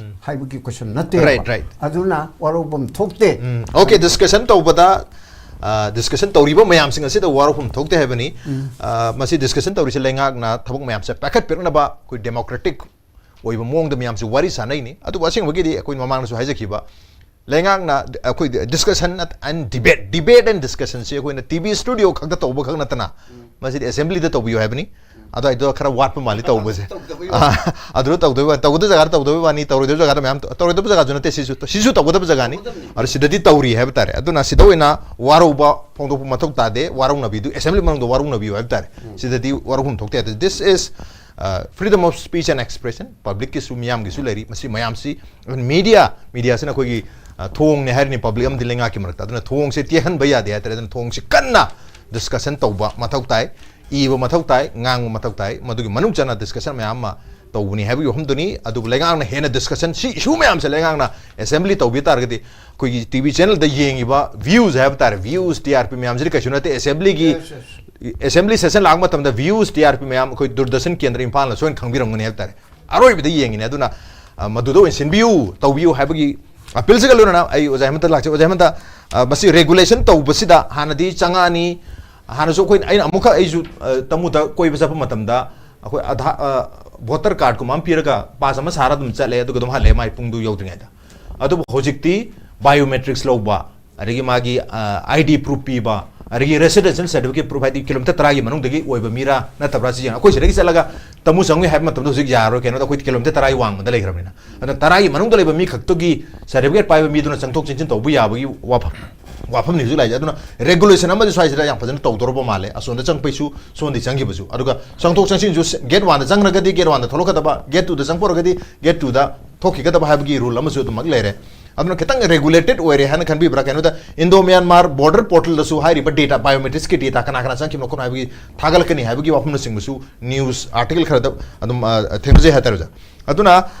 ꯍꯥꯏꯕꯒꯤ question ꯅꯠꯇꯦꯕ꯫ Right, right. ꯑꯗꯨꯅ ꯋꯥꯔꯧꯐꯝ ꯊꯣꯛꯇꯦ꯫ ꯎꯝ, okay, discussion ꯇꯧꯕꯗ, ꯑ, discussion ꯇꯧꯔꯤꯕ ꯃꯌꯥꯝꯁꯤꯡ ꯑꯁꯤꯗ ꯋꯥꯔꯧꯐꯝ ꯊꯣꯛꯇꯦ ꯍꯥꯏꯕꯅꯤ꯫ ꯑ, ꯃꯁꯤ discussion ꯇꯧꯔꯤꯁꯦ ꯂꯩꯉꯥꯛꯅ ꯊꯕꯛ ꯃꯌꯥꯝꯁꯦ ꯄꯥꯏꯈꯠꯄꯤꯔꯛꯅꯕ ꯑꯩꯈꯣꯏ democratic ꯑꯣꯏꯕ ꯃꯑꯣꯡꯗ ꯃꯌꯥꯝꯁꯦ ꯋꯥꯔꯤ ꯁꯥꯟꯅꯩꯅꯤ꯫ ꯑꯗꯨꯕꯨ ꯑꯁꯦꯡꯕꯒꯤꯗꯤ ꯑꯩꯈꯣꯏ ꯃꯃꯥꯡꯗꯁꯨ ꯍꯥꯏꯖꯈꯤꯕ, ꯂꯩꯉꯥꯛꯅ ꯑꯩꯈꯣꯏ discussion and debate, debate and discussion ꯁꯤ ꯑꯩꯈꯣꯏꯅ T V studio ꯈꯛꯇ ꯇꯧꯕ ꯈꯛ ꯅꯠꯇꯅ ꯃꯁꯤꯗꯤ assembly ꯗ ꯇꯧꯕꯤꯌꯨ ꯍꯥꯏꯕꯅꯤ꯫ ꯑꯗꯨꯋꯥꯏꯗꯣ ꯈꯔ ꯋꯥꯠꯄ ꯃꯥꯜꯂꯤ ꯇꯧꯕꯁꯦ꯫ ꯇꯧꯗꯕꯩ ꯑ, ꯑꯗꯨꯗ ꯇꯧꯗꯕꯩ ꯋꯥꯅꯤ, ꯇꯧꯒꯗꯕ ꯖꯒꯥꯗ ꯇꯧꯗꯕꯩ ꯋꯥꯅꯤ, ꯇꯧꯔꯣꯏꯗꯕ ꯖꯒꯥꯗ ꯃꯌꯥꯝ ꯇꯧ-, ꯇꯧꯔꯣꯏꯗꯕ ꯖꯒꯥꯁꯨ ꯅꯠꯇꯦ, ꯁꯤꯁꯨ, ꯁꯤꯁꯨ ꯇꯧꯒꯗꯕ ꯖꯒꯥꯅꯤ꯫ ꯇꯧꯒꯗꯕꯅꯤ꯫ ꯑꯗꯨ ꯁꯤꯗꯗꯤ ꯇꯧꯔꯤ ꯍꯥꯏꯕ ꯇꯥꯔꯦ꯫ ꯑꯗꯨꯅ ꯁꯤꯗ ꯑꯣꯏꯅ ꯋꯥꯔꯧꯕ ꯐꯣꯡꯗꯣꯛꯄ ꯃꯊꯧ ꯇꯥꯗꯦ, ꯋꯥꯔꯧꯅꯕꯤꯗꯨ assembly ꯃꯅꯨꯡꯗ ꯋꯥꯔꯧꯅꯕꯤꯌꯨ ꯍꯥꯏꯕ ꯇꯥꯔꯦ꯫ ꯁꯤꯗꯗꯤ ꯋꯥꯔꯧꯐꯝ ꯊꯣꯛꯇꯦ꯫ This is, uh, freedom of speech and expression, public ꯀꯤꯁꯨ ꯃꯤꯌꯥꯝꯒꯤꯁꯨ ꯂꯩꯔꯤ꯫ ꯃꯁꯤ ꯃꯌꯥꯝꯁꯤ media, media ꯁꯤꯅ ꯑꯩꯈꯣꯏꯒꯤ, ꯑ, ꯊꯣꯡꯅꯦ ꯍꯥꯏꯔꯤꯅꯤ public ꯑꯃꯗꯤ ꯂꯩꯉꯥꯛꯀꯤ ꯃꯔꯛꯇ꯫ ꯑꯗꯨꯅ ꯊꯣꯡꯁꯦ ꯇꯦꯛꯍꯟꯕ ꯌꯥꯗꯦ ꯍꯥꯏꯇꯥꯔꯦ꯫ ꯑꯗꯨꯅ ꯊꯣꯡꯁꯤ ꯀꯟꯅ discussion ꯇꯧꯕ ꯃꯊꯧ ꯇꯥꯏ, ꯏꯕ ꯃꯊꯧ ꯇꯥꯏ, ꯉꯥꯡꯕ ꯃꯊꯧ ꯇꯥꯏ꯫ ꯃꯗꯨꯒꯤ ꯃꯅꯨꯡ ꯆꯟꯅ discussion ꯃꯌꯥꯝ ꯑꯃ ꯇꯧꯕꯅꯤ ꯍꯥꯏꯕꯒꯤ ꯋꯥꯐꯝꯗꯨꯅꯤ꯫ ꯑꯗꯨꯕꯨ ꯂꯩꯉꯥꯛꯅ ꯍꯦꯟꯅ discussion, ꯁꯤ issue ꯃꯌꯥꯝꯁꯦ ꯂꯩꯉꯥꯛꯅ assembly ꯇꯧꯕꯤ ꯇꯥꯔꯒꯗꯤ ꯑꯩꯈꯣꯏꯒꯤ T V channel ꯗ ꯌꯦꯡꯉꯤꯕ views ꯍꯥꯏꯕ ꯇꯥꯔꯦ, views, T R P ꯃꯌꯥꯝꯁꯤꯗꯤ ꯀꯩꯁꯨ ꯅꯠꯇꯦ꯫ Assembly ꯒꯤ Yes, yes. ꯑꯦꯁꯦꯝꯕ꯭ꯂꯤ ꯁꯦꯁꯟ ꯂꯥꯛꯄ ꯃꯇꯝꯗ ꯚ꯭ꯌꯨꯁ ꯇꯤ ꯑꯥꯔ ꯄꯤ ꯃꯌꯥꯝ ꯑꯩꯈꯣꯏ ꯗꯨꯔꯗꯔꯁꯟ ꯀꯦꯟꯗ꯭ꯔ ꯏꯝꯐꯥꯜꯅ ꯁꯣꯏꯅ ꯈꯪꯕꯤꯔꯝꯒꯅꯤ ꯍꯥꯏꯕ ꯇꯥꯔꯦ꯫ ꯑꯔꯣꯏꯕꯗ ꯌꯦꯡꯉꯤꯅꯦ꯫ ꯑꯗꯨꯅ ꯑ, ꯃꯗꯨꯗ ꯑꯣꯏꯅ ꯁꯤꯟꯕꯤꯌꯨ, ꯇꯧꯕꯤꯌꯨ ꯍꯥꯏꯕꯒꯤ ꯑꯄꯤꯜꯁꯤꯒ ꯂꯣꯏꯅꯅ ꯑꯩ ꯑꯣꯖꯥ ꯍꯦꯃꯟꯇ ꯂꯥꯛꯆꯩ꯫ ꯑꯣꯖꯥ ꯍꯦꯃꯟꯇ, ꯑ, ꯃꯁꯤ ꯔꯦꯒꯨꯂꯦꯁꯟ ꯇꯧꯕꯁꯤꯗ ꯍꯥꯟꯅꯗꯤ ꯆꯪꯉꯛꯑꯅꯤ꯫ ꯍꯥꯟꯅꯁꯨ ꯑꯩꯈꯣꯏ, ꯑꯩꯅ ꯑꯃꯨꯛꯈꯛ ꯑꯩꯁꯨ, ꯑ, ꯇꯃꯨꯗ ꯀꯣꯏꯕ ꯆꯠꯄ ꯃꯇꯝꯗ ꯑꯩꯈꯣꯏ ꯑꯙꯥ-, ꯑ, ꯚꯣꯇꯔ ꯀꯥꯔꯠꯀꯨꯝꯕ ꯑꯃ ꯄꯤꯔꯒ ꯄꯥꯁ ꯑꯃ ꯁꯥꯔ ꯑꯗꯨꯝ ꯆꯠꯂꯦ, ꯑꯗꯨꯒ ꯑꯗꯨꯝ ꯍꯜꯂꯛꯑꯦ ꯃꯥꯏ ꯄꯨꯡꯗꯨ ꯌꯧꯗ꯭ꯔꯤꯉꯩꯗ꯫ ꯑꯗꯨꯕꯨ ꯍꯧꯖꯤꯛꯇꯤ ꯕꯥꯏꯑꯣꯃꯦꯇ꯭ꯔꯤꯛꯁ ꯂꯧꯕ, ꯑꯗꯒꯤ ꯃꯥꯒꯤ, ꯑ, ꯑꯥꯏ ꯗꯤ ꯄ꯭ꯔꯨꯐ ꯄꯤꯕ, ꯑꯗꯒꯤ ꯔꯦꯁꯤꯗꯦꯟꯁꯤꯌꯦꯜ ꯁꯥꯔꯇꯤꯐꯤꯀꯦꯠ ꯄ꯭ꯔꯨꯐ, ꯍꯥꯏꯗꯤ ꯀꯤꯂꯣꯃꯤꯇꯔ ꯇꯔꯥꯒꯤ ꯃꯅꯨꯡꯗꯒꯤ ꯑꯣꯏꯕ ꯃꯤꯔꯥ ꯅꯠꯇꯕ꯭ꯔꯥ ꯁꯤ ꯌꯦꯡꯉ꯫ ꯑꯩꯈꯣꯏ ꯁꯤꯗꯒꯤ ꯆꯠꯂꯒ ꯇꯃꯨ ꯆꯪꯉꯨꯏ ꯍꯥꯏꯕ ꯃꯇꯝꯗ ꯍꯧꯖꯤꯛ ꯌꯥꯔꯔꯣꯏ, ꯀꯩꯅꯣꯗ ꯑꯩꯈꯣꯏ ꯀꯤꯂꯣꯃꯤꯇꯔ ꯇꯔꯥꯒꯤ ꯋꯥꯡꯃꯗ ꯂꯩꯈ꯭ꯔꯕꯅꯤꯅ꯫ ꯑꯗꯨꯅ ꯇꯔꯥꯒꯤ ꯃꯅꯨꯡꯗ ꯂꯩꯕ ꯃꯤ ꯈꯛꯇꯒꯤ ꯁꯥꯔꯇꯤꯐꯤꯀꯦꯠ ꯄꯥꯏꯕ ꯃꯤꯗꯨꯅ ꯆꯪꯊꯣꯛ ꯆꯪꯁꯤꯟ ꯇꯧꯕ ꯌꯥꯕꯒꯤ ꯋꯥꯐꯝ, ꯋꯥꯐꯝꯅꯤ ꯍꯧꯖꯤꯛ ꯂꯥꯛꯏꯁꯦ꯫ ꯑꯗꯨꯅ ꯔꯦꯒꯨꯂꯦꯁꯟ ꯑꯃꯗꯤ ꯁ꯭ꯋꯥꯏꯁꯤꯗ ꯌꯥꯝ ꯐꯖꯅ ꯇꯧꯗꯧꯔꯕ ꯃꯥꯜꯂꯦ, ꯑꯁꯣꯝꯗ ꯆꯪꯕꯩꯁꯨ, ꯁꯣꯝꯗꯤ ꯆꯪꯈꯤꯕꯁꯨ꯫ ꯑꯗꯨꯒ ꯆꯪꯊꯣꯛ ꯆꯪꯁꯤꯟꯁꯨ ꯒꯦꯠ ꯋꯥꯟꯗ ꯆꯪꯈ꯭ꯔꯒꯗꯤ ꯒꯦꯠ ꯋꯥꯟꯗ ꯊꯣꯛꯂꯛꯀꯗꯕ, ꯒꯦꯠ ꯇꯨꯗ ꯆꯪꯕ ꯑꯣꯏꯔꯒꯗꯤ ꯒꯦꯠ ꯇꯨꯗ ꯊꯣꯛꯈꯤꯒꯗꯕ ꯍꯥꯏꯕꯒꯤ ꯔꯨꯜ ꯑꯃꯁꯨ ꯑꯗꯨꯃꯛ ꯂꯩꯔꯦ꯫ ꯑꯗꯨꯅ ꯈꯤꯇꯪ ꯔꯦꯒꯨꯂꯦꯇꯦꯠ ꯑꯣꯏꯔꯦ ꯍꯥꯏꯅ ꯈꯟꯕꯤꯕ꯭ꯔꯥ? ꯀꯩꯅꯣꯗ ꯏꯟꯗꯣ ꯃ꯭ꯌꯥꯟꯃꯥꯔ ꯕꯣꯔꯗꯔ ꯄꯣꯔꯇꯦꯜꯗꯁꯨ ꯍꯥꯏꯔꯤꯕ ꯗꯦꯇꯥ, ꯕꯥꯏꯑꯣꯃꯦꯇ꯭ꯔꯤꯛꯁꯀꯤ ꯗꯦꯇꯥ, ꯀꯅꯥ ꯀꯅꯥ ꯆꯪꯈꯤꯕꯅꯣ ꯈꯣꯠꯅꯣ ꯍꯥꯏꯕꯒꯤ ꯊꯥꯒꯠꯂꯛꯀꯅꯤ ꯍꯥꯏꯕꯒꯤ ꯋꯥꯐꯝꯅꯆꯤꯡꯕꯁꯨ ꯅ꯭ꯌꯨꯁ ꯑꯥꯔꯇꯤꯀꯜ ꯈꯔꯗ ꯑꯗꯨꯝ, ꯑ, ꯊꯦꯡꯅꯖꯩ ꯍꯥꯏꯇꯥꯔꯦ, ꯑꯣꯖꯥ꯫ ꯑꯗꯨꯅ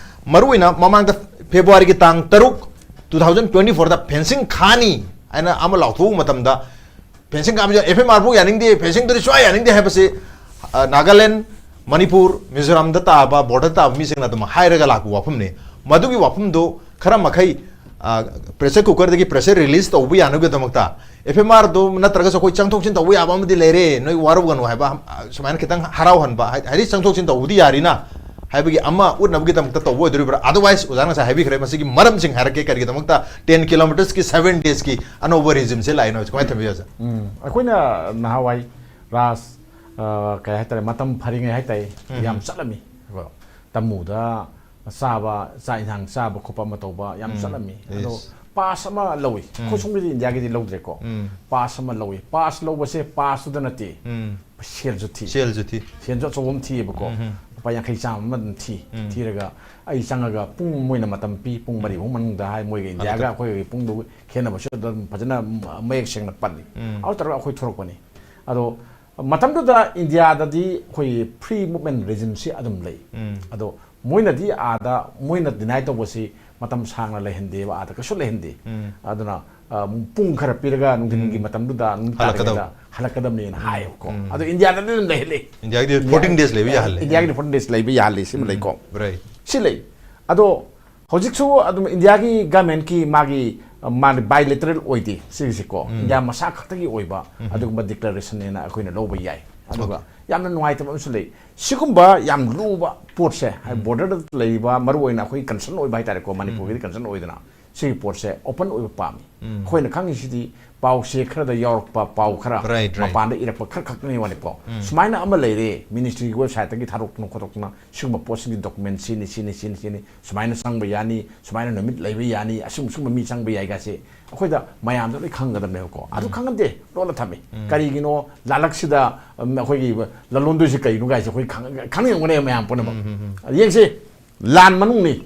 ꯃꯔꯨꯑꯣꯏꯅ ꯃꯃꯥꯡꯗ ꯐꯦꯕ꯭ꯔꯨꯋꯥꯔꯤꯒꯤ ꯇꯥꯡ ꯇꯔꯨꯛ, ꯇꯨ ꯊꯥꯎꯖꯟ ꯇ꯭ꯋꯦꯟꯇꯤ ꯐꯣꯔꯗ ꯐꯦꯟꯁꯤꯡ ꯈꯥꯅꯤ ꯍꯥꯏꯅ ꯑꯃ ꯂꯥꯎꯊꯣꯛꯄ ꯃꯇꯝꯗ, ꯐꯦꯟꯁꯤꯡ ꯀꯥꯕꯁꯦ ꯑꯦꯐ ꯑꯦꯝ ꯑꯥꯔ ꯐꯥꯎ ꯌꯥꯅꯤꯡꯗꯦ, ꯐꯦꯟꯁꯤꯡꯗꯨꯗꯤ ꯁꯨꯡꯌꯥ ꯌꯥꯅꯤꯡꯗꯦ ꯍꯥꯏꯕꯁꯤ, ꯑ, ꯅꯥꯒꯥꯂꯦꯟ, ꯃꯅꯤꯄꯨꯔ, ꯃꯤꯖꯣꯔꯥꯝꯗ ꯇꯥꯕ, ꯕꯣꯔꯗꯔ ꯇꯥꯕ ꯃꯤꯁꯤꯡꯅ ꯑꯗꯨꯝ ꯍꯥꯏꯔꯒ ꯂꯥꯛꯄ ꯋꯥꯐꯝꯅꯤ꯫ ꯃꯗꯨꯒꯤ ꯋꯥꯐꯝꯗꯨ ꯈꯔ ꯃꯈꯩ, ꯑ, ꯄ꯭ꯔꯦꯁꯔ ꯀꯨꯀꯔꯗꯒꯤ ꯄ꯭ꯔꯦꯁꯔ ꯔꯤꯂꯤꯁ ꯇꯧꯕ ꯌꯥꯅꯕꯒꯤꯗꯃꯛꯇ ꯑꯦꯐ ꯑꯦꯝ ꯑꯥꯔꯗꯨ ꯅꯠꯇ꯭ꯔꯒꯁꯨ ꯑꯩꯈꯣꯏ ꯆꯪꯊꯣꯛ ꯆꯪꯁꯤꯟ ꯇꯧꯕ ꯌꯥꯕ ꯑꯃꯗꯤ ꯂꯩꯔꯦ, ꯅꯣꯏ ꯋꯥꯔꯧꯒꯅꯨ ꯍꯥꯏꯕ, ꯑ, ꯁꯨꯃꯥꯏꯅ ꯈꯤꯇꯪ ꯍꯔꯥꯎꯍꯟꯕ, ꯍꯥꯏ-, ꯍꯥꯏꯗꯤ ꯆꯪꯊꯣꯛ ꯆꯪꯁꯤꯟ ꯇꯧꯕꯗꯤ ꯌꯥꯔꯤꯅ ꯍꯥꯏꯕꯒꯤ ꯑꯃ ꯎꯠꯅꯕꯒꯤꯗꯃꯛꯇ ꯇꯧꯕ ꯑꯣꯏꯗꯣꯔꯤꯕ꯭ꯔꯥ? Otherwise, ꯑꯣꯖꯥꯅ ꯉꯁꯥꯏ ꯍꯥꯏꯕꯤꯈ꯭ꯔꯦ, ꯃꯁꯤꯒꯤ ꯃꯔꯝꯁꯤꯡ ꯍꯥꯏꯔꯛꯀꯦ, ꯀꯔꯤꯒꯤꯗꯃꯛꯇ ꯇꯦꯟ ꯀꯤꯂꯣꯃꯤꯇꯔꯁꯀꯤ ꯁꯚꯦꯟ ꯗꯦꯖꯀꯤ ꯑꯅꯧꯕ ꯔꯤꯖꯤꯝꯁꯦ ꯂꯥꯛꯏꯅꯣ? ꯀꯃꯥꯏꯅ ꯊꯝꯕꯤꯌꯨ, ꯑꯣꯖꯥ? ꯎꯝ, ꯑꯩꯈꯣꯏꯅ ꯅꯍꯥꯟꯋꯥꯏ ꯔꯥꯖ, ꯑ, ꯀꯩ ꯍꯥꯏꯇꯥꯔꯦ, ꯃꯇꯝ ꯐꯔꯤꯉꯩ ꯍꯥꯏꯇꯥꯔꯦ, ꯎꯝ꯫ ꯌꯥꯝ ꯆꯠꯂꯝꯃꯤ꯫ ꯀꯣ, ꯇꯃꯨꯗ ꯆꯥꯕ, ꯆꯥꯛ ꯏꯟꯁꯥꯡ ꯆꯥꯕ ꯈꯣꯠꯄ ꯑꯃ ꯇꯧꯕ ꯌꯥꯝ ꯎꯝ, ꯆꯠꯂꯝꯃꯤ꯫ yes. ꯑꯗꯣ ꯄꯥꯁ ꯑꯃ ꯂꯧꯏ꯫ ꯎꯝ꯫ ꯑꯩꯈꯣꯏ ꯁꯣꯝꯒꯤꯗꯤ ꯏꯟꯗꯤꯌꯥꯒꯤꯗꯤ ꯂꯧꯗ꯭ꯔꯦꯀꯣ꯫ ꯎꯝ꯫ ꯄꯥꯁ ꯑꯃ ꯂꯧꯏ꯫ ꯄꯥꯁ ꯂꯧꯕꯁꯦ ꯄꯥꯁꯇꯨꯗ ꯅꯠꯇꯦ, ꯎꯝ꯫ ꯁꯦꯜꯁꯨ ꯊꯤ꯫ ꯁꯦꯜꯁꯨ ꯊꯤ꯫ ꯁꯦꯜꯁꯨ ꯑꯆꯧꯕ ꯑꯃ ꯊꯤꯌꯦꯕꯀꯣ꯫ ꯎꯝ꯫ ꯂꯨꯄꯥ ꯌꯥꯡꯈꯩ ꯆꯥꯝꯃ ꯑꯃ ꯑꯗꯨꯝ ꯊꯤ꯫ ꯎꯝ꯫ ꯊꯤꯔꯒ ꯑꯩ ꯆꯪꯉꯒ ꯄꯨꯡ, ꯃꯣꯏꯅ ꯃꯇꯝ ꯄꯤ, ꯄꯨꯡ ꯃꯔꯤꯐꯥꯎ ꯃꯅꯨꯡꯗ ꯍꯥꯏ, ꯃꯣꯏꯒ ꯏꯟꯗꯤꯌꯥꯒ ꯑꯗꯨꯗ꯫ ꯑꯩꯈꯣꯏꯒꯤ ꯄꯨꯡꯗꯨ ꯈꯦꯠꯅꯕꯁꯨ ꯑꯗꯨꯝ ꯐꯖꯅ ꯃꯌꯦꯛ ꯁꯦꯡꯅ ꯄꯜꯂꯤ꯫ ꯎꯝ꯫ ꯑꯗꯨ ꯇꯧꯔꯒ ꯑꯩꯈꯣꯏ ꯊꯣꯔꯛꯄꯅꯤ꯫ ꯑꯗꯣ ꯃꯇꯝꯗꯨꯗ ꯏꯟꯗꯤꯌꯥꯗꯗꯤ ꯑꯩꯈꯣꯏꯒꯤ ꯐ꯭ꯔꯤ ꯃꯨꯞꯃꯦꯟ ꯔꯤꯖꯤꯝꯁꯤ ꯑꯗꯨꯝ ꯂꯩ꯫ ꯎꯝ꯫ ꯑꯗꯣ ꯃꯣꯏꯅꯗꯤ ꯑꯥꯗ ꯃꯣꯏꯅ ꯗꯤꯅꯥꯏ ꯇꯧꯕꯁꯤ ꯃꯇꯝ ꯁꯥꯡꯅ ꯂꯩꯍꯟꯗꯦꯕ, ꯑꯥꯗ ꯀꯩꯁꯨ ꯂꯩꯍꯟꯗꯦ꯫ ꯑꯗꯨꯅ, ꯑ, ꯄꯨꯡ ꯈꯔ ꯄꯤꯔꯒ ꯅꯨꯡꯊꯤꯟꯒꯤ ꯃꯇꯝꯗꯨꯗ, ꯅꯨꯡꯊꯤꯟ ꯍꯜꯂꯛꯀꯗꯕ꯫ ꯇꯥꯔꯤꯉꯩꯗ ꯍꯜꯂꯛꯀꯗꯕꯅꯦꯅ ꯍꯥꯏꯌꯦꯕꯀꯣ꯫ ꯑꯗꯣ ꯏꯟꯗꯤꯌꯥꯗꯗꯤ ꯑꯗꯨꯝ ꯂꯩꯍꯜꯂꯤ꯫ ꯏꯟꯗꯤꯌꯥꯒꯤꯗꯤ ꯏꯟꯗꯤꯌꯥ-, fourteen days ꯂꯩꯕ ꯌꯥꯍꯜꯂꯦ꯫ ꯏꯟꯗꯤꯌꯥꯒꯤꯗꯤ fourteen days ꯂꯩꯕ ꯌꯥꯍꯜꯂꯤ, ꯁꯤꯃ ꯂꯩꯀꯣ꯫ Right. ꯁꯤ ꯂꯩ꯫ ꯑꯗꯣ ꯍꯧꯖꯤꯛꯁꯨ ꯑꯗꯨꯝ ꯏꯟꯗꯤꯌꯥꯒꯤ governmentꯀꯤ ꯃꯥꯒꯤ, ꯑ, ꯃꯥꯒꯤ bilateral ꯑꯣꯏꯗꯦ ꯁꯤꯒꯤꯁꯤꯀꯣ꯫ ꯏꯟꯗꯤꯌꯥ ꯃꯁꯥ ꯈꯛꯇꯒꯤ ꯑꯣꯏꯕ ꯑꯗꯨꯒꯨꯝꯕ declarationꯅꯦꯅ ꯑꯩꯈꯣꯏꯅ ꯂꯧꯕ ꯌꯥꯏ꯫ ꯑꯗꯨꯒ Okay. ꯌꯥꯝꯅ ꯅꯨꯡꯉꯥꯏꯇꯕ ꯑꯃꯁꯨ ꯂꯩ꯫ ꯁꯤꯒꯨꯝꯕ ꯌꯥꯝ ꯂꯨꯕ ꯄꯣꯠꯁꯦ, ꯍꯥꯏ, borderꯗ ꯂꯩꯔꯤꯕ, ꯃꯔꯨꯑꯣꯏꯅ ꯑꯩꯈꯣꯏ concern ꯑꯣꯏꯕ ꯍꯥꯏꯇꯥꯔꯦꯀꯣ, ꯃꯅꯤꯄꯨꯔꯒꯤꯗꯤ concern ꯑꯣꯏꯗꯅ, ꯁꯤꯒꯤ ꯄꯣꯠꯁꯦ open ꯑꯣꯏꯕ ꯄꯥꯝꯃꯤ꯫ ꯑꯩꯈꯣꯏꯅ ꯈꯪꯉꯤꯁꯤꯗꯤ ꯄꯥꯎ ꯆꯦ ꯈꯔꯗ ꯌꯥꯎꯔꯛꯄ ꯄꯥꯎ ꯈꯔ, Right, right. ꯃꯄꯥꯟꯗ ꯏꯔꯛꯄ ꯈꯔ ꯈꯛꯇꯅꯤ ꯋꯥꯅꯤꯀꯣ꯫ ꯁꯨꯃꯥꯏꯅ ꯑꯃ ꯂꯩꯔꯦ, ministryꯒꯤ websiteꯇꯒꯤ ꯊꯥꯗꯣꯛꯇꯅ ꯈꯣꯠꯇꯣꯛꯇꯅ ꯁꯤꯒꯨꯝꯕ ꯄꯣꯠꯁꯤꯡꯒꯤ document ꯁꯤꯅꯤ, ꯁꯤꯅꯤ, ꯁꯤꯅꯤ, ꯁꯤꯅꯤ, ꯁꯨꯃꯥꯏꯅ ꯆꯪꯕ ꯌꯥꯅꯤ, ꯁꯨꯃꯥꯏꯅ ꯅꯨꯃꯤꯠ ꯂꯩꯕ ꯌꯥꯅꯤ, ꯑꯁꯨꯝ, ꯁꯨꯝꯕ ꯃꯤ ꯆꯪꯕ ꯌꯥꯏ ꯀꯥꯏꯁꯦ ꯑꯩꯈꯣꯏꯗ ꯃꯌꯥꯝꯗ ꯂꯣꯏ ꯈꯪꯒꯗꯕꯅꯦꯕꯀꯣ꯫ ꯑꯗꯨ ꯈꯪꯍꯟꯗꯦ, ꯂꯣꯟꯅ ꯊꯝꯃꯤ꯫ ꯀꯔꯤꯒꯤꯅꯣ ꯂꯥꯂꯛꯁꯤꯗ, ꯎꯝ, ꯑꯩꯈꯣꯏꯒꯤ ꯂꯂꯣꯟꯗꯣꯏꯁꯤ ꯀꯩꯅꯣ ꯀꯥꯏꯁꯦ ꯑꯩꯈꯣꯏ ꯈꯪ-, ꯈꯪꯅꯤꯡꯉꯝꯒꯅꯦꯕ ꯃꯌꯥꯝ ꯄꯨꯝꯅꯃꯛ꯫ ꯌꯦꯡꯁꯤ, ꯂꯥꯟ ꯃꯅꯨꯡꯅꯤ꯫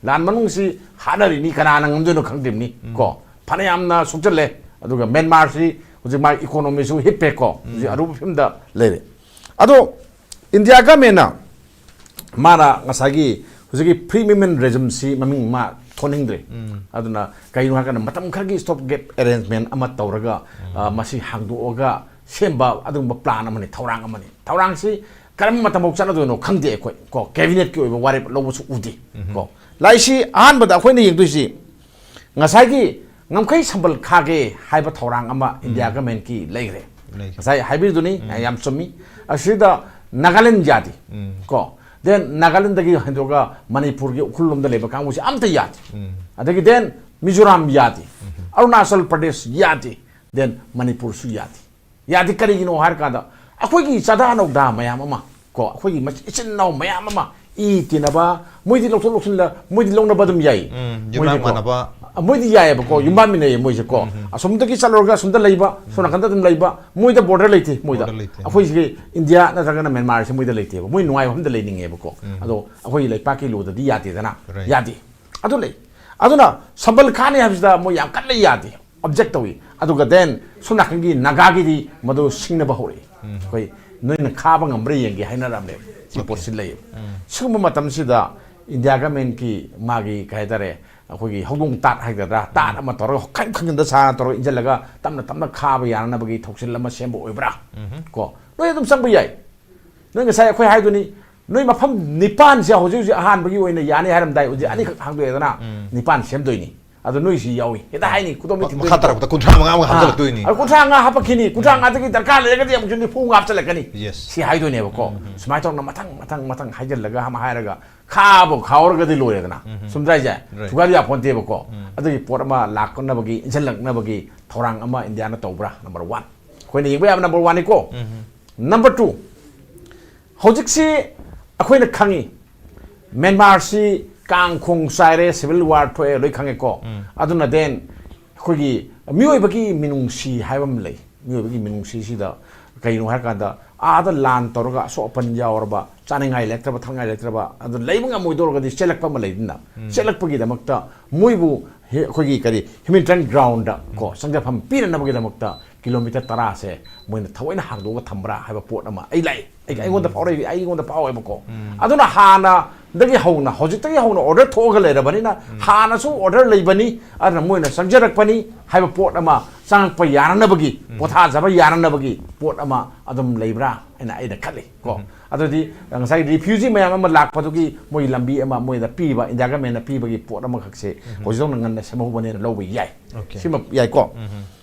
ꯂꯥꯟ ꯃꯅꯨꯡꯁꯤ ꯍꯥꯠꯅꯔꯤꯅꯤ, ꯀꯅꯥꯅ ꯉꯝꯗꯣꯏꯅꯣ ꯈꯪꯗ꯭ꯔꯤꯕꯅꯤ ꯀꯣ꯫ ꯐꯅꯌꯥꯝꯅ ꯁꯣꯛꯆꯜꯂꯦ꯫ ꯑꯗꯨꯒ ꯃ꯭ꯌꯥꯟꯃꯥꯔꯁꯤ ꯍꯧꯖꯤꯛ ꯃꯥꯒꯤ economyꯁꯨ ꯍꯤꯞꯄꯦꯀꯣ꯫ ꯍꯧꯖꯤꯛ ꯑꯔꯨꯕ ꯐꯤꯕꯝꯗ ꯂꯩꯔꯦ꯫ ꯑꯗꯣ ꯏꯟꯗꯤꯌꯥ governmentꯅ ꯃꯥꯅ ꯉꯁꯥꯏꯒꯤ ꯍꯧꯖꯤꯛꯀꯤ free movement regimeꯁꯤ ꯃꯃꯤꯡ ꯃꯥ ꯊꯣꯟꯅꯤꯡꯗ꯭ꯔꯦ꯫ ꯑꯗꯨꯅ ꯀꯩꯅꯣ ꯍꯥꯏꯔꯀꯥꯟꯗ ꯃꯇꯝ ꯈꯔꯒꯤ stop gap arrangement ꯑꯃ ꯇꯧꯔꯒ, ꯑ, ꯃꯁꯤ ꯍꯥꯡꯗꯣꯛꯑꯒ ꯁꯦꯝꯕ ꯑꯗꯨꯒꯨꯝꯕ plan ꯑꯃꯅꯤ, ꯊꯧꯔꯥꯡ ꯑꯃꯅꯤ꯫ ꯊꯧꯔꯥꯡꯁꯤ ꯀꯔꯝꯕ ꯃꯇꯝꯐꯥꯎ ꯆꯠꯅꯗꯣꯏꯅꯣ ꯈꯪꯗꯦ ꯑꯩꯈꯣꯏ ꯀꯣ꯫ Cabinetꯀꯤ ꯑꯣꯏꯕ ꯋꯥꯔꯦꯞ ꯂꯧꯕꯁꯨ ꯎꯗꯦ ꯀꯣ꯫ ꯂꯥꯛꯏꯁꯤ ꯑꯍꯥꯟꯕꯗ ꯑꯩꯈꯣꯏꯅ ꯌꯦꯡꯗꯣꯏꯁꯤ ꯉꯁꯥꯏꯒꯤ ꯉꯝꯈꯩ ꯁꯝꯕꯜ ꯈꯥꯒꯦ ꯍꯥꯏꯕ ꯊꯧꯔꯥꯡ ꯑꯃ ꯏꯟꯗꯤꯌꯥ governmentꯀꯤ ꯂꯩꯈ꯭ꯔꯦ꯫ ꯂꯩꯈ꯭ꯔꯦ꯫ ꯉꯁꯥꯏ ꯍꯥꯏꯕꯤꯗꯨꯅꯤ, ꯌꯥꯝ ꯆꯨꯝꯃꯤ꯫ ꯑꯁꯤꯗ ꯅꯥꯒꯥꯂꯦꯟ ꯌꯥꯗꯦ ꯀꯣ꯫ Then ꯅꯥꯒꯥꯂꯦꯟꯗꯒꯤ ꯍꯦꯟꯗꯣꯛꯑꯒ ꯃꯅꯤꯄꯨꯔꯒꯤ ꯎꯈ꯭ꯔꯨꯜ ꯂꯣꯝꯗ ꯂꯩꯕ ꯀꯥꯡꯕꯨꯁꯦ ꯑꯝꯇ ꯌꯥꯗꯦ꯫ ꯑꯗꯒꯤ then ꯃꯤꯖꯣꯔꯥꯝ ꯌꯥꯗꯦ꯫ ꯑꯔꯨꯅꯥꯆꯜ ꯄ꯭ꯔꯗꯦꯁ ꯌꯥꯗꯦ꯫ Then ꯃꯅꯤꯄꯨꯔꯁꯨ ꯌꯥꯗꯦ꯫ ꯌꯥꯗꯦ ꯀꯔꯤꯒꯤꯅꯣ ꯍꯥꯏꯔ ꯀꯥꯟꯗ ꯑꯩꯈꯣꯏꯒꯤ ꯆꯥꯗꯥ ꯅꯧꯗꯥ ꯃꯌꯥꯝ ꯑꯃ ꯀꯣ, ꯑꯩꯈꯣꯏꯒꯤ ꯃꯆꯤ-, ꯏꯆꯤꯟ ꯏꯅꯥꯎ ꯃꯌꯥꯝ ꯑꯃ ꯏ ꯇꯤꯟꯅꯕ, ꯃꯣꯏꯗꯤ ꯂꯧꯊꯣꯛ ꯂꯧꯁꯤꯟꯗ ꯃꯣꯏꯗꯤ ꯂꯧꯅꯕ ꯑꯗꯨꯝ ꯌꯥꯏ꯫ ꯎꯝ, ꯌꯨꯝꯅꯥꯛ ꯃꯣꯏꯗꯤꯀꯣ꯫ ꯃꯥꯟꯅꯕ꯫ ꯑ, ꯃꯣꯏꯗꯤ ꯌꯥꯏꯑꯕꯀꯣ, ꯌꯨꯝꯕꯥꯟꯃꯤꯟꯅꯩꯌꯦ ꯃꯣꯏꯁꯦꯀꯣ꯫ ꯑꯁꯣꯝꯗꯒꯤ ꯆꯠꯂꯨꯔꯒ ꯑꯁꯣꯝꯗ ꯂꯩꯕ, ꯁꯣꯝ ꯅꯥꯀꯟꯗ ꯑꯗꯨꯝ ꯂꯩꯕ, ꯃꯣꯏꯗ border ꯂꯩꯇꯦ ꯃꯣꯏꯗ꯫ Border ꯂꯩꯇꯦ꯫ ꯑꯩꯈꯣꯏꯁꯤꯒꯤ ꯏꯟꯗꯤꯌꯥ ꯅꯠꯇ꯭ꯔꯒꯅ ꯃ꯭ꯌꯥꯟꯃꯥꯔꯁꯦ ꯃꯣꯏꯗ ꯂꯩꯇꯦꯕ꯫ ꯃꯣꯏ ꯅꯨꯡꯉꯥꯏꯕ ꯃꯐꯝꯗ ꯂꯩꯅꯤꯡꯉꯦꯕꯀꯣ꯫ ꯑꯗꯣ ꯑꯩꯈꯣꯏꯒꯤ ꯂꯩꯄꯥꯛꯀꯤ ꯂꯣꯗꯗꯤ ꯌꯥꯗꯦꯗꯅ꯫ Right. ꯌꯥꯗꯦ꯫ ꯑꯗꯨ ꯂꯩ꯫ ꯑꯗꯨꯅ ꯁꯝꯕꯜ ꯈꯥꯅꯤ ꯍꯥꯏꯕꯁꯤꯗ ꯃꯣꯏ ꯌꯥꯝ ꯀꯟꯅ ꯌꯥꯗꯦ, object ꯇꯧꯏ꯫ ꯑꯗꯨꯒ then ꯁꯣꯝ ꯅꯥꯀꯟꯒꯤ ꯅꯥꯒꯥꯒꯤꯗꯤ ꯃꯗꯨ ꯁꯤꯡꯅꯕ ꯍꯧꯔꯛꯏ꯫ ꯑꯩꯈꯣꯏ ꯅꯣꯏꯅ ꯈꯥꯕ ꯉꯝꯕ꯭ꯔꯥ ꯌꯦꯡꯒꯦ ꯍꯥꯏꯅꯔꯝꯃꯦ꯫ ꯁꯤ Okay. ꯄꯣꯠꯁꯤ ꯂꯩꯌꯦꯕ꯫ ꯁꯤꯒꯨꯝꯕ ꯃꯇꯝꯁꯤꯗ ꯏꯟꯗꯤꯌꯥ ꯒꯃꯦꯟꯀꯤ ꯃꯥꯒꯤ ꯀꯩ ꯍꯥꯏꯇꯥꯔꯦ, ꯑꯩꯈꯣꯏꯒꯤ ꯍꯧꯗꯣꯡ ꯇꯥꯠ ꯍꯥꯏꯒꯗ꯭ꯔꯥ, ꯇꯥꯠ ꯑꯃ ꯇꯧꯔꯒ ꯈꯪ ꯈꯪꯖꯤꯟꯗ ꯁꯥꯅ ꯇꯧꯔꯒ ꯏꯟꯁꯤꯜꯂꯒ ꯇꯞꯅ ꯇꯞꯅ ꯈꯥꯕ ꯌꯥꯅꯅꯕꯒꯤ ꯊꯧꯁꯤꯜ ꯑꯃ ꯁꯦꯝꯕ ꯑꯣꯏꯕ꯭ꯔꯥ? ꯀꯣ, ꯅꯣꯏ ꯑꯗꯨꯝ ꯆꯪꯕ ꯌꯥꯏ꯫ ꯅꯣꯏ ꯉꯁꯥꯏ ꯑꯩꯈꯣꯏ ꯍꯥꯏꯗꯨꯅꯤ, ꯅꯣꯏ ꯃꯐꯝ ꯅꯤꯄꯥꯟꯁꯦ ꯍꯧꯖꯤꯛ ꯍꯧꯖꯤꯛ ꯑꯍꯥꯟꯕꯒꯤ ꯑꯣꯏꯅ ꯌꯥꯅꯤ ꯍꯥꯏꯔꯝꯗꯥꯏ, ꯍꯧꯖꯤꯛ ꯑꯅꯤꯈꯛ ꯍꯥꯡꯗꯣꯛꯑꯦꯗꯅ, ꯅꯤꯄꯥꯟ ꯁꯦꯝꯗꯣꯏꯅꯤ꯫ ꯑꯗꯣ ꯅꯣꯏꯁꯤ ꯌꯥꯎꯏ ꯍꯦꯛꯇ ꯍꯥꯏꯅꯤ, ꯈꯨꯗꯣꯝꯕꯤ ꯃꯈꯥ ꯊꯤꯟꯗꯣꯏꯅꯤ꯫ ꯇꯥꯔꯛꯄꯗ ꯀꯨꯟꯊ꯭ꯔꯥ ꯃꯉꯥ ꯑꯃꯨꯛ ꯍꯥꯞꯆꯜꯂꯛꯇꯣꯏꯅꯤ꯫ ꯑꯗꯣ ꯀꯨꯟꯊ꯭ꯔꯥ ꯃꯉꯥ ꯍꯥꯞꯄꯛꯈꯤꯅꯤ, ꯀꯨꯟꯊ꯭ꯔꯥ ꯃꯉꯥꯗꯒꯤ ꯗꯔꯀꯥꯔ ꯂꯩꯔꯒꯗꯤ ꯑꯃꯨꯛꯁꯨ ꯅꯤꯐꯨ ꯑꯃꯨꯛ ꯍꯥꯞꯆꯜꯂꯛꯀꯅꯤ꯫ Yes. ꯁꯤ ꯍꯥꯏꯗꯣꯏꯅꯦꯕꯀꯣ꯫ ꯁꯨꯃꯥꯏꯅ ꯇꯧꯗꯅ ꯃꯊꯪ ꯃꯊꯪ ꯃꯊꯪ ꯍꯥꯏꯖꯤꯜꯂꯒ ꯑꯃ ꯍꯥꯏꯔꯒ ꯈꯥꯕꯨ ꯈꯥꯎꯔꯒꯗꯤ ꯂꯣꯏꯔꯦꯗꯅ꯫ ꯆꯨꯝꯗ꯭ꯔꯥ ꯍꯥꯏꯁꯦ? Right. ꯊꯨꯒꯥꯏꯕ ꯌꯥꯄꯣꯟꯇꯦꯕꯀꯣ꯫ ꯑꯗꯨꯒꯤ ꯄꯣꯠ ꯑꯃ ꯂꯥꯛꯅꯕꯒꯤ, ꯏꯟꯁꯤꯜꯂꯛꯅꯕꯒꯤ ꯊꯧꯔꯥꯡ ꯑꯃ ꯏꯟꯗꯤꯌꯥꯅ ꯇꯧꯕ꯭ꯔꯥ? Number one꯫ ꯑꯩꯈꯣꯏꯅ ꯌꯦꯡꯕ ꯌꯥꯕ number one ꯅꯤꯀꯣ꯫ Number two, ꯍꯧꯖꯤꯛꯁꯤ ꯑꯩꯈꯣꯏꯅ ꯈꯪꯉꯤ, ꯃ꯭ꯌꯥꯟꯃꯥꯔꯁꯤ ꯀꯥꯡ ꯈꯣꯡ ꯆꯥꯏꯔꯦ, civil war ꯊꯣꯛꯑꯦ, ꯂꯣꯏ ꯈꯪꯉꯦꯀꯣ꯫ ꯑꯗꯨꯅ then ꯑꯩꯈꯣꯏꯒꯤ ꯃꯤꯑꯣꯏꯕꯒꯤ ꯃꯤꯅꯨꯡꯁꯤ ꯍꯥꯏꯕ ꯑꯃ ꯂꯩ꯫ ꯃꯤꯑꯣꯏꯕꯒꯤ ꯃꯤꯅꯨꯡꯁꯤꯁꯤꯗ ꯀꯩꯅꯣ ꯍꯥꯏꯔꯀꯥꯟꯗ, ꯑꯥꯗ ꯂꯥꯟ ꯇꯧꯔꯒ ꯑꯁꯣꯛ ꯑꯄꯟ ꯌꯥꯎꯔꯕ, ꯆꯥꯅꯤꯡꯉꯥꯏ ꯂꯩꯔꯛꯇ꯭ꯔꯕ, ꯊꯛꯅꯤꯡꯉꯥꯏ ꯂꯩꯔꯛꯇ꯭ꯔꯕ, ꯑꯗꯨ ꯂꯩꯕ ꯉꯝꯃꯣꯏꯗꯧꯔꯒꯗꯤ ꯆꯦꯜꯂꯛꯄ ꯑꯃ ꯂꯩꯗꯅ, ꯆꯦꯜꯂꯛꯄꯒꯤꯗꯃꯛꯇ ꯃꯣꯏꯕꯨ ꯍꯦ-, ꯑꯩꯈꯣꯏꯒꯤ ꯀꯔꯤ, humanitarian ground ꯀꯣ, ꯆꯪꯖꯐꯝ ꯄꯤꯅꯅꯕꯒꯤꯗꯃꯛꯇ ꯀꯤꯂꯣꯃꯤꯇꯔ ꯇꯔꯥꯁꯦ ꯃꯣꯏꯅ ꯊꯑꯣꯏꯅ ꯍꯥꯡꯗꯣꯛꯑꯒ ꯊꯝꯕ꯭ꯔꯥ ꯍꯥꯏꯕ ꯄꯣꯠ ꯑꯃ ꯑꯩ ꯂꯥꯛꯏ꯫ ꯑꯩ, ꯑꯩꯉꯣꯟꯗ ꯐꯥꯎꯔꯛꯏ, ꯑꯩꯉꯣꯟꯗ ꯐꯥꯎꯋꯦꯕꯀꯣ꯫ ꯑꯗꯨꯅ ꯍꯥꯟꯅꯗꯒꯤ ꯍꯧꯅ, ꯍꯧꯖꯤꯛꯇꯒꯤ ꯍꯧꯅ order ꯊꯣꯛꯑꯒ ꯂꯩꯔꯕꯅꯤꯅ, ꯍꯥꯟꯅꯁꯨ order ꯂꯩꯕꯅꯤ, ꯑꯗꯨꯅ ꯃꯣꯏꯅ ꯆꯪꯖꯔꯛꯄꯅꯤ ꯍꯥꯏꯕ ꯄꯣꯠ ꯑꯃ ꯆꯪꯉꯛꯄ ꯌꯥꯅꯅꯕꯒꯤ, ꯄꯣꯊꯥꯖꯕ ꯌꯥꯅꯅꯕꯒꯤ ꯄꯣꯠ ꯑꯃ ꯑꯗꯨꯝ ꯂꯩꯕ꯭ꯔꯥ ꯍꯥꯏꯅ ꯑꯩꯅ ꯈꯜꯂꯤ ꯀꯣ꯫ ꯑꯗꯨꯗꯤ ꯉꯁꯥꯏ refugee ꯃꯌꯥꯝ ꯑꯃ ꯂꯥꯛꯄꯗꯨꯒꯤ ꯃꯣꯏ ꯂꯝꯕꯤ ꯑꯃ ꯃꯣꯏꯗ ꯄꯤꯕ, ꯏꯟꯗꯤꯌꯥ ꯒꯃꯦꯟꯅ ꯄꯤꯕꯒꯤ ꯄꯣꯠ ꯑꯃꯈꯛꯁꯦ ꯍꯧꯖꯤꯛ ꯍꯧꯅ ꯉꯟꯅ ꯁꯦꯝꯍꯧꯕꯅꯦꯅ ꯂꯧꯕ ꯌꯥꯏ꯫ Okay. ꯁꯤꯃ ꯌꯥꯏꯀꯣ꯫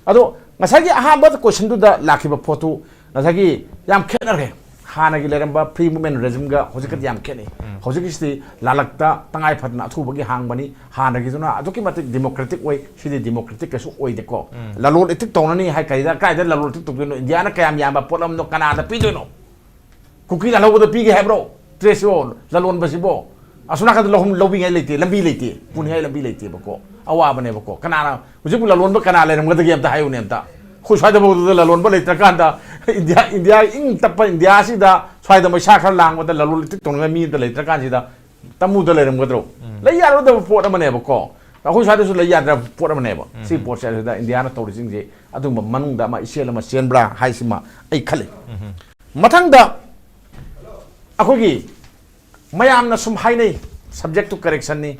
ꯑꯗꯣ ꯉꯁꯥꯏꯒꯤ ꯑꯍꯥꯟꯕ questionꯗꯨꯗ ꯂꯥꯛꯈꯤꯕ ꯄꯣꯠꯇꯨ ꯉꯁꯥꯏꯒꯤ ꯌꯥꯝ ꯈꯦꯠꯅꯔꯦ꯫ ꯍꯥꯟꯅꯒꯤ ꯂꯩꯔꯝꯕ free movement regimeꯒ ꯍꯧꯖꯤꯛꯀꯗꯤ ꯌꯥꯝ ꯈꯦꯠꯅꯩ꯫ ꯍꯧꯖꯤꯛꯀꯤꯁꯤꯗꯤ ꯂꯥꯜꯂꯛꯇ ꯇꯉꯥꯏ ꯐꯗꯅ ꯑꯊꯨꯕꯒꯤ ꯍꯥꯡꯕꯅꯤ, ꯍꯥꯟꯅꯒꯤꯗꯨꯅ ꯑꯗꯨꯛꯀꯤ ꯃꯇꯤꯛ democratic ꯑꯣꯏ, ꯁꯤꯗꯤ democratic ꯀꯩꯁꯨ ꯑꯣꯏꯗꯦꯀꯣ꯫ ꯂꯂꯣꯟ ꯏꯇꯤꯛ ꯇꯧꯅꯅꯤ ꯍꯥꯏ ꯀꯩꯗ, ꯀꯥꯏꯗ ꯂꯂꯣꯟ ꯏꯇꯤꯛ ꯇꯧꯗꯣꯏꯅꯣ? ꯏꯟꯗꯤꯌꯥꯅ ꯀꯌꯥꯝ ꯌꯥꯝꯕ ꯄꯣꯠꯂꯝꯅꯣ ꯀꯅꯥꯗ ꯄꯤꯗꯣꯏꯅꯣ? ꯀꯨꯀꯤ ꯂꯥꯜꯍꯧꯕꯗ ꯄꯤꯒꯦ ꯍꯥꯏꯕ꯭ꯔꯣ? Traceꯁꯤꯕꯣ, ꯂꯂꯣꯟꯕꯁꯤꯕꯣ? ꯑꯁꯣꯝ ꯅꯥꯀꯟꯗ ꯂꯧꯍꯨꯝ ꯂꯧꯕꯤꯉꯥꯏ ꯂꯩꯇꯦ, ꯂꯝꯕꯤ ꯂꯩꯇꯦ, ꯄꯨꯅꯤꯡꯉꯥꯏ ꯂꯝꯕꯤ ꯂꯩꯇꯦꯕꯀꯣ꯫ ꯑꯋꯥꯕꯅꯦꯕꯀꯣ꯫ ꯀꯅꯥꯅ, ꯍꯧꯖꯤꯛꯄꯨ ꯂꯂꯣꯟꯕ ꯀꯅꯥ ꯂꯩꯔꯝꯒꯗꯒꯦ ꯑꯝꯇ ꯍꯥꯏꯌꯨꯅꯦ ꯑꯝꯇ꯫ ꯑꯩꯈꯣꯏ ꯁ꯭ꯋꯥꯏꯗꯐꯥꯎꯗ ꯂꯂꯣꯟꯕ ꯂꯩꯇ꯭ꯔꯀꯥꯟꯗ, ꯏꯟꯗꯤꯌꯥ, ꯏꯟꯗꯤꯌꯥ, ꯏꯪ ꯇꯞꯄ ꯏꯟꯗꯤꯌꯥꯁꯤꯗ ꯁ꯭ꯋꯥꯏꯗ ꯃꯩꯁꯥ ꯈꯔ ꯂꯥꯡꯕꯗ ꯂꯂꯣꯟ ꯏꯇꯤꯛ ꯇꯧꯅꯤꯡꯉꯥꯏ ꯃꯤ ꯑꯝꯇ ꯂꯩꯇ꯭ꯔꯀꯥꯟꯁꯤꯗ, ꯇꯃꯨꯗ ꯂꯩꯔꯝꯒꯗ꯭ꯔꯣ? ꯂꯩ ꯌꯥꯔꯣꯏꯗꯕ ꯄꯣꯠ ꯑꯃꯅꯦꯕꯀꯣ꯫ ꯑꯩꯈꯣꯏ ꯁ꯭ꯋꯥꯏꯗꯁꯨ ꯂꯩ ꯌꯥꯗ꯭ꯔꯕ ꯄꯣꯠ ꯑꯃꯅꯦꯕ꯫ ꯁꯤ ꯄꯣꯠꯁꯦ ꯑꯁꯤꯗ ꯏꯟꯗꯤꯌꯥꯅ ꯇꯧꯔꯤꯁꯤꯡꯁꯦ ꯑꯗꯨꯒꯨꯝꯕ ꯃꯅꯨꯡꯗ ꯑꯃ ꯏꯆꯦꯜ ꯑꯃ ꯆꯦꯟꯕ꯭ꯔꯥ ꯍꯥꯏꯁꯤꯃ ꯑꯩ ꯈꯜꯂꯤ꯫ ꯃꯊꯪꯗ ꯑꯩꯈꯣꯏꯒꯤ ꯃꯌꯥꯝꯅ ꯁꯨꯝ ꯍꯥꯏꯅꯩ, Subject to correction ꯅꯤ꯫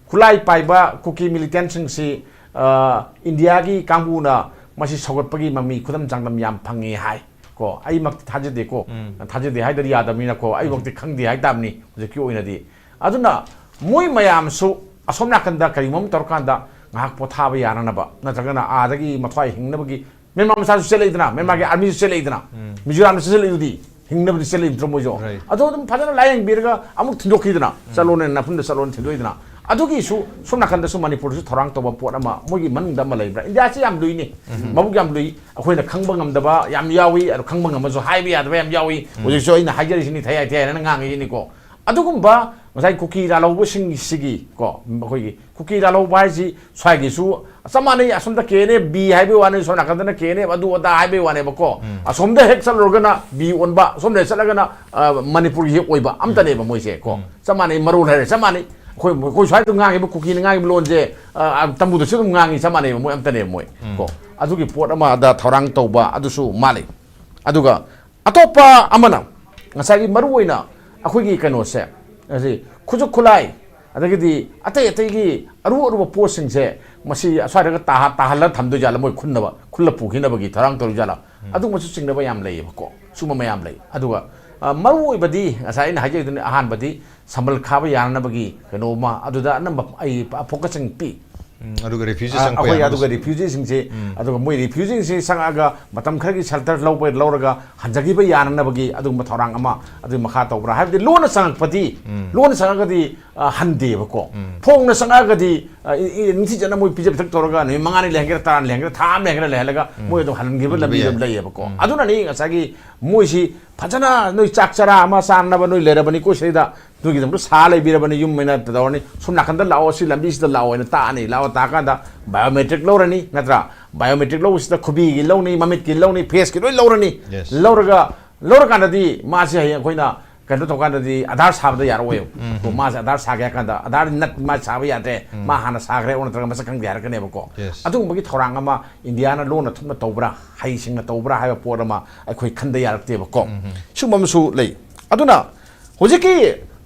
ꯈꯨꯠꯂꯥꯏ ꯄꯥꯏꯕ ꯀꯨꯀꯤ militantꯁꯤꯡꯁꯤ, ꯑ, ꯏꯟꯗꯤꯌꯥꯒꯤ ꯀꯥꯡꯕꯨꯅ ꯃꯁꯤ ꯁꯧꯒꯠꯄꯒꯤ ꯃꯃꯤ ꯈꯨꯗꯝ ꯆꯥꯡꯗꯝ ꯌꯥꯝ ꯐꯪꯉꯤ ꯍꯥꯏ꯫ ꯀꯣ, ꯑꯩꯃꯛꯇꯤ ꯊꯥꯖꯗꯦꯀꯣ꯫ ꯎꯝ꯫ ꯊꯥꯖꯗꯦ ꯍꯥꯏꯗ꯭ꯔꯗꯤ ꯌꯥꯗꯕꯅꯤꯅꯀꯣ, ꯑꯩꯃꯛꯇꯤ ꯈꯪꯗꯦ ꯍꯥꯏꯇꯥꯕꯅꯤ ꯍꯧꯖꯤꯛꯀꯤ ꯑꯣꯏꯅꯗꯤ꯫ ꯑꯗꯨꯅ ꯃꯣꯏ ꯃꯌꯥꯝꯁꯨ ꯑꯁꯣꯝ ꯅꯥꯀꯟꯗ ꯀꯔꯤꯒꯨꯝꯕ ꯑꯃ ꯇꯧꯔꯀꯥꯟꯗ ꯉꯥꯏꯍꯥꯛ ꯄꯣꯊꯥꯕ ꯌꯥꯅꯅꯕ, ꯅꯠꯇ꯭ꯔꯒꯅ ꯑꯥꯗꯒꯤ ꯃꯊ꯭ꯋꯥꯏ ꯍꯤꯡꯅꯕꯒꯤ, ꯃ꯭ꯌꯥꯟꯃꯥꯔ ꯃꯆꯥꯁꯨ ꯆꯦꯜꯂꯛꯏꯗꯅ, ꯃ꯭ꯌꯥꯟꯃꯥꯔꯒꯤ armyꯁꯨ ꯆꯦꯜꯂꯛꯏꯗꯅ, ꯎꯝ꯫ ꯃꯤꯖꯣꯔꯥꯝꯗꯁꯨ ꯆꯦꯜꯂꯛꯏꯗꯨꯗꯤ, ꯍꯤꯡꯅꯕꯗꯤ ꯆꯦꯜꯂꯛꯏ ꯅꯠꯇ꯭ꯔꯣ ꯃꯣꯏꯁꯨ? Right. ꯑꯗꯣ ꯑꯗꯨꯝ ꯐꯖꯅ ꯂꯥꯌꯦꯡꯕꯤꯔꯒ ꯑꯃꯨꯛ ꯊꯤꯟꯗꯣꯛꯈꯤꯗꯅ, ꯎꯝ꯫ "ꯆꯠꯂꯣꯅꯦ, ꯅꯐꯝꯗ ꯆꯠꯂꯣꯅ" ꯊꯤꯟꯗꯣꯛꯏꯗꯅ꯫ ꯑꯗꯨꯒꯤꯁꯨ ꯁꯣꯝ ꯅꯥꯀꯟꯗꯁꯨ ꯃꯅꯤꯄꯨꯔꯗꯁꯨ ꯊꯧꯔꯥꯡ ꯇꯧꯕ ꯄꯣꯠ ꯑꯃ ꯃꯣꯏꯒꯤ ꯃꯅꯨꯡꯗ ꯑꯃ ꯂꯩꯕ꯭ꯔꯥ? ꯏꯟꯗꯤꯌꯥꯁꯤ ꯌꯥꯝ ꯂꯨꯏꯅꯦ꯫ ꯎꯝ꯫ ꯃꯕꯨꯛ ꯌꯥꯝ ꯂꯨꯏ꯫ ꯑꯩꯈꯣꯏꯅ ꯈꯪꯕ ꯉꯝꯗꯕ ꯌꯥꯝ ꯌꯥꯎꯏ, ꯑꯗꯣ ꯈꯪꯕ ꯉꯝꯃꯁꯨ ꯍꯥꯏꯕ ꯌꯥꯗꯕ ꯌꯥꯝ ꯌꯥꯎꯏ꯫ ꯎꯝ꯫ ꯍꯧꯖꯤꯛꯁꯨ ꯑꯩꯅ ꯍꯥꯏꯖꯔꯤꯁꯤꯅꯤ, ꯊꯌꯥꯏ ꯊꯌꯥꯏꯅ ꯉꯥꯡꯉꯤꯁꯤꯅꯤꯀꯣ꯫ ꯑꯗꯨꯒꯨꯝꯕ ꯉꯁꯥꯏ ꯀꯨꯀꯤ ꯂꯥꯜꯍꯧꯕꯁꯤꯡꯁꯤꯒꯤ ꯀꯣ, ꯑꯩꯈꯣꯏꯒꯤ ꯀꯨꯀꯤ ꯂꯥꯜꯍꯧꯕ ꯍꯥꯏꯁꯤ ꯁ꯭ꯋꯥꯏꯒꯤꯁꯨ ꯆꯞ ꯃꯥꯟꯅꯩ꯫ ꯑꯁꯣꯝꯗ KNA B ꯍꯥꯏꯕꯩ ꯋꯥꯅꯤ, ꯁꯣꯝ ꯅꯥꯀꯟꯗꯅ KNA ꯑꯗꯨ ꯑꯗꯥ ꯍꯥꯏꯕꯩ ꯋꯥꯅꯦꯕꯀꯣ꯫ ꯎꯝ꯫ ꯑꯁꯣꯝꯗ ꯍꯦꯛ ꯆꯠꯂꯨꯔꯒꯅ B ꯑꯣꯟꯕ, ꯑꯁꯣꯝꯗ ꯍꯦꯛ ꯆꯠꯂꯒꯅ, ꯑ, ꯃꯅꯤꯄꯨꯔꯒꯤ ꯍꯦꯛ ꯑꯣꯏꯕ ꯑꯝꯇꯅꯦꯕ ꯃꯣꯏꯁꯦ ꯀꯣ꯫ ꯎꯝ꯫ ꯆꯞ ꯃꯥꯟꯅꯩ, ꯃꯔꯣꯜ ꯍꯥꯏꯔꯦ ꯆꯞ ꯃꯥꯟꯅꯩ꯫ ꯑꯩꯈꯣꯏ, ꯑꯩꯈꯣꯏ ꯁ꯭ꯋꯥꯏꯗ ꯉꯥꯡꯉꯤꯕ ꯀꯨꯀꯤꯅ ꯉꯥꯡꯉꯤꯕ ꯂꯣꯟꯁꯦ, ꯑ, ꯑ, ꯇꯥꯡꯈꯨꯜꯗꯁꯨ ꯑꯗꯨꯝ ꯉꯥꯡꯉꯤ, ꯆꯞ ꯃꯥꯟꯅꯩꯕ, ꯃꯣꯏ ꯑꯝꯇꯅꯦꯕ ꯃꯣꯏ ꯎꯝ꯫ ꯀꯣ꯫ ꯑꯗꯨꯒꯤ ꯄꯣꯠ ꯑꯃꯗ ꯊꯧꯔꯥꯡ ꯇꯧꯕ ꯑꯗꯨꯁꯨ ꯃꯥꯜꯂꯤ꯫ ꯑꯗꯨꯒ ꯑꯇꯣꯞꯄ ꯑꯃꯅ ꯉꯁꯥꯏꯒꯤ ꯃꯔꯨ ꯑꯣꯏꯅ ꯑꯩꯈꯣꯏꯒꯤ ꯀꯩꯅꯣꯁꯦ, ꯑꯁꯤ ꯈꯨꯠꯁꯨ ꯈꯨꯠꯂꯥꯏ, ꯑꯗꯒꯤꯗꯤ ꯑꯇꯩ ꯑꯇꯩꯒꯤ ꯑꯔꯨ ꯑꯔꯨꯕ ꯄꯣꯠꯁꯤꯡꯁꯦ ꯃꯁꯤ ꯑꯁ꯭ꯋꯥꯏꯗꯒ ꯇꯥꯍ-, ꯇꯥꯍꯜꯂꯒ ꯊꯝꯗꯣꯏ ꯖꯥꯠꯂ, ꯃꯣꯏ ꯈꯨꯟꯅꯕ, ꯈꯨꯜꯂ ꯄꯨꯈꯤꯅꯕꯒꯤ ꯊꯧꯔꯥꯡ ꯇꯧꯔꯤ ꯖꯥꯠꯂ? ꯎꯝ꯫ ꯑꯗꯨꯒꯨꯝꯕꯁꯨ ꯆꯤꯡꯅꯕ ꯌꯥꯝ ꯂꯩꯌꯦꯕꯀꯣ꯫ ꯁꯨꯝꯕ ꯃꯌꯥꯝ ꯂꯩ꯫ ꯑꯗꯨꯒ, ꯑ, ꯃꯔꯨ ꯑꯣꯏꯕꯗꯤ ꯉꯁꯥꯏ ꯑꯩꯅ ꯍꯥꯏꯖꯈꯤꯗꯨꯅꯤ, ꯑꯍꯥꯟꯕꯗꯤ ꯁꯝꯕꯜ ꯈꯥꯕ ꯌꯥꯅꯅꯕꯒꯤ ꯀꯩꯅꯣ ꯑꯃ ꯑꯗꯨꯗ ꯑꯅꯝꯕ ꯑꯩ ꯐꯣꯀꯁꯤꯡ ꯄꯤ꯫ ꯎꯝ, ꯑꯗꯨꯒ refugee ꯑ, ꯆꯪꯉꯛꯄ ꯑꯩꯈꯣꯏ ꯌꯥꯅꯕꯁꯨ꯫ ꯑꯗꯨꯒ refugeeꯁꯤꯡꯁꯦ, ꯎꯝ꯫ ꯑꯗꯨꯒ ꯃꯣꯏ refugeeꯁꯤꯡꯁꯦ ꯆꯪꯉꯛꯑꯒ ꯃꯇꯝ ꯈꯔꯒꯤ shelter ꯂꯧꯕ, ꯂꯧꯔꯒ ꯍꯟꯖꯈꯤꯕ ꯌꯥꯅꯅꯕꯒꯤ ꯑꯗꯨꯒꯨꯝꯕ ꯊꯧꯔꯥꯡ ꯑꯃ ꯑꯗꯨꯒꯤ ꯃꯈꯥ ꯇꯧꯕ꯭ꯔꯥ? ꯍꯥꯏꯕꯗꯤ ꯂꯣꯟꯅ ꯆꯪꯉꯛꯄꯗꯤ, ꯎꯝ꯫ ꯂꯣꯟꯅ ꯆꯪꯉꯛꯑꯒꯗꯤ, ꯑ, ꯍꯟꯗꯦꯕꯀꯣ꯫ ꯎꯝ꯫ ꯐꯣꯡꯅ ꯆꯪꯉꯛꯑꯒꯗꯤ, ꯑ, ꯏ-, ꯏ-, ꯅꯤꯡꯊꯤꯖꯅ ꯃꯣꯏ ꯄꯤꯖ ꯄꯤꯊꯛ ꯇꯧꯔꯒ ꯅꯨꯃꯤꯠ ꯃꯉꯥꯅꯤ ꯂꯩꯍꯟꯒꯦꯔꯥ, ꯇꯔꯥꯅꯤ ꯂꯩꯍꯟꯒꯦꯔꯥ, ꯊꯥ ꯑꯃ ꯂꯩꯍꯟꯒꯦꯔꯥ ꯂꯩꯍꯜꯂꯒ ꯎꯝ꯫ ꯃꯣꯏ ꯑꯗꯨꯝ ꯍꯟꯍꯟꯈꯤꯕ ꯍꯟꯕ ꯂꯝꯕꯤ ꯌꯥꯏ꯫ ꯑꯗꯨꯝ ꯂꯩꯌꯦꯕꯀꯣ꯫ ꯎꯝ꯫ ꯑꯗꯨꯅꯅꯤ ꯉꯁꯥꯏꯒꯤ ꯃꯣꯏꯁꯤ ꯐꯖꯅ ꯅꯣꯏ ꯆꯥꯛ ꯆꯔꯥ ꯑꯃ ꯆꯥꯅꯕ ꯅꯣꯏ ꯂꯩꯔꯕꯅꯤꯀꯣ ꯁꯤꯗꯩꯗ, ꯅꯣꯏꯒꯤꯗꯃꯛꯇ ꯁꯥ ꯂꯩꯕꯤꯔꯕꯅꯤ, ꯌꯨꯝ ꯑꯣꯏꯅ ꯇꯧꯔꯅꯤ, ꯁꯣꯝ ꯅꯥꯀꯟꯗ ꯂꯥꯛꯑꯣ, ꯁꯤ ꯂꯝꯕꯤꯁꯤꯗ ꯂꯥꯛꯑꯣ ꯍꯥꯏꯅ ꯇꯥꯛꯑꯅꯤ꯫ ꯂꯥꯛꯑꯣ ꯇꯥꯛꯑꯀꯥꯟꯗ biometric ꯂꯧꯔꯅꯤ, ꯅꯠꯇ꯭ꯔꯥ? Biometric ꯂꯧꯕꯁꯤꯗ ꯈꯨꯕꯤꯒꯤ ꯂꯧꯅꯤ, ꯃꯃꯤꯠꯀꯤ ꯂꯧꯅꯤ, faceꯀꯤ ꯂꯣꯏ ꯂꯧꯔꯅꯤ꯫ Yes. ꯂꯧꯔꯒ, ꯂꯧꯔꯀꯥꯟꯗꯗꯤ ꯃꯥꯁꯦ ꯍꯌꯦꯡ ꯑꯩꯈꯣꯏꯅ ꯀꯩꯅꯣ ꯇꯧꯀꯥꯟꯗꯗꯤ ꯑꯙꯥꯔ ꯁꯥꯕꯗ ꯌꯥꯔꯛꯑꯣꯏꯕ꯫ ꯎꯝ꯫ ꯀꯣ, ꯃꯥꯁꯦ ꯑꯙꯥꯔ ꯁꯥꯒꯦ ꯍꯥꯏ ꯀꯥꯟꯗ ꯑꯙꯥꯔ ꯅꯠ ꯃꯥ ꯁꯥꯕ ꯌꯥꯗ꯭ꯔꯦ, ꯎꯝ꯫ ꯃꯥ ꯍꯥꯟꯅ ꯁꯥꯈ꯭ꯔꯦ, ꯑꯣ ꯅꯠꯇ꯭ꯔꯒ ꯃꯁꯛ ꯈꯪꯗꯦ ꯍꯥꯏꯔꯛꯀꯅꯦꯕꯀꯣ꯫ Yes. ꯑꯗꯨꯒꯨꯝꯕꯒꯤ ꯊꯧꯔꯥꯡ ꯑꯃ ꯏꯟꯗꯤꯌꯥꯅ ꯂꯣꯟꯅ ꯊꯨꯞꯅ ꯇꯧꯕ꯭ꯔꯥ, ꯍꯩꯁꯤꯡꯅ ꯇꯧꯕ꯭ꯔꯥ ꯍꯥꯏꯕ ꯄꯣꯠ ꯑꯃ ꯑꯩꯈꯣꯏ ꯈꯟꯗ ꯌꯥꯔꯛꯇꯦꯕꯀꯣ꯫ ꯎꯝ꯫ ꯁꯤꯒꯨꯝꯕ ꯑꯃꯁꯨ ꯂꯩ꯫ ꯑꯗꯨꯅ ꯍꯧꯖꯤꯛꯀꯤ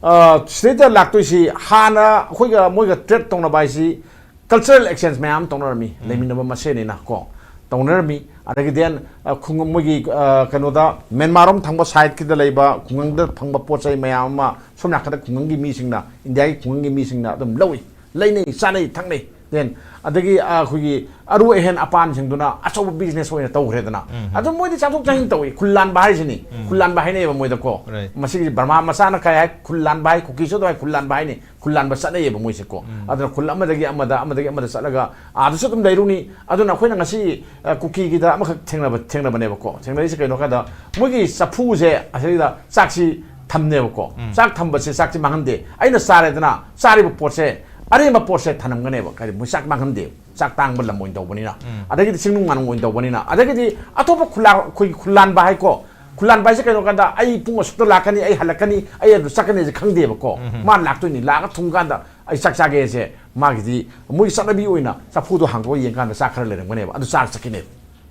ꯁꯤꯗꯩꯗ ꯂꯥꯛꯇꯣꯏꯁꯤ ꯍꯥꯟꯅ ꯑꯩꯈꯣꯏꯒ ꯃꯣꯏꯒ ꯇ꯭ꯔꯦꯠ ꯇꯧꯅꯕ ꯍꯥꯏꯁꯤ ꯀꯜꯆꯔꯦꯜ ꯑꯦꯛꯁꯆꯦꯟꯖ ꯃꯌꯥꯝ ꯇꯧꯅꯔꯝꯃꯤ, ꯂꯩꯃꯤꯟꯅꯕ ꯃꯁꯦꯟꯅꯤꯅ ꯀꯣ, ꯇꯧꯅꯔꯝꯃꯤ꯫ ꯑꯗꯒꯤ ꯗꯦꯟ ꯃꯣꯏꯒꯤ ꯀꯩꯅꯣꯗ ꯃ꯭ꯌꯥꯟꯃꯥꯔ ꯔꯣꯝ ꯊꯪꯕ ꯁꯥꯏꯠꯀꯤꯗ ꯂꯩꯕ ꯈꯨꯡꯒꯪꯗ ꯐꯪꯕ ꯄꯣꯠ ꯆꯩ ꯃꯌꯥꯝ ꯑꯃ ꯁꯣꯝ ꯅꯥꯀꯟꯗ ꯈꯨꯡꯒꯪꯒꯤ ꯃꯤꯁꯤꯡꯅ, ꯏꯟꯗꯤꯌꯥꯒꯤ ꯈꯨꯡꯒꯪꯒꯤ ꯃꯤꯁꯤꯡꯅ ꯑꯗꯨꯝ ꯂꯧꯏ, ꯂꯩꯅꯩ, ꯆꯥꯅꯩ, ꯊꯛꯅꯩ꯫ ꯗꯦꯟ ꯑꯗꯒꯤ ꯑꯩꯈꯣꯏꯒꯤ ꯑꯔꯨ ꯑꯍꯦꯟ ꯑꯄꯥꯟꯁꯤꯡꯗꯨꯅ ꯑꯆꯧꯕ ꯕꯤꯖꯤꯅꯦꯁ ꯑꯣꯏꯅ ꯇꯧꯈ꯭ꯔꯦꯗꯅ꯫ ꯑꯗꯨ ꯃꯣꯏꯗꯤ ꯆꯥꯊꯣꯛ ꯆꯥꯁꯤꯟ ꯇꯧꯏ, ꯈꯨꯜ ꯂꯥꯟꯕ ꯍꯥꯏꯁꯤꯅꯤ꯫ ꯈꯨꯜ ꯂꯥꯟꯕ ꯍꯥꯏꯅꯩꯌꯦꯕ ꯃꯣꯏꯗꯀꯣ꯫ Right. ꯃꯁꯤꯒꯤ ꯕꯔꯃꯥ ꯃꯆꯥꯅ ꯀꯩ ꯍꯥꯏ, ꯈꯨꯜ ꯂꯥꯟꯕ ꯍꯥꯏ, ꯀꯨꯀꯤꯁꯨ ꯑꯗꯨꯃꯥꯏꯅ ꯈꯨꯜ ꯂꯥꯟꯕ ꯍꯥꯏꯅꯤ, ꯈꯨꯜ ꯂꯥꯟꯕ ꯆꯠꯅꯩꯌꯦꯕ ꯃꯣꯏꯁꯦꯀꯣ꯫ ꯑꯗꯨꯅ ꯈꯨꯜ ꯑꯃꯗꯒꯤ ꯑꯃꯗ, ꯑꯃꯗꯒꯤ ꯑꯃꯗ ꯆꯠꯂꯒ ꯑꯥꯗꯁꯨ ꯑꯗꯨꯝ ꯂꯩꯔꯨꯅꯤ꯫ ꯑꯗꯨꯅ ꯑꯩꯈꯣꯏꯅ ꯉꯁꯤ ꯑ, ꯀꯨꯀꯤꯒꯤꯗ ꯑꯃꯈꯛ ꯊꯦꯡꯅꯕ ꯊꯦꯡꯅꯕꯅꯦꯕꯀꯣ꯫ ꯊꯦꯡꯅꯔꯤꯁꯦ ꯀꯩꯅꯣ ꯀꯥꯟꯗ ꯃꯣꯏꯒꯤ ꯆꯐꯨꯁꯦ ꯑꯁꯤꯗ ꯆꯥꯛꯁꯤ ꯊꯝꯅꯦꯕꯀꯣ꯫ ꯆꯥꯛ ꯊꯝꯕꯁꯦ, ꯆꯥꯛꯁꯤ ꯃꯥꯡꯍꯟꯗꯦ꯫ ꯑꯩꯅ ꯆꯥꯔꯦꯗꯅ, ꯆꯥꯔꯤꯕ ꯄꯣꯠꯁꯦ, ꯑꯔꯦꯝꯕ ꯄꯣꯠꯁꯦ ꯊꯅꯝꯒꯅꯦꯕ꯫ ꯀꯔꯤ, ꯃꯣꯏ ꯆꯥꯛ ꯃꯥꯡꯍꯟꯗꯦ, ꯆꯥꯛ ꯇꯥꯡꯕ ꯂꯝ ꯑꯣꯏꯅ ꯇꯧꯕꯅꯤꯅ꯫ ꯑꯗꯒꯤꯗꯤ ꯆꯤꯡꯅꯨꯡ ꯃꯥꯅꯨꯡ ꯑꯣꯏꯅ ꯇꯧꯕꯅꯤꯅ꯫ ꯑꯗꯒꯤꯗꯤ ꯑꯇꯣꯞꯄ ꯈꯨꯂꯥ-, ꯑꯩꯈꯣꯏꯒꯤ ꯈꯨꯜꯂꯥꯟꯕ ꯍꯥꯏꯀꯣ, ꯈꯨꯜꯂꯥꯟꯕ ꯍꯥꯏꯁꯦ ꯀꯩꯅꯣ ꯀꯥꯟꯗ, ꯑꯩ ꯄꯨꯡ ꯑꯁꯨꯛꯇ ꯂꯥꯛꯀꯅꯤ, ꯑꯩ ꯍꯜꯂꯛꯀꯅꯤ, ꯑꯩ ꯑꯗꯨ ꯆꯠꯀꯅꯤ ꯍꯥꯏꯁꯦ ꯈꯪꯗꯦꯕꯀꯣ꯫ ꯃꯥ ꯂꯥꯛꯇꯣꯏꯅꯤ, ꯂꯥꯛꯑꯒ ꯊꯨꯡ ꯀꯥꯟꯗ ꯑꯩ ꯆꯥꯛ ꯆꯥꯒꯦꯁꯦ, ꯃꯥꯒꯤꯗꯤ ꯃꯣꯏꯒꯤ ꯆꯠꯅꯕꯤ ꯑꯣꯏꯅ ꯆꯐꯨꯗꯣ ꯍꯥꯡꯗꯣꯛꯑ ꯌꯦꯡꯀꯥꯟꯗ ꯆꯥꯛ ꯈꯔ ꯂꯩꯔꯝꯒꯅꯦꯕ, ꯑꯗꯨ ꯆꯥꯔ ꯆꯠꯈꯤꯅꯦꯕ꯫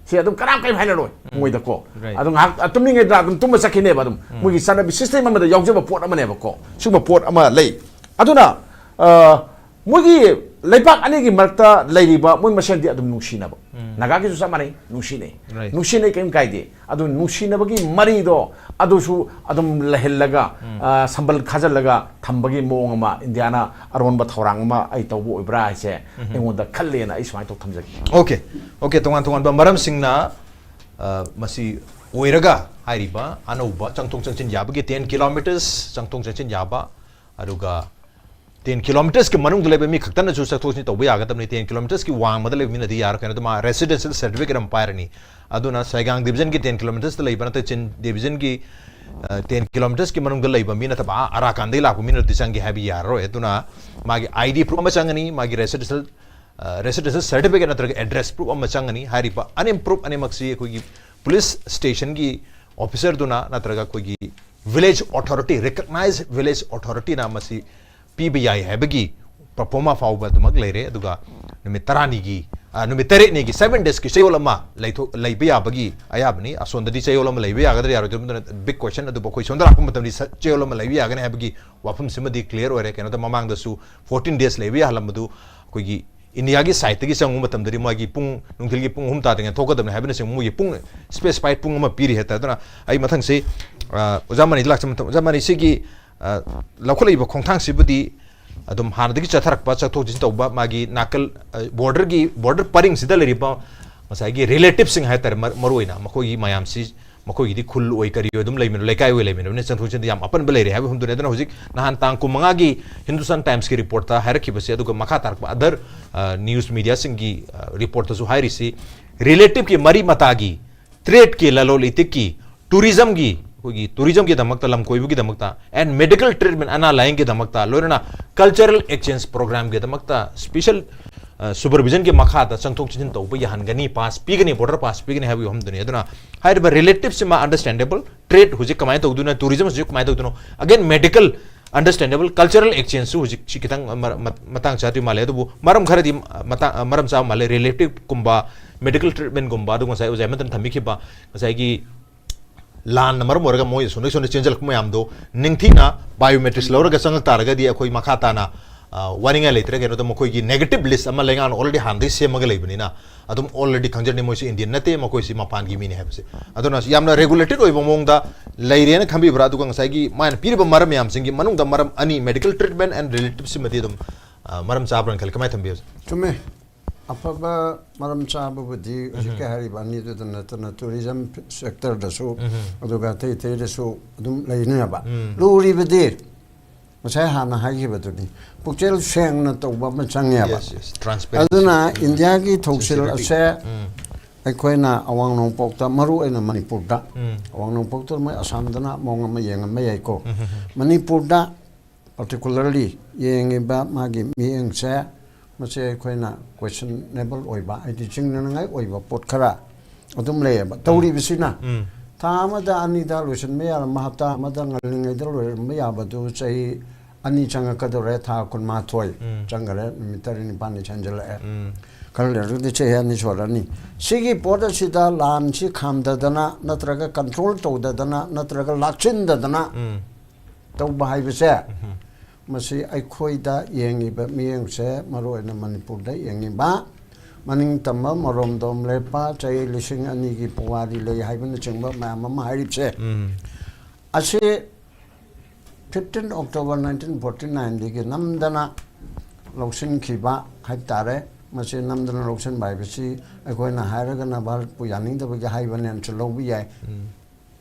ꯁꯤ ꯑꯗꯨꯝ ꯀꯅꯥꯝ ꯀꯔꯤꯝ ꯍꯥꯏꯅꯔꯣꯏ ꯃꯣꯏꯗꯀꯣ꯫ Right. ꯑꯗꯨꯝ ꯉꯥꯏꯍꯥꯛ ꯇꯨꯝꯃꯤꯉꯩꯗ ꯑꯗꯨꯝ ꯇꯨꯝꯕ ꯆꯠꯈꯤꯅꯦꯕ꯫ ꯑꯗꯨꯝ ꯃꯣꯏꯒꯤ ꯆꯠꯅꯕꯤ ꯁꯤꯁꯇꯦꯝ ꯑꯃꯗ ꯌꯥꯎꯖꯕ ꯄꯣꯠ ꯑꯃꯅꯦꯕꯀꯣ꯫ ꯁꯤꯒꯨꯝꯕ ꯄꯣꯠ ꯑꯃ ꯂꯩ꯫ ꯑꯗꯨꯅ ꯑ, ꯃꯣꯏꯒꯤ ꯂꯩꯕꯥꯛ ꯑꯅꯤꯒꯤ ꯃꯔꯛꯇ ꯂꯩꯔꯤꯕ ꯃꯣꯏ ꯃꯁꯦꯟꯗꯤ ꯑꯗꯨꯝ ꯅꯨꯡꯁꯤꯅꯕ꯫ ꯅꯥꯒꯥꯒꯤꯁꯨ ꯆꯞ ꯃꯥꯟꯅꯩ, ꯅꯨꯡꯁꯤꯅꯩ꯫ Right. ꯅꯨꯡꯁꯤꯅꯩ, ꯀꯔꯤꯝ ꯀꯥꯏꯗꯦ꯫ ꯑꯗꯨ ꯅꯨꯡꯁꯤꯅꯕꯒꯤ ꯃꯔꯤꯗꯣ ꯑꯗꯨꯁꯨ ꯑꯗꯨꯝ ꯂꯩꯍꯜꯂꯒ, ꯑ, ꯁꯝꯕꯜ ꯈꯥꯖꯤꯜꯂꯒ ꯊꯝꯕꯒꯤ ꯃꯑꯣꯡ ꯑꯃ, ꯏꯟꯗꯤꯌꯥꯅ ꯑꯔꯣꯟꯕ ꯊꯧꯔꯥꯡ ꯑꯃ ꯑꯩ ꯇꯧꯕ ꯑꯣꯏꯕ꯭ꯔꯥ ꯍꯥꯏꯁꯦ ꯑꯩꯉꯣꯟꯗ ꯈꯜꯂꯦꯅ ꯑꯩ ꯁꯨꯃꯥꯏꯅ ꯇꯧ ꯊꯝꯖꯒꯦ꯫ Okay, okay, ꯇꯣꯉꯥꯟ ꯇꯣꯉꯥꯟꯕ ꯃꯔꯝꯁꯤꯡꯅ, ꯑ, ꯃꯁꯤ ꯑꯣꯏꯔꯒ ꯍꯥꯏꯔꯤꯕ ꯑꯅꯧꯕ ꯆꯪꯊꯣꯛ ꯆꯪꯁꯤꯟ ꯌꯥꯕꯒꯤ ten kilometres ꯆꯪꯊꯣꯛ ꯆꯪꯁꯤꯟ ꯌꯥꯕ, ꯑꯗꯨꯒ ten kilometres ꯀꯤ ꯃꯅꯨꯡꯗ ꯂꯩꯕ ꯃꯤ ꯈꯛꯇꯅꯁꯨ ꯆꯠꯊꯣꯛ ꯆꯠꯁꯤꯟ ꯇꯧꯕ ꯌꯥꯒꯗꯕꯅꯤ꯫ Ten kilometres ꯀꯤ ꯋꯥꯡꯃꯗ ꯂꯩꯕ ꯃꯤꯅꯗꯤ ꯌꯥꯔꯣꯏ, ꯀꯩꯅꯣꯗ ꯃꯥ residential certificate ꯑꯃ ꯄꯥꯏꯔꯅꯤ꯫ ꯑꯗꯨꯅ ꯁꯥꯏꯒꯥꯡ division ꯒꯤ ten kilometres ꯇ ꯂꯩꯕ ꯅꯠꯇ꯭ꯔꯒ ꯆꯤꯟ division ꯒꯤ, ꯑ, ten kilometres ꯀꯤ ꯃꯅꯨꯡꯗ ꯂꯩꯕ ꯃꯤ ꯅꯠꯇꯕ ꯑꯥ ꯑꯔꯥꯀꯥꯟꯗꯒꯤ ꯂꯥꯛꯄ ꯃꯤꯅꯗꯤ ꯆꯪꯒꯦ ꯍꯥꯏꯕ ꯌꯥꯔꯔꯣꯏ꯫ ꯑꯗꯨꯅ ꯃꯥꯒꯤ ID proof ꯑꯃ ꯆꯪꯒꯅꯤ, ꯃꯥꯒꯤ residential, ꯑ, residential certificate ꯅꯠꯇ꯭ꯔꯒ address proof ꯑꯃ ꯆꯪꯒꯅꯤ꯫ ꯍꯥꯏꯔꯤꯕ ꯑꯅꯤ proof ꯑꯅꯤꯃꯛꯁꯤ ꯑꯩꯈꯣꯏꯒꯤ police station ꯒꯤ officer ꯗꯨꯅ ꯅꯠꯇ꯭ꯔꯒ ꯑꯩꯈꯣꯏꯒꯤ village authority, recognized village authority ꯅ ꯃꯁꯤ ꯄꯤꯕ ꯌꯥꯏ ꯍꯥꯏꯕꯒꯤ pro forma ꯐꯥꯎꯕ ꯑꯗꯨꯃꯛ ꯂꯩꯔꯦ꯫ ꯑꯗꯨꯒ ꯅꯨꯃꯤꯠ ꯇꯔꯥꯅꯤꯒꯤ ꯑ, ꯅꯨꯃꯤꯠ ꯇꯔꯦꯠꯅꯤꯒꯤ, seven days ꯀꯤ ꯆꯌꯣꯜ ꯑꯃ ꯂꯩꯊꯣꯛ-, ꯂꯩꯕ ꯌꯥꯕꯒꯤ ꯑꯌꯥꯕꯅꯤ꯫ ꯑꯁꯣꯝꯗꯗꯤ ꯆꯌꯣꯜ ꯑꯃ ꯂꯩꯕ ꯌꯥꯒꯗ꯭ꯔꯥ ꯌꯥꯔꯣꯏꯗ꯭ꯔꯥ, ꯑꯗꯨꯅ big question꯫ ꯑꯗꯨꯕꯨ ꯑꯩꯈꯣꯏ ꯁꯣꯝꯗ ꯂꯥꯛꯄ ꯃꯇꯝꯗꯤ ꯁ-, ꯆꯌꯣꯜ ꯑꯃ ꯂꯩꯕ ꯌꯥꯒꯅꯤ ꯍꯥꯏꯕꯒꯤ ꯋꯥꯐꯝꯁꯤꯃꯗꯤ clear ꯑꯣꯏꯔꯦ꯫ ꯀꯩꯅꯣꯗ ꯃꯃꯥꯡꯗꯁꯨ fourteen days ꯂꯩꯕ ꯌꯥꯍꯜꯂꯝꯕꯗꯨ ꯑꯩꯈꯣꯏꯒꯤ ꯏꯟꯗꯤꯌꯥꯒꯤ side ꯇꯒꯤ ꯆꯪꯕ ꯃꯇꯝꯗꯗꯤ ꯃꯥꯒꯤ ꯄꯨꯡ, ꯅꯨꯡꯊꯤꯜꯒꯤ ꯄꯨꯡ ꯑꯍꯨꯝ ꯇꯥꯗ꯭ꯔꯤꯉꯩ ꯊꯣꯛꯀꯗꯕꯅꯤ ꯍꯥꯏꯕꯅꯆꯤꯡꯕ ꯃꯣꯏꯒꯤ ꯄꯨꯡ specified ꯄꯨꯡ ꯑꯃ ꯄꯤꯔꯤ ꯍꯥꯏꯇꯥꯔꯦ꯫ ꯑꯗꯨꯅ ꯑꯩ ꯃꯊꯪꯁꯤ, ꯑ, ꯑꯣꯖꯥ ꯃꯅꯤꯗ ꯂꯥꯛꯆꯕ ꯃꯇꯝ, ꯑꯣꯖꯥ ꯃꯅꯤ, ꯁꯤꯒꯤ, ꯑ, ꯂꯧꯈꯠꯂꯛꯏꯕ ꯈꯣꯡꯊꯥꯡꯁꯤꯕꯨꯗꯤ ꯑꯗꯨꯝ ꯍꯥꯟꯅꯗꯒꯤ ꯆꯠꯊꯔꯛꯄ, ꯆꯠꯊꯣꯛ ꯆꯠꯁꯤꯟ ꯇꯧꯕ, ꯃꯥꯒꯤ ꯅꯥꯀꯜ, ꯑ, border ꯒꯤ, border ꯄꯔꯤꯡꯁꯤꯗ ꯂꯩꯔꯤꯕ ꯉꯁꯥꯏꯒꯤ relatives ꯁꯤꯡ ꯍꯥꯏꯇꯥꯔꯦ, ꯃꯔ-, ꯃꯔꯨꯑꯣꯏꯅ ꯃꯈꯣꯏꯒꯤ ꯃꯌꯥꯝꯁꯤ, ꯃꯈꯣꯏꯒꯤꯗꯤ ꯈꯨꯜ ꯑꯣꯏ ꯀꯔꯤ ꯑꯣꯏ ꯑꯗꯨꯝ ꯂꯩꯃꯤꯟꯅ-, ꯂꯩꯀꯥꯏ ꯑꯣꯏ ꯂꯩꯃꯤꯟꯅꯕꯅꯤꯅ ꯆꯪꯊꯣꯛ ꯆꯪꯁꯤꯟꯗ ꯌꯥꯝ ꯑꯄꯟꯕ ꯂꯩꯔꯦ ꯍꯥꯏꯕ ꯍꯨꯝꯗꯨꯅꯤ꯫ ꯑꯗꯨꯅ ꯍꯧꯖꯤꯛ ꯅꯍꯥꯟ ꯇꯥꯡ ꯀꯨꯟꯃꯉꯥꯒꯤ Hindustan Times ꯀꯤ report ꯇ ꯍꯥꯏꯔꯛꯈꯤꯕꯁꯦ, ꯑꯗꯨꯒ ꯃꯈꯥ ꯇꯥꯔꯛꯄ other, ꯑ, news media ꯁꯤꯡꯒꯤ, ꯑ, report ꯇꯁꯨ ꯍꯥꯏꯔꯤꯁꯤ, relative ꯀꯤ ꯃꯔꯤ ꯃꯇꯥꯒꯤ, trade ꯀꯤ, ꯂꯂꯣꯟ ꯏꯇꯤꯛꯀꯤ, tourism ꯒꯤ, ꯑꯩꯈꯣꯏꯒꯤ tourism ꯒꯤꯗꯃꯛꯇ, ꯂꯝ ꯀꯣꯏꯕꯒꯤꯗꯃꯛꯇ, and medical treatment, ꯑꯅꯥ ꯂꯥꯌꯦꯡꯒꯤꯗꯃꯛꯇ, ꯂꯣꯏꯅꯅ cultural exchange program ꯒꯤꯗꯃꯛꯇ special, ꯑ, supervision ꯒꯤ ꯃꯈꯥꯗ ꯆꯪꯊꯣꯛ ꯆꯪꯁꯤꯟ ꯇꯧꯕ ꯌꯥꯍꯟꯒꯅꯤ, pass ꯄꯤꯒꯅꯤ, border pass ꯄꯤꯒꯅꯤ ꯍꯥꯏꯕꯒꯤ ꯋꯥꯐꯝꯗꯨꯅꯤ꯫ ꯑꯗꯨꯅ ꯍꯥꯏꯔꯤꯕ relative ꯁꯤꯃ understandable, trade ꯍꯧꯖꯤꯛ ꯀꯃꯥꯏꯅ ꯇꯧꯗꯣꯏꯅꯣ, tourism ꯍꯧꯖꯤꯛ ꯀꯃꯥꯏꯅ ꯇꯧꯗꯣꯏꯅꯣ, again medical understandable, cultural exchange ꯁꯨ ꯍꯧꯖꯤꯛꯁꯤ ꯈꯤꯇꯪ ꯃꯔ-, ꯃ-, ꯃꯇꯥꯡ ꯆꯥꯗ꯭ꯔꯤ ꯃꯥꯜꯂꯦ꯫ ꯑꯗꯨꯕꯨ ꯃꯔꯝ ꯈꯔꯗꯤ ꯃꯇꯥꯡ, ꯃꯔꯝ ꯆꯥꯕ ꯃꯥꯜꯂꯦ꯫ Relative ꯀꯨꯝꯕ, medical treatment ꯀꯨꯝꯕ, ꯑꯗꯨ ꯉꯁꯥꯏ ꯑꯣꯖꯥ ꯑꯃꯗꯅ ꯊꯝꯕꯤꯈꯤꯕ ꯉꯁꯥꯏꯒꯤ ꯂꯥꯟꯅ ꯃꯔꯝ ꯑꯣꯏꯔꯒ ꯃꯣꯏ ꯑꯁꯣꯝꯗꯒꯤ ꯁꯣꯝꯗ ꯆꯦꯟꯁꯤꯜꯂꯛꯄ ꯃꯌꯥꯝꯗꯣ ꯅꯤꯡꯊꯤꯅ biometrics ꯂꯧꯔꯒ ꯆꯪꯉꯛ ꯇꯥꯔꯒꯗꯤ ꯑꯩꯈꯣꯏ ꯃꯈꯥ ꯇꯥꯅ, ꯑ, ꯋꯥꯅꯤꯡꯉꯥꯏ ꯂꯩꯇ꯭ꯔꯦ꯫ ꯀꯩꯅꯣꯗ ꯃꯈꯣꯏꯒꯤ negative list ꯑꯃ ꯂꯩꯉꯥꯛꯅ already ꯍꯥꯟꯅꯗꯒꯤ ꯁꯦꯝꯃꯒ ꯂꯩꯕꯅꯤꯅ ꯑꯗꯨꯝ already ꯈꯪꯖꯔꯅꯤ ꯃꯣꯏꯁꯤ Indian ꯅꯠꯇꯦ, ꯃꯈꯣꯏꯁꯤ ꯃꯄꯥꯟꯒꯤ ꯃꯤꯅꯤ ꯍꯥꯏꯕꯁꯦ꯫ ꯑꯗꯨꯅ ꯌꯥꯝꯅ regulated ꯑꯣꯏꯕ ꯃꯑꯣꯡꯗ ꯂꯩꯔꯦꯅ ꯈꯟꯕꯤꯕ꯭ꯔꯥ? ꯑꯗꯨꯒ ꯉꯁꯥꯏꯒꯤ ꯃꯥꯅ ꯄꯤꯔꯤꯕ ꯃꯔꯝ ꯃꯌꯥꯝꯁꯤꯡꯒꯤ ꯃꯅꯨꯡꯗ ꯃꯔꯝ ꯑꯅꯤ, medical treatment and relative ꯁꯤꯃꯗꯤ ꯑꯗꯨꯝ, ꯑ, ꯃꯔꯝ ꯆꯥꯕ꯭ꯔꯥꯅ ꯈꯜꯂꯤ꯫ ꯀꯃꯥꯏꯅ ꯊꯝꯕꯤꯕ? ꯆꯨꯝꯃꯦ꯫ ꯑꯐꯕ ꯃꯔꯝ ꯆꯥꯕꯕꯨꯗꯤ ꯍꯧꯖꯤꯛꯀꯤ ꯍꯥꯏꯔꯤꯕ ꯑꯅꯤꯗꯨꯗ ꯅꯠꯇꯅ tourism sector ꯗꯁꯨ, ꯑꯗꯨꯒ ꯑꯇꯩ ꯑꯇꯩꯗꯁꯨ ꯑꯗꯨꯝ ꯂꯩꯅꯦꯕ꯫ ꯂꯨꯔꯤꯕꯗꯤ ꯉꯁꯥꯏ ꯍꯥꯟꯅ ꯍꯥꯏꯈꯤꯕꯗꯨꯅꯤ, ꯄꯨꯛꯆꯦꯜ ꯁꯦꯡꯅ ꯇꯧꯕ ꯑꯃ ꯆꯪꯉꯦꯕ꯫ Yes, yes. Transparency. ꯑꯗꯨꯅ ꯏꯟꯗꯤꯌꯥꯒꯤ ꯊꯧꯁꯤꯜ Sincerity. ꯑꯁꯦ ꯑꯩꯈꯣꯏꯅ ꯑꯋꯥꯡ ꯅꯣꯡꯄꯣꯛꯇ, ꯃꯔꯨ ꯑꯣꯏꯅ ꯃꯅꯤꯄꯨꯔꯗ, ꯑꯋꯥꯡ ꯅꯣꯡꯄꯣꯛꯇ ꯃꯣꯏ ꯑꯁꯥꯝꯗꯅ ꯃꯑꯣꯡ ꯑꯃ ꯌꯦꯡꯉꯝꯕ ꯌꯥꯏꯀꯣ, ꯃꯅꯤꯄꯨꯔꯗ particularly ꯌꯦꯡꯉꯤꯕ ꯃꯥꯒꯤ ꯃꯤꯠꯌꯦꯡꯁꯦ, ꯃꯁꯦ ꯑꯩꯈꯣꯏꯅ questionable ꯑꯣꯏꯕ, ꯍꯥꯏꯗꯤ ꯆꯤꯡꯅꯅꯤꯡꯉꯥꯏ ꯑꯣꯏꯕ ꯄꯣꯠ ꯈꯔ ꯑꯗꯨꯝ ꯂꯩꯌꯦꯕ꯫ ꯇꯧꯔꯤꯕꯁꯤꯅ ꯊꯥ ꯑꯃꯗ ꯑꯅꯤꯗ ꯂꯣꯏꯁꯤꯟꯕ ꯌꯥꯔꯝꯕ, ꯍꯞꯇꯥ ꯑꯃꯗ ꯉꯜꯂꯤꯉꯩꯗ ꯂꯣꯏꯔꯝꯕ ꯌꯥꯕꯗꯨ ꯆꯍꯤ ꯑꯅꯤ ꯆꯪꯉꯛꯀꯗꯧꯔꯦ, ꯊꯥ ꯀꯨꯟꯃꯥꯊꯣꯏ ꯎꯝ. ꯆꯪꯈꯔꯦ, ꯅꯨꯃꯤꯠ ꯇꯔꯦꯠ ꯅꯤꯄꯥꯜꯅꯤ ꯆꯟꯁꯤꯜꯂꯛꯑꯦ꯫ ꯎꯝ. ꯈꯔ ꯂꯩꯔꯒꯗꯤ ꯆꯍꯤ ꯑꯅꯤ ꯁꯨꯔꯅꯤ꯫ ꯁꯤꯒꯤ ꯄꯣꯠ ꯑꯁꯤꯗ ꯂꯥꯟꯁꯤ ꯈꯥꯝꯗꯗꯅ ꯅꯠꯇ꯭ꯔꯒ ꯀꯟꯇ꯭ꯔꯣꯜ ꯇꯧꯗꯗꯅ ꯅꯠꯇ꯭ꯔꯒ ꯂꯥꯛꯆꯤꯟꯗꯗꯅ ꯎꯝ. ꯇꯧꯕ ꯍꯥꯏꯕꯁꯦ, ꯎꯝ. ꯃꯁꯤ ꯑꯩꯈꯣꯏꯗ ꯌꯦꯡꯉꯤꯕ ꯃꯤꯠꯌꯦꯡꯁꯦ, ꯃꯔꯨꯑꯣꯏꯅ ꯃꯅꯤꯄꯨꯔꯗ ꯌꯦꯡꯉꯤꯕ, ꯃꯅꯤꯡ ꯇꯝꯕ, ꯃꯔꯣꯝꯗꯣꯝ ꯂꯦꯞꯄ, ꯆꯍꯤ ꯂꯤꯁꯤꯡ ꯑꯅꯤꯒꯤ ꯄꯨꯋꯥꯔꯤ ꯂꯩ ꯍꯥꯏꯕꯅꯆꯤꯡꯕ ꯃꯌꯥꯝ ꯑꯃ ꯍꯥꯏꯔꯤꯕꯁꯦ, ꯎꯝ. ꯑꯁꯤ fifteen October nineteen forty nineꯗꯒꯤ ꯅꯝꯗꯅ ꯂꯧꯁꯤꯟꯈꯤꯕ ꯍꯥꯏꯕ ꯇꯥꯔꯦ꯫ ꯃꯁꯤ ꯅꯝꯗꯅ ꯂꯧꯁꯤꯟꯕ ꯍꯥꯏꯕꯁꯤ ꯑꯩꯈꯣꯏꯅ ꯍꯥꯏꯔꯒꯅ ꯚꯥꯔꯠꯄꯨ ꯌꯥꯅꯤꯡꯗꯕꯒꯤ ꯍꯥꯏꯕꯅꯦꯅꯁꯨ ꯂꯧꯕ ꯌꯥꯏ꯫ ꯎꯝ.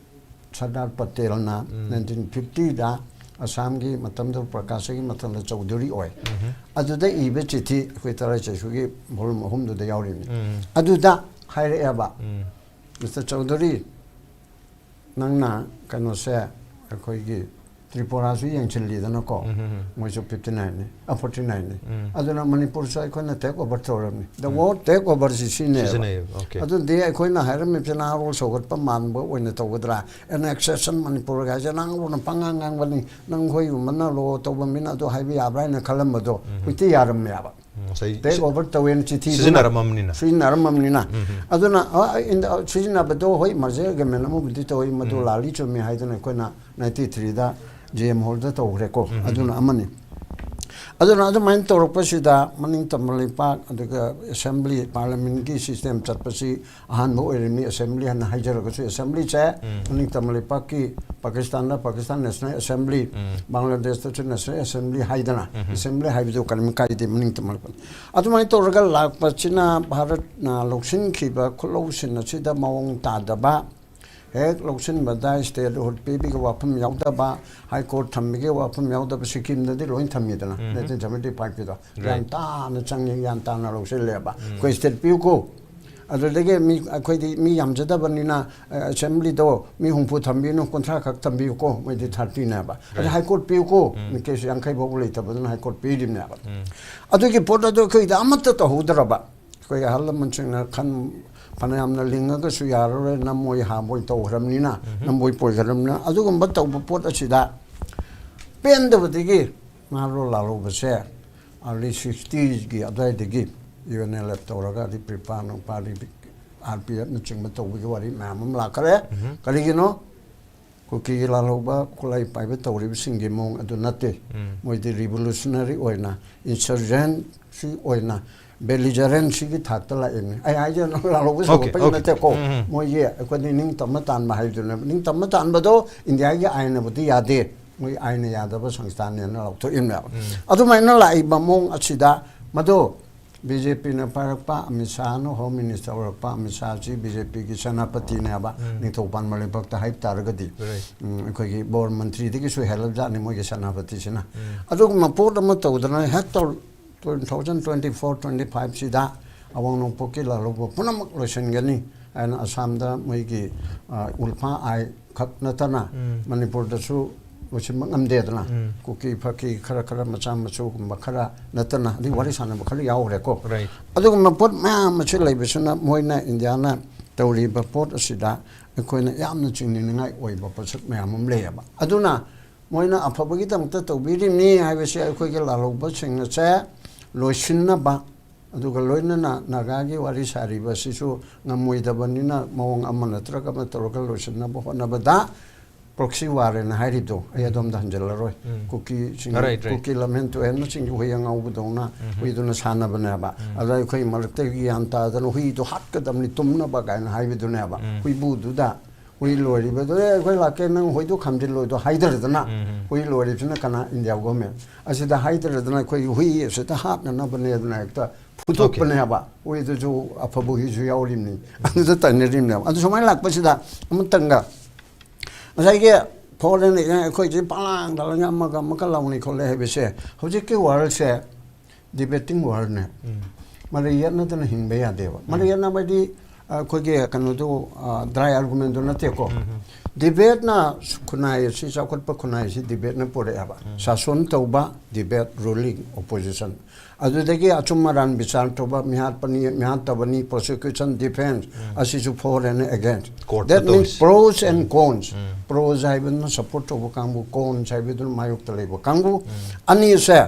ꯁꯔꯗꯥꯔ ꯄꯇꯦꯜꯅ ꯎꯝ. nineteen fiftyꯗ ꯑꯁꯥꯝꯒꯤ ꯃꯇꯝꯗ, ꯄ꯭ꯔꯀꯥꯁꯒꯤ ꯃꯇꯝꯗ ꯆꯧꯙꯨꯔꯤ ꯑꯣꯏ꯫ ꯎꯝ. ꯑꯗꯨꯗ ꯏꯕ ꯆꯤꯊꯤ, ꯑꯩꯈꯣꯏ ꯇꯔꯥꯏ ꯆꯩꯁꯨꯒꯤ volume ꯑꯍꯨꯝꯗꯨꯗ ꯌꯥꯎꯔꯤꯕꯅꯤ꯫ ꯎꯝ. ꯑꯗꯨꯗ ꯍꯥꯏꯔꯛꯑꯦꯕ, ꯎꯝ. "ꯃꯤꯁꯇꯔ ꯆꯧꯙꯨꯔꯤ, ꯅꯪꯅ ꯀꯩꯅꯣꯁꯦ, ꯑꯩꯈꯣꯏꯒꯤ ꯇ꯭ꯔꯤꯄꯨꯔꯥꯁꯨ ꯌꯦꯡꯁꯤꯜꯂꯤꯗꯅꯀꯣ, ꯎꯝ, ꯎꯝ, ꯎꯝ. ꯃꯣꯏꯁꯨ fifty nineꯅꯤ, ꯑ, forty nineꯅꯤ꯫ ꯎꯝ. ꯑꯗꯨꯅ ꯃꯅꯤꯄꯨꯔꯁꯨ ꯑꯩꯈꯣꯏꯅ take over ꯇꯧꯔꯕꯅꯤ"꯫ The um. word take overꯁꯤ ꯁꯤꯖꯤꯟꯅꯩꯌꯦꯕ꯫ ꯁꯤꯖꯤꯟꯅꯩꯌꯦꯕ, okay. ꯑꯗꯨꯗꯤ ꯑꯩꯈꯣꯏꯅ ꯍꯥꯏꯔꯝꯃꯤꯕꯁꯤ ꯅꯍꯥꯔꯣꯜ ꯁꯧꯒꯠꯄ ꯃꯥꯟꯕ ꯑꯣꯏꯅ ꯇꯧꯒꯗ꯭ꯔꯥ? "Annexation ꯃꯅꯤꯄꯨꯔꯒ" ꯍꯥꯏꯁꯦ ꯅꯍꯥꯔꯣꯜꯅ ꯄꯉꯥꯡ ꯉꯥꯡꯕꯅꯤ, ꯅꯪ ꯍꯣꯏꯒꯨꯝꯕꯅ ꯂꯣ ꯇꯧꯕ ꯃꯤꯅ ꯑꯗꯨ ꯍꯥꯏꯕ ꯌꯥꯕ꯭ꯔꯥ ꯍꯥꯏꯅ ꯈꯜꯂꯝꯕꯗꯣ ꯎꯝ. ꯍꯧꯖꯤꯛꯇꯤ ꯌꯥꯔꯝꯃꯦꯕ꯫ ꯎꯝ, ꯉꯁꯥꯏ Take ꯁꯤ- over ꯇꯧꯋꯦꯅ ꯆꯤꯊꯤꯗꯨꯅ ꯁꯤꯖꯤꯟꯅꯔꯝꯃꯕꯅꯤꯅ꯫ ꯁꯤꯖꯤꯟꯅꯔꯝꯃꯕꯅꯤꯅ꯫ ꯎꯝ, ꯎꯝ. ꯑꯗꯨꯅ, ꯑ, in the, ꯁꯤꯖꯤꯟꯅꯕꯗꯣ, ꯍꯣꯏ, merger agreement ꯑꯃꯕꯨꯗꯤ ꯇꯧꯋꯤ, ꯃꯗꯨ ꯎꯝ. ꯂꯥꯜꯂꯤ ꯆꯨꯝꯃꯤ ꯍꯥꯏꯗꯅ ꯑꯩꯈꯣꯏꯅ ninety threeꯗ G M hallꯗ ꯇꯧꯈ꯭ꯔꯦꯀꯣ꯫ ꯎꯝ, ꯎꯝ. ꯑꯗꯨꯅ ꯑꯃꯅꯤ꯫ ꯑꯗꯨꯅ ꯑꯗꯨꯃꯥꯏꯅ ꯇꯧꯔꯛꯄꯁꯤꯗ ꯃꯅꯤꯡ ꯇꯝꯕ ꯂꯩꯄꯥꯛ, ꯑꯗꯨꯒ assembly, parliamentꯀꯤ system ꯆꯠꯄꯁꯤ ꯑꯍꯥꯟꯕ ꯑꯣꯏꯔꯝꯃꯤ꯫ Assembly ꯍꯥꯏꯅ ꯍꯥꯏꯖꯔꯒꯁꯨ, assemblyꯁꯦ ꯎꯝ. ꯃꯅꯤꯡ ꯇꯝꯕ ꯂꯩꯄꯥꯛꯀꯤ, ꯄꯥꯀꯤꯁꯇꯥꯟꯗ Pakistan National Assembly, ꯎꯝ. ꯕꯪꯒ꯭ꯂꯥꯗꯦꯁꯇꯁꯨ National Assembly ꯍꯥꯏꯗꯅ, ꯎꯝ. assembly ꯍꯥꯏꯕꯗꯨ ꯀꯔꯤꯝ ꯀꯥꯏꯗꯦ, ꯃꯅꯤꯡ ꯇꯝꯕ ꯂꯩꯄꯥꯛ꯫ ꯑꯗꯨꯃꯥꯏꯅ ꯇꯧꯔꯒ ꯂꯥꯛꯄꯁꯤꯅ ꯚꯥꯔꯠꯅ ꯂꯧꯁꯤꯟꯈꯤꯕ ꯈꯨꯠꯂꯧꯁꯤꯟ ꯑꯁꯤꯗ ꯃꯑꯣꯡ ꯇꯥꯗꯕ, ꯍꯦꯛ ꯂꯧꯁꯤꯟꯕꯗ statehood ꯄꯤꯕꯒꯤ ꯋꯥꯐꯝ ꯌꯥꯎꯗꯕ, High Court ꯊꯝꯕꯒꯤ ꯋꯥꯐꯝ ꯌꯥꯎꯗꯕ, ꯁꯤꯛꯀꯤꯝꯗꯗꯤ ꯂꯣꯏ ꯊꯝꯃꯤꯗꯅ, ꯎꯝ. nineteen seventy fiveꯀꯤꯗꯣ꯫ Right. ꯒ꯭ꯌꯥꯟ ꯇꯥꯅ ꯆꯪꯉꯤ, ꯒ꯭ꯌꯥꯟ ꯇꯥꯅ ꯂꯧꯁꯤꯜꯂꯦꯕ꯫ ꯎꯝ. ꯑꯩꯈꯣꯏ state ꯄꯤꯌꯨꯀꯣ꯫ ꯑꯗꯨꯗꯒꯤ ꯃꯤ, ꯑꯩꯈꯣꯏꯗꯤ ꯃꯤ ꯌꯥꯝꯖꯗꯕꯅꯤꯅ, ꯑ, assemblyꯗꯣ ꯃꯤ ꯍꯨꯝꯐꯨ ꯊꯝꯕꯤꯅꯨ, ꯀꯨꯟꯊ꯭ꯔꯥ ꯈꯛ ꯊꯝꯕꯤꯌꯨꯀꯣ, ꯃꯣꯏꯗꯤ thirtyꯅꯦꯕ꯫ ꯑꯗ Right. High Court ꯄꯤꯌꯨꯀꯣ, ꯎꯝ. ꯃꯤ case ꯌꯥꯡꯈꯩ ꯐꯥꯎꯕ ꯂꯩꯇꯕꯗꯨꯅ High Court ꯄꯤꯔꯤꯕꯅꯦꯕ꯫ ꯎꯝ. ꯑꯗꯨꯒꯤ ꯄꯣꯠ ꯑꯗꯨ ꯑꯩꯈꯣꯏꯗ ꯑꯃꯠꯇ ꯇꯧꯍꯧꯗ꯭ꯔꯕ꯫ ꯑꯩꯈꯣꯏꯒꯤ ꯑꯍꯜ ꯂꯃꯟꯁꯤꯡꯅ ꯈꯟ, ꯐꯅꯌꯥꯝꯅ ꯂꯤꯡꯉꯒꯁꯨ ꯌꯥꯔꯔꯣꯏ, ꯅꯝꯃꯣꯏ ꯍꯥꯕꯣꯏ ꯇꯧꯈ꯭ꯔꯕꯅꯤꯅ, ꯎꯝ. ꯅꯝꯕꯣꯏ ꯄꯣꯏꯈ꯭ꯔꯕꯅꯤꯅ, ꯑꯗꯨꯒꯨꯝꯕ ꯇꯧꯕ ꯄꯣꯠ ꯑꯁꯤꯗ ꯄꯦꯟꯗꯕꯗꯒꯤ ꯃꯥꯔꯣ ꯂꯥꯜꯍꯧꯕꯁꯦ ꯑꯥꯔꯂꯤ ꯁꯤꯛꯁꯇꯤꯁꯀꯤ ꯑꯗꯨꯋꯥꯏꯗꯒꯤ ꯌꯨ ꯑꯦꯟ ꯑꯦꯜ ꯑꯦꯐ ꯇꯧꯔꯒ ꯑꯗꯩ ꯄ꯭ꯔꯤꯄꯥ ꯅꯨꯡꯄꯥ ꯑꯥꯔ ꯄꯤ ꯑꯦꯐꯅꯆꯤꯡꯕ ꯇꯧꯕꯒꯤ ꯋꯥꯔꯤ ꯃꯌꯥꯝ ꯑꯃ ꯂꯥꯛꯈꯔꯦ꯫ ꯀꯔꯤꯒꯤꯅꯣ? ꯀꯨꯀꯤꯒꯤ ꯂꯥꯜꯍꯧꯕ ꯈꯨꯠꯂꯥꯏ ꯄꯥꯏꯕ ꯇꯧꯔꯤꯕꯁꯤꯡꯒꯤ ꯃꯑꯣꯡ ꯑꯗꯨ ꯅꯠꯇꯦ꯫ ꯃꯣꯏꯗꯤ ꯔꯤꯚꯣꯂꯨꯁꯅꯔꯤ ꯑꯣꯏꯅ, ꯏꯟꯁꯔꯖꯦꯟꯁꯤ ꯑꯣꯏꯅ, ꯕꯦꯂꯤꯖꯔꯦꯟꯁꯤꯒꯤ ꯊꯥꯛꯇ ꯂꯥꯛꯏꯕꯅꯤ꯫ ꯑꯩ ꯍꯥꯏꯁꯦ ꯂꯥꯜꯍꯧꯕ ꯁꯧꯒꯠꯄꯒꯤ okay. ꯅꯠꯇꯦꯀꯣ꯫ ꯃꯣꯏꯒꯤ ꯑꯩꯈꯣꯏꯗꯤ ꯅꯤꯡꯇꯝꯕ ꯇꯥꯟꯕ ꯍꯥꯏꯕꯗꯨꯅꯦꯕ꯫ ꯅꯤꯡꯇꯝꯕ ꯇꯥꯟꯕꯗꯣ ꯏꯟꯗꯤꯌꯥꯒꯤ ꯑꯥꯏꯟꯅꯕꯨꯗꯤ ꯌꯥꯗꯦ꯫ ꯃꯣꯏ ꯑꯥꯏꯟꯅ ꯌꯥꯗꯕ ꯁꯪꯁꯊꯥꯟꯅꯦꯅ ꯂꯥꯎꯊꯣꯛꯏꯕꯅꯦꯕ꯫ ꯑꯗꯨꯃꯥꯏꯅ ꯂꯥꯛꯏꯕ ꯃꯑꯣꯡ ꯑꯁꯤꯗ ꯃꯗꯨ ꯕꯤ ꯖꯦ ꯄꯤꯅ ꯄꯥꯏꯔꯛꯄ, ꯑꯃꯤꯠ ꯁꯥꯍꯅ ꯍꯣꯝ ꯃꯤꯅꯤꯁꯇꯔ ꯑꯣꯏꯔꯛꯄ, ꯑꯃꯤꯠ ꯁꯥꯍꯁꯤ ꯕꯤ ꯖꯦ ꯄꯤꯒꯤ ꯁꯦꯅꯥꯄꯇꯤꯅꯦꯕ, ꯅꯤꯡꯊꯧ ꯄꯥꯟꯕ ꯂꯩꯕꯥꯛꯇ ꯍꯥꯏꯕ ꯇꯥꯔꯒꯗꯤ꯫ ꯎꯝ, ꯑꯩꯈꯣꯏꯒꯤ ꯕꯣꯔ ꯃꯟꯇ꯭ꯔꯤꯗꯒꯤꯁꯨ ꯍꯦꯜꯂꯕꯖꯥꯠꯅꯤ ꯃꯣꯏꯒꯤ ꯁꯦꯅꯥꯄꯇꯤꯁꯤꯅ꯫ ꯑꯗꯨꯒꯨꯝꯕ ꯄꯣꯠ ꯑꯃ ꯇꯧꯗꯅ ꯍꯦꯛꯇ two thousand twenty four twenty ꯐꯥꯏꯚꯁꯤꯗ ꯑꯋꯥꯡ ꯅꯣꯡꯄꯣꯛꯀꯤ ꯂꯥꯜꯍꯧꯕ ꯄꯨꯝꯅꯃꯛ ꯂꯣꯏꯁꯤꯟꯒꯅꯤ ꯍꯥꯏꯅ ꯑꯁꯥꯝꯗ ꯃꯣꯏꯒꯤ, ꯑ, ꯎꯜꯐꯥ ꯑꯥꯏ ꯈꯛ ꯅꯠꯇꯅ ꯃꯅꯤꯄꯨꯔꯗꯁꯨ ꯂꯣꯏꯁꯤꯟꯕ ꯉꯝꯗꯦꯗꯅ꯫ ꯀꯨꯀꯤ ꯐꯀꯤ ꯈꯔ ꯈꯔ ꯃꯆꯥ ꯃꯁꯨꯒꯨꯝꯕ ꯈꯔ ꯅꯠꯇꯅ ꯑꯗꯩ ꯋꯥꯔꯤ ꯁꯥꯟꯅꯕ ꯈꯔ ꯌꯥꯎꯈ꯭ꯔꯦꯀꯣ꯫ ꯑꯗꯨꯒꯨꯝꯕ ꯄꯣꯠ ꯃꯌꯥꯝ ꯑꯁꯤ ꯂꯩꯕꯁꯤꯅ ꯃꯣꯏꯅ ꯏꯟꯗꯤꯌꯥꯅ ꯇꯧꯔꯤꯕ ꯄꯣꯠ ꯑꯁꯤꯗ ꯑꯩꯈꯣꯏꯅ ꯌꯥꯝꯅ ꯆꯤꯡꯅꯅꯤꯡꯉꯥꯏ ꯑꯣꯏꯕ ꯄꯣꯠꯁꯛ ꯃꯌꯥꯝ ꯑꯃ ꯂꯩꯌꯦꯕ꯫ ꯑꯗꯨꯅ ꯃꯣꯏꯅ ꯑꯐꯕꯒꯤꯗꯃꯛꯇ ꯇꯧꯕꯤꯔꯤꯕꯅꯤ ꯍꯥꯏꯕꯁꯦ ꯑꯩꯈꯣꯏꯒꯤ ꯂꯥꯜꯍꯧꯕꯁꯤꯡ ꯑꯁꯦ ꯂꯣꯏꯁꯤꯟꯅꯕ, ꯑꯗꯨꯒ ꯂꯣꯏꯅꯅ ꯅꯥꯒꯥꯒꯤ ꯋꯥꯔꯤ ꯁꯥꯔꯤꯕ ꯑꯁꯤꯁꯨ ꯉꯝꯃꯣꯏꯗꯕꯅꯤꯅ ꯃꯑꯣꯡ ꯑꯃ ꯅꯠꯇ꯭ꯔꯒ ꯑꯃ ꯇꯧꯔꯒ ꯂꯣꯏꯁꯤꯟꯅꯕ ꯍꯣꯠꯅꯕꯗ ꯄ꯭ꯔꯣꯛꯁꯤ ꯋꯥꯔ ꯍꯥꯏꯅ ꯍꯥꯏꯔꯤꯗꯣ ꯑꯩ ꯑꯗꯣꯝꯗ ꯍꯟꯖꯤꯜꯂꯔꯣꯏ꯫ ꯀꯨꯀꯤꯁꯤꯡ, right, right. ꯀꯨꯀꯤ ꯂꯝꯍꯦꯟ ꯇꯨꯍꯦꯟꯕꯁꯤꯡꯒꯤ ꯍꯨꯏ ꯑꯉꯥꯎꯕꯗꯧꯅ ꯍꯨꯏꯗꯨꯅ ꯁꯥꯟꯅꯕꯅꯦꯕ꯫ ꯑꯗ ꯑꯩꯈꯣꯏ ꯃꯔꯛꯇꯒꯤ ꯒ꯭ꯌꯥꯟ ꯇꯥꯗꯅ ꯍꯨꯏꯗꯣ ꯍꯥꯠꯀꯗꯕꯅꯤ ꯇꯨꯝꯅꯕ ꯀꯥꯏꯅ ꯍꯥꯏꯕꯗꯨꯅꯦꯕ꯫ ꯍꯨꯏꯕꯨꯗꯨꯗ ꯍꯨꯏ ꯂꯣꯏꯔꯤꯕꯗꯣ, "ꯑꯦ, ꯑꯩꯈꯣꯏ ꯂꯥꯛꯀꯦ, ꯅꯪ ꯍꯨꯏꯗꯣ ꯈꯥꯝꯖꯤꯜꯂꯣꯏꯗꯣ" ꯍꯥꯏꯗꯔꯗꯅ, ꯍꯨꯏ ꯂꯣꯏꯔꯤꯕꯁꯤꯅ ꯀꯅꯥ? India government. ꯑꯁꯤꯗ ꯍꯥꯏꯗꯔꯗꯅ ꯑꯩꯈꯣꯏꯒꯤ ꯍꯨꯏ ꯑꯁꯤꯗ ꯍꯥꯠꯅꯅꯕꯅꯦꯗꯅ ꯍꯦꯛꯇ ꯐꯨꯗꯣꯛꯄꯅꯦꯕ꯫ ꯍꯨꯏꯗꯨꯁꯨ ꯑꯐꯕ ꯍꯨꯏꯁꯨ ꯌꯥꯎꯔꯤꯕꯅꯤ, ꯑꯗꯨꯗ ꯇꯥꯏꯅꯔꯤꯕꯅꯦꯕ꯫ ꯑꯗꯨ ꯁꯨꯃꯥꯏꯅ ꯂꯥꯛꯄꯁꯤꯗ ꯑꯃꯇꯪꯒ ꯉꯁꯥꯏꯒꯤ ꯐꯣꯔꯦꯟ ꯑꯩꯈꯣꯏꯁꯦ ꯄꯪꯂꯥꯡꯗ ꯂꯪꯉ ꯑꯃꯒ ꯑꯃꯒ ꯂꯥꯎꯅꯩ ꯈꯣꯠꯂꯦ ꯍꯥꯏꯕꯁꯦ ꯍꯧꯖꯤꯛꯀꯤ ꯋꯥꯔꯜꯁꯦ ꯗꯤꯕꯦꯇꯤꯡ ꯋꯥꯔꯜꯅꯦ꯫ ꯃꯔꯩ ꯌꯦꯠꯅꯗꯅ ꯍꯤꯡꯕ ꯌꯥꯗꯦꯕ꯫ ꯃꯔꯩ ꯌꯦꯠꯅꯕꯗꯤ ꯑꯩꯈꯣꯏꯒꯤ ꯀꯩꯅꯣꯗꯨ, ꯗ꯭ꯔꯥꯏ ꯑꯥꯔꯒꯨꯃꯦꯟꯗꯨ ꯅꯠꯇꯦꯀꯣ꯫ ꯗꯤꯕꯦꯠꯅ ꯈꯨꯟꯅꯥꯏ ꯑꯁꯤ, ꯆꯥꯎꯈꯠꯄ ꯈꯨꯟꯅꯥꯏ ꯑꯁꯤ ꯗꯤꯕꯦꯠꯅ ꯄꯨꯔꯛꯑꯦꯕ꯫ ꯁꯥꯁꯣꯟ ꯇꯧꯕ, ꯗꯤꯕꯦꯠ, ꯔꯨꯂꯤꯡ, ꯑꯣꯄꯣꯖꯤꯁꯟ꯫ ꯑꯗꯨꯗꯒꯤ ꯑꯆꯨꯝ ꯑꯔꯥꯟ ꯕꯤꯆꯥꯔ ꯇꯧꯕ, ꯃꯤꯍꯥꯠꯄꯅꯤ, ꯃꯤꯍꯥꯠꯇꯕꯅꯤ, ꯄ꯭ꯔꯣꯁꯤꯀ꯭ꯌꯨꯁꯟ, ꯗꯤꯐꯦꯟꯁ, ꯑꯁꯤꯁꯨ ꯐꯣꯔ ꯑꯦꯟ ꯑꯦꯒꯦꯟꯁ꯫ Courtꯇ That means ꯇꯧꯔꯤꯁꯦ꯫ Pros and cons꯫ Pros ꯍꯥꯏꯕꯗꯨꯅ ꯁꯞꯄꯣꯔꯠ ꯇꯧꯕ ꯀꯥꯡꯕꯨ, ꯀꯣꯟꯁ ꯍꯥꯏꯕꯗꯨꯅ ꯃꯥꯌꯣꯛꯇ ꯂꯩꯕ ꯀꯥꯡꯕꯨ꯫ ꯑꯅꯤꯁꯦ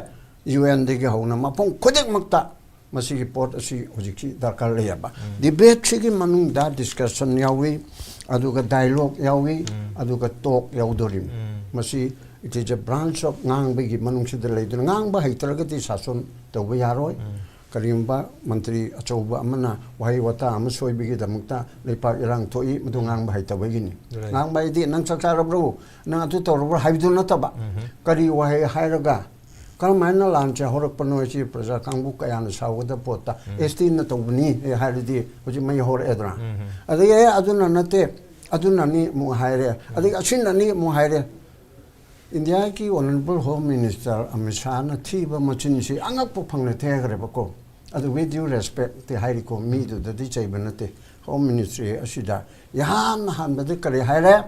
ꯌꯨ ꯑꯦꯟꯗꯒꯤ ꯍꯧꯅ ꯃꯐꯝ ꯈꯨꯗꯤꯡꯃꯛꯇ ꯃꯁꯤꯒꯤ ꯄꯣꯠ ꯑꯁꯤ ꯍꯧꯖꯤꯛꯁꯤ ꯗꯔꯀꯥꯔ ꯂꯩꯌꯦꯕ꯫ ꯗꯤꯕꯦꯠꯁꯤꯒꯤ ꯃꯅꯨꯡꯗ ꯗꯤꯁꯀꯁꯟ ꯌꯥꯎꯏ, ꯑꯗꯨꯒ ꯗꯥꯏꯂꯣꯛ ꯌꯥꯎꯏ, ꯑꯗꯨꯒ ꯇꯣꯛ ꯌꯥꯎꯗꯣꯔꯤꯕꯅꯤ꯫ ꯃꯁꯤ it is a branch of ꯉꯥꯡꯕꯒꯤ ꯃꯅꯨꯡꯁꯤꯗ ꯂꯩꯗꯨꯅ, ꯉꯥꯡꯕ ꯍꯩꯇ꯭ꯔꯒꯗꯤ ꯁꯥꯁꯣꯟ ꯇꯧꯕ ꯌꯥꯔꯣꯏ꯫ ꯀꯔꯤꯒꯨꯝꯕ ꯃꯟꯇ꯭ꯔꯤ ꯑꯆꯧꯕ ꯑꯃꯅ ꯋꯥꯍꯩ ꯋꯥꯇꯥ ꯑꯃ ꯁꯣꯏꯕꯒꯤꯗꯃꯛꯇ ꯂꯩꯄꯥꯛ ꯏꯔꯥꯡ ꯊꯣꯛꯏ, ꯃꯗꯨ ꯉꯥꯡꯕ ꯍꯩꯇꯕꯒꯤꯅꯤ꯫ Right. ꯉꯥꯡꯕ ꯍꯥꯏꯗꯤ, "ꯅꯪ ꯆꯥꯛ ꯆꯥꯔꯕ꯭ꯔꯣ? ꯅꯪ ꯑꯗꯨ ꯇꯧꯔꯕ꯭ꯔꯣ?" ꯍꯥꯏꯕꯗꯨ ꯅꯠꯇꯕ, ꯀꯔꯤ ꯋꯥꯍꯩ ꯍꯥꯏꯔꯒ ꯀꯔꯝꯍꯥꯏꯅ ꯂꯥꯟꯁꯦ ꯍꯧꯔꯛꯄꯅꯣ ꯍꯥꯏꯁꯤ ꯄ꯭ꯔꯖꯥ ꯀꯥꯡꯕꯨ ꯀꯌꯥꯅ ꯁꯥꯎꯒꯗꯕ ꯄꯣꯠꯇ, "ꯑꯦꯁ ꯇꯤꯅ ꯇꯧꯕꯅꯤ" ꯍꯥꯏꯔꯗꯤ ꯍꯧꯖꯤꯛ ꯃꯩ ꯍꯧꯔꯛꯑꯦꯗꯅ꯫ ꯑꯗꯒꯤ, "ꯑꯦ, ꯑꯗꯨꯅ ꯅꯠꯇꯦ, ꯑꯗꯨꯅꯅꯤ" ꯑꯃꯨꯛ ꯍꯥꯏꯔꯦ, ꯑꯗꯒꯤ "ꯑꯁꯤꯅꯅꯤ" ꯑꯃꯨꯛ ꯍꯥꯏꯔꯦ꯫ ꯏꯟꯗꯤꯌꯥꯒꯤ ꯑꯣꯅꯔꯦꯕꯜ ꯍꯣꯝ ꯃꯤꯅꯤꯁꯇꯔ ꯑꯃꯤꯠ ꯁꯥꯍꯅ ꯊꯤꯕ ꯃꯆꯤꯟꯁꯤ ꯑꯉꯛꯄ ꯐꯪꯅ ꯊꯦꯡꯈ꯭ꯔꯦꯕꯀꯣ꯫ ꯑꯗꯨ with due respect ꯇꯤ ꯍꯥꯏꯔꯤꯀꯣ, ꯃꯤꯗꯨꯗꯗꯤ ꯆꯩꯕ ꯅꯠꯇꯦ꯫ ꯍꯣꯝ ꯃꯤꯅꯤꯁꯇ꯭ꯔꯤ ꯑꯁꯤꯗ ꯏꯍꯥꯟ ꯍꯥꯟꯕꯗ ꯀꯔꯤ ꯍꯥꯏꯔꯦ?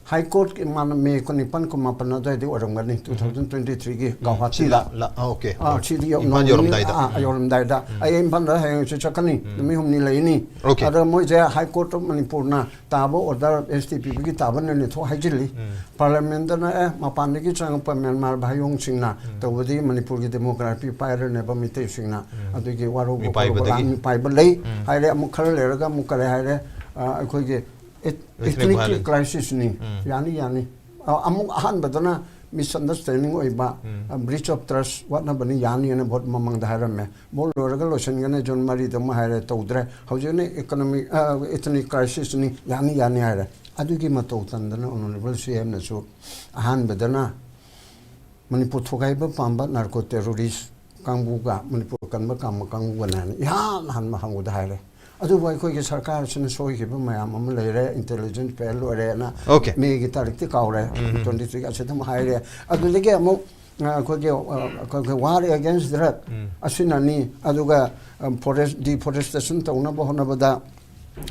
ꯍꯥꯏ ꯀꯣꯔꯠꯀꯤ ꯃꯥꯅ ꯃꯦ ꯀꯨꯟꯅꯤꯄꯥꯟ, ꯀꯨꯟꯃꯥꯄꯟ ꯑꯗꯨꯋꯥꯏꯗ ꯑꯣꯏꯔꯝꯒꯅꯤ, ꯇꯨ ꯊꯥꯎꯖꯟ ꯇ꯭ꯋꯦꯟꯇꯤ ꯊ꯭ꯔꯤꯒꯤ ꯒꯧꯍꯥꯇꯤꯗ꯫ ꯁꯤꯗ ꯂ-, ꯑꯥ, okay. ꯑꯥ, ꯁꯤꯗꯤ ꯏꯝꯐꯥꯜ ꯅꯣꯡꯃ ꯌꯧꯔꯝꯗꯥꯏꯗ꯫ ꯑꯥ, ꯌꯧꯔꯝꯗꯥꯏꯗ꯫ ꯑꯩ ꯏꯝꯐꯥꯜꯗ ꯍꯌꯦꯡꯁꯨ ꯆꯠꯀꯅꯤ, ꯅꯨꯃꯤꯠ ꯍꯨꯝꯅꯤ ꯂꯩꯅꯤ꯫ Okay. ꯑꯗ ꯃꯣꯏꯁꯦ ꯍꯥꯏ ꯀꯣꯔꯠ ꯑꯣꯐ ꯃꯅꯤꯄꯨꯔꯅ ꯇꯥꯕ ꯑꯣꯔꯗꯔ ꯑꯦꯁ ꯇꯤ ꯄꯤꯕꯒꯤ ꯇꯥꯕꯅꯅꯦ ꯊꯣꯛ ꯍꯥꯏꯖꯤꯜꯂꯤ꯫ ꯄꯥꯔꯂꯤꯌꯥꯃꯦꯟꯗꯅ, "ꯑꯦ, ꯃꯄꯥꯟꯗꯒꯤ ꯆꯪꯉꯛꯄ ꯃ꯭ꯌꯥꯟꯃꯥꯔ ꯚꯥꯏꯌꯣꯡꯁꯤꯡꯅ ꯇꯧꯕꯗꯒꯤ ꯃꯅꯤꯄꯨꯔꯒꯤ ꯗꯦꯃꯣꯀ꯭ꯔꯥꯁꯤ ꯄꯥꯏꯔꯅꯦꯕ ꯃꯤꯇꯩꯁꯤꯡꯅ꯫ ꯑꯗꯨꯒꯤ ꯋꯥꯔꯧꯕ ꯃꯤꯄꯥꯏꯕꯗꯒꯤ꯫ ꯈꯣꯠꯂꯧꯕ ꯃꯤꯄꯥꯏꯕ ꯂꯩ" ꯍꯥꯏꯔꯦ꯫ ꯑꯃꯨꯛ ꯈꯔ ꯂꯩꯔꯒ ꯑꯃꯨꯛ ꯀꯔꯤ ꯍꯥꯏꯔꯦ? ꯑ, ꯑꯩꯈꯣꯏꯒꯤ ethnic violence꯫ Crisisꯅꯤ꯫ ꯌꯥꯅꯤ, ꯌꯥꯅꯤ꯫ ꯑ, ꯑꯃꯨꯛ ꯑꯍꯥꯟꯕꯗꯅ misunderstanding ꯑꯣꯏꯕ, ꯑ, breach of trust ꯋꯥꯠꯅꯕꯅꯤ, ꯌꯥꯅꯤꯅ ꯚꯣꯠ ꯃꯃꯥꯡꯗ ꯍꯥꯏꯔꯝꯃꯦ꯫ ꯚꯣꯠ ꯂꯣꯏꯔꯒ ꯂꯣꯏꯁꯤꯟꯒꯅꯤ, ꯖꯨꯟ ꯃꯔꯤꯗ ꯑꯃꯨꯛ ꯍꯥꯏꯔꯦ, ꯇꯧꯗ꯭ꯔꯦ꯫ ꯍꯧꯖꯤꯛꯅ economic, ꯑ, ethnic crisisꯅꯤ, ꯌꯥꯅꯤ, ꯌꯥꯅꯤ ꯍꯥꯏꯔꯦ꯫ ꯑꯗꯨꯒꯤ ꯃꯇꯧ ꯇꯝꯗꯅ ꯑꯣꯅꯔꯦꯕꯜ ꯁꯤ ꯑꯦꯝꯅꯁꯨ ꯑꯍꯥꯟꯕꯗꯅ ꯃꯅꯤꯄꯨꯔ ꯊꯨꯒꯥꯏꯕ ꯄꯥꯝꯕ narco terrorist ꯀꯥꯡꯕꯨꯒ ꯃꯅꯤꯄꯨꯔ ꯀꯟꯕ ꯄꯥꯝꯕ ꯀꯥꯡꯕꯨꯒꯅ ꯍꯥꯏꯅ ꯏꯍꯥꯟ ꯍꯥꯟꯕ ꯍꯪꯕꯗ ꯍꯥꯏꯔꯦ꯫ ꯑꯗꯨꯕꯨ ꯑꯩꯈꯣꯏꯒꯤ ꯁꯔꯀꯥꯔꯁꯤꯅ ꯁꯣꯏꯈꯤꯕ ꯃꯌꯥꯝ ꯑꯃ ꯂꯩꯔꯦ, intelligence fail ꯑꯣꯏꯔꯦꯅ꯫ Okay. ꯃꯦꯒꯤ ꯇꯥꯔꯤꯛꯇꯤ ꯀꯥꯎꯔꯦ, ꯇ꯭ꯋꯦꯟꯇꯤ ꯊ꯭ꯔꯤ ꯑꯁꯤꯗ ꯑꯃꯨꯛ ꯍꯥꯏꯔꯦ꯫ ꯑꯗꯨꯗꯒꯤ ꯑꯃꯨꯛ, ꯑ, ꯑꯩꯈꯣꯏꯒꯤ, ꯑ, ꯑꯩꯈꯣꯏꯒꯤ war against drug ꯑꯁꯤꯅꯅꯤ, ꯑꯗꯨꯒ, ꯑ, forest, deforestation ꯇꯧꯅꯕ ꯍꯣꯠꯅꯕꯗ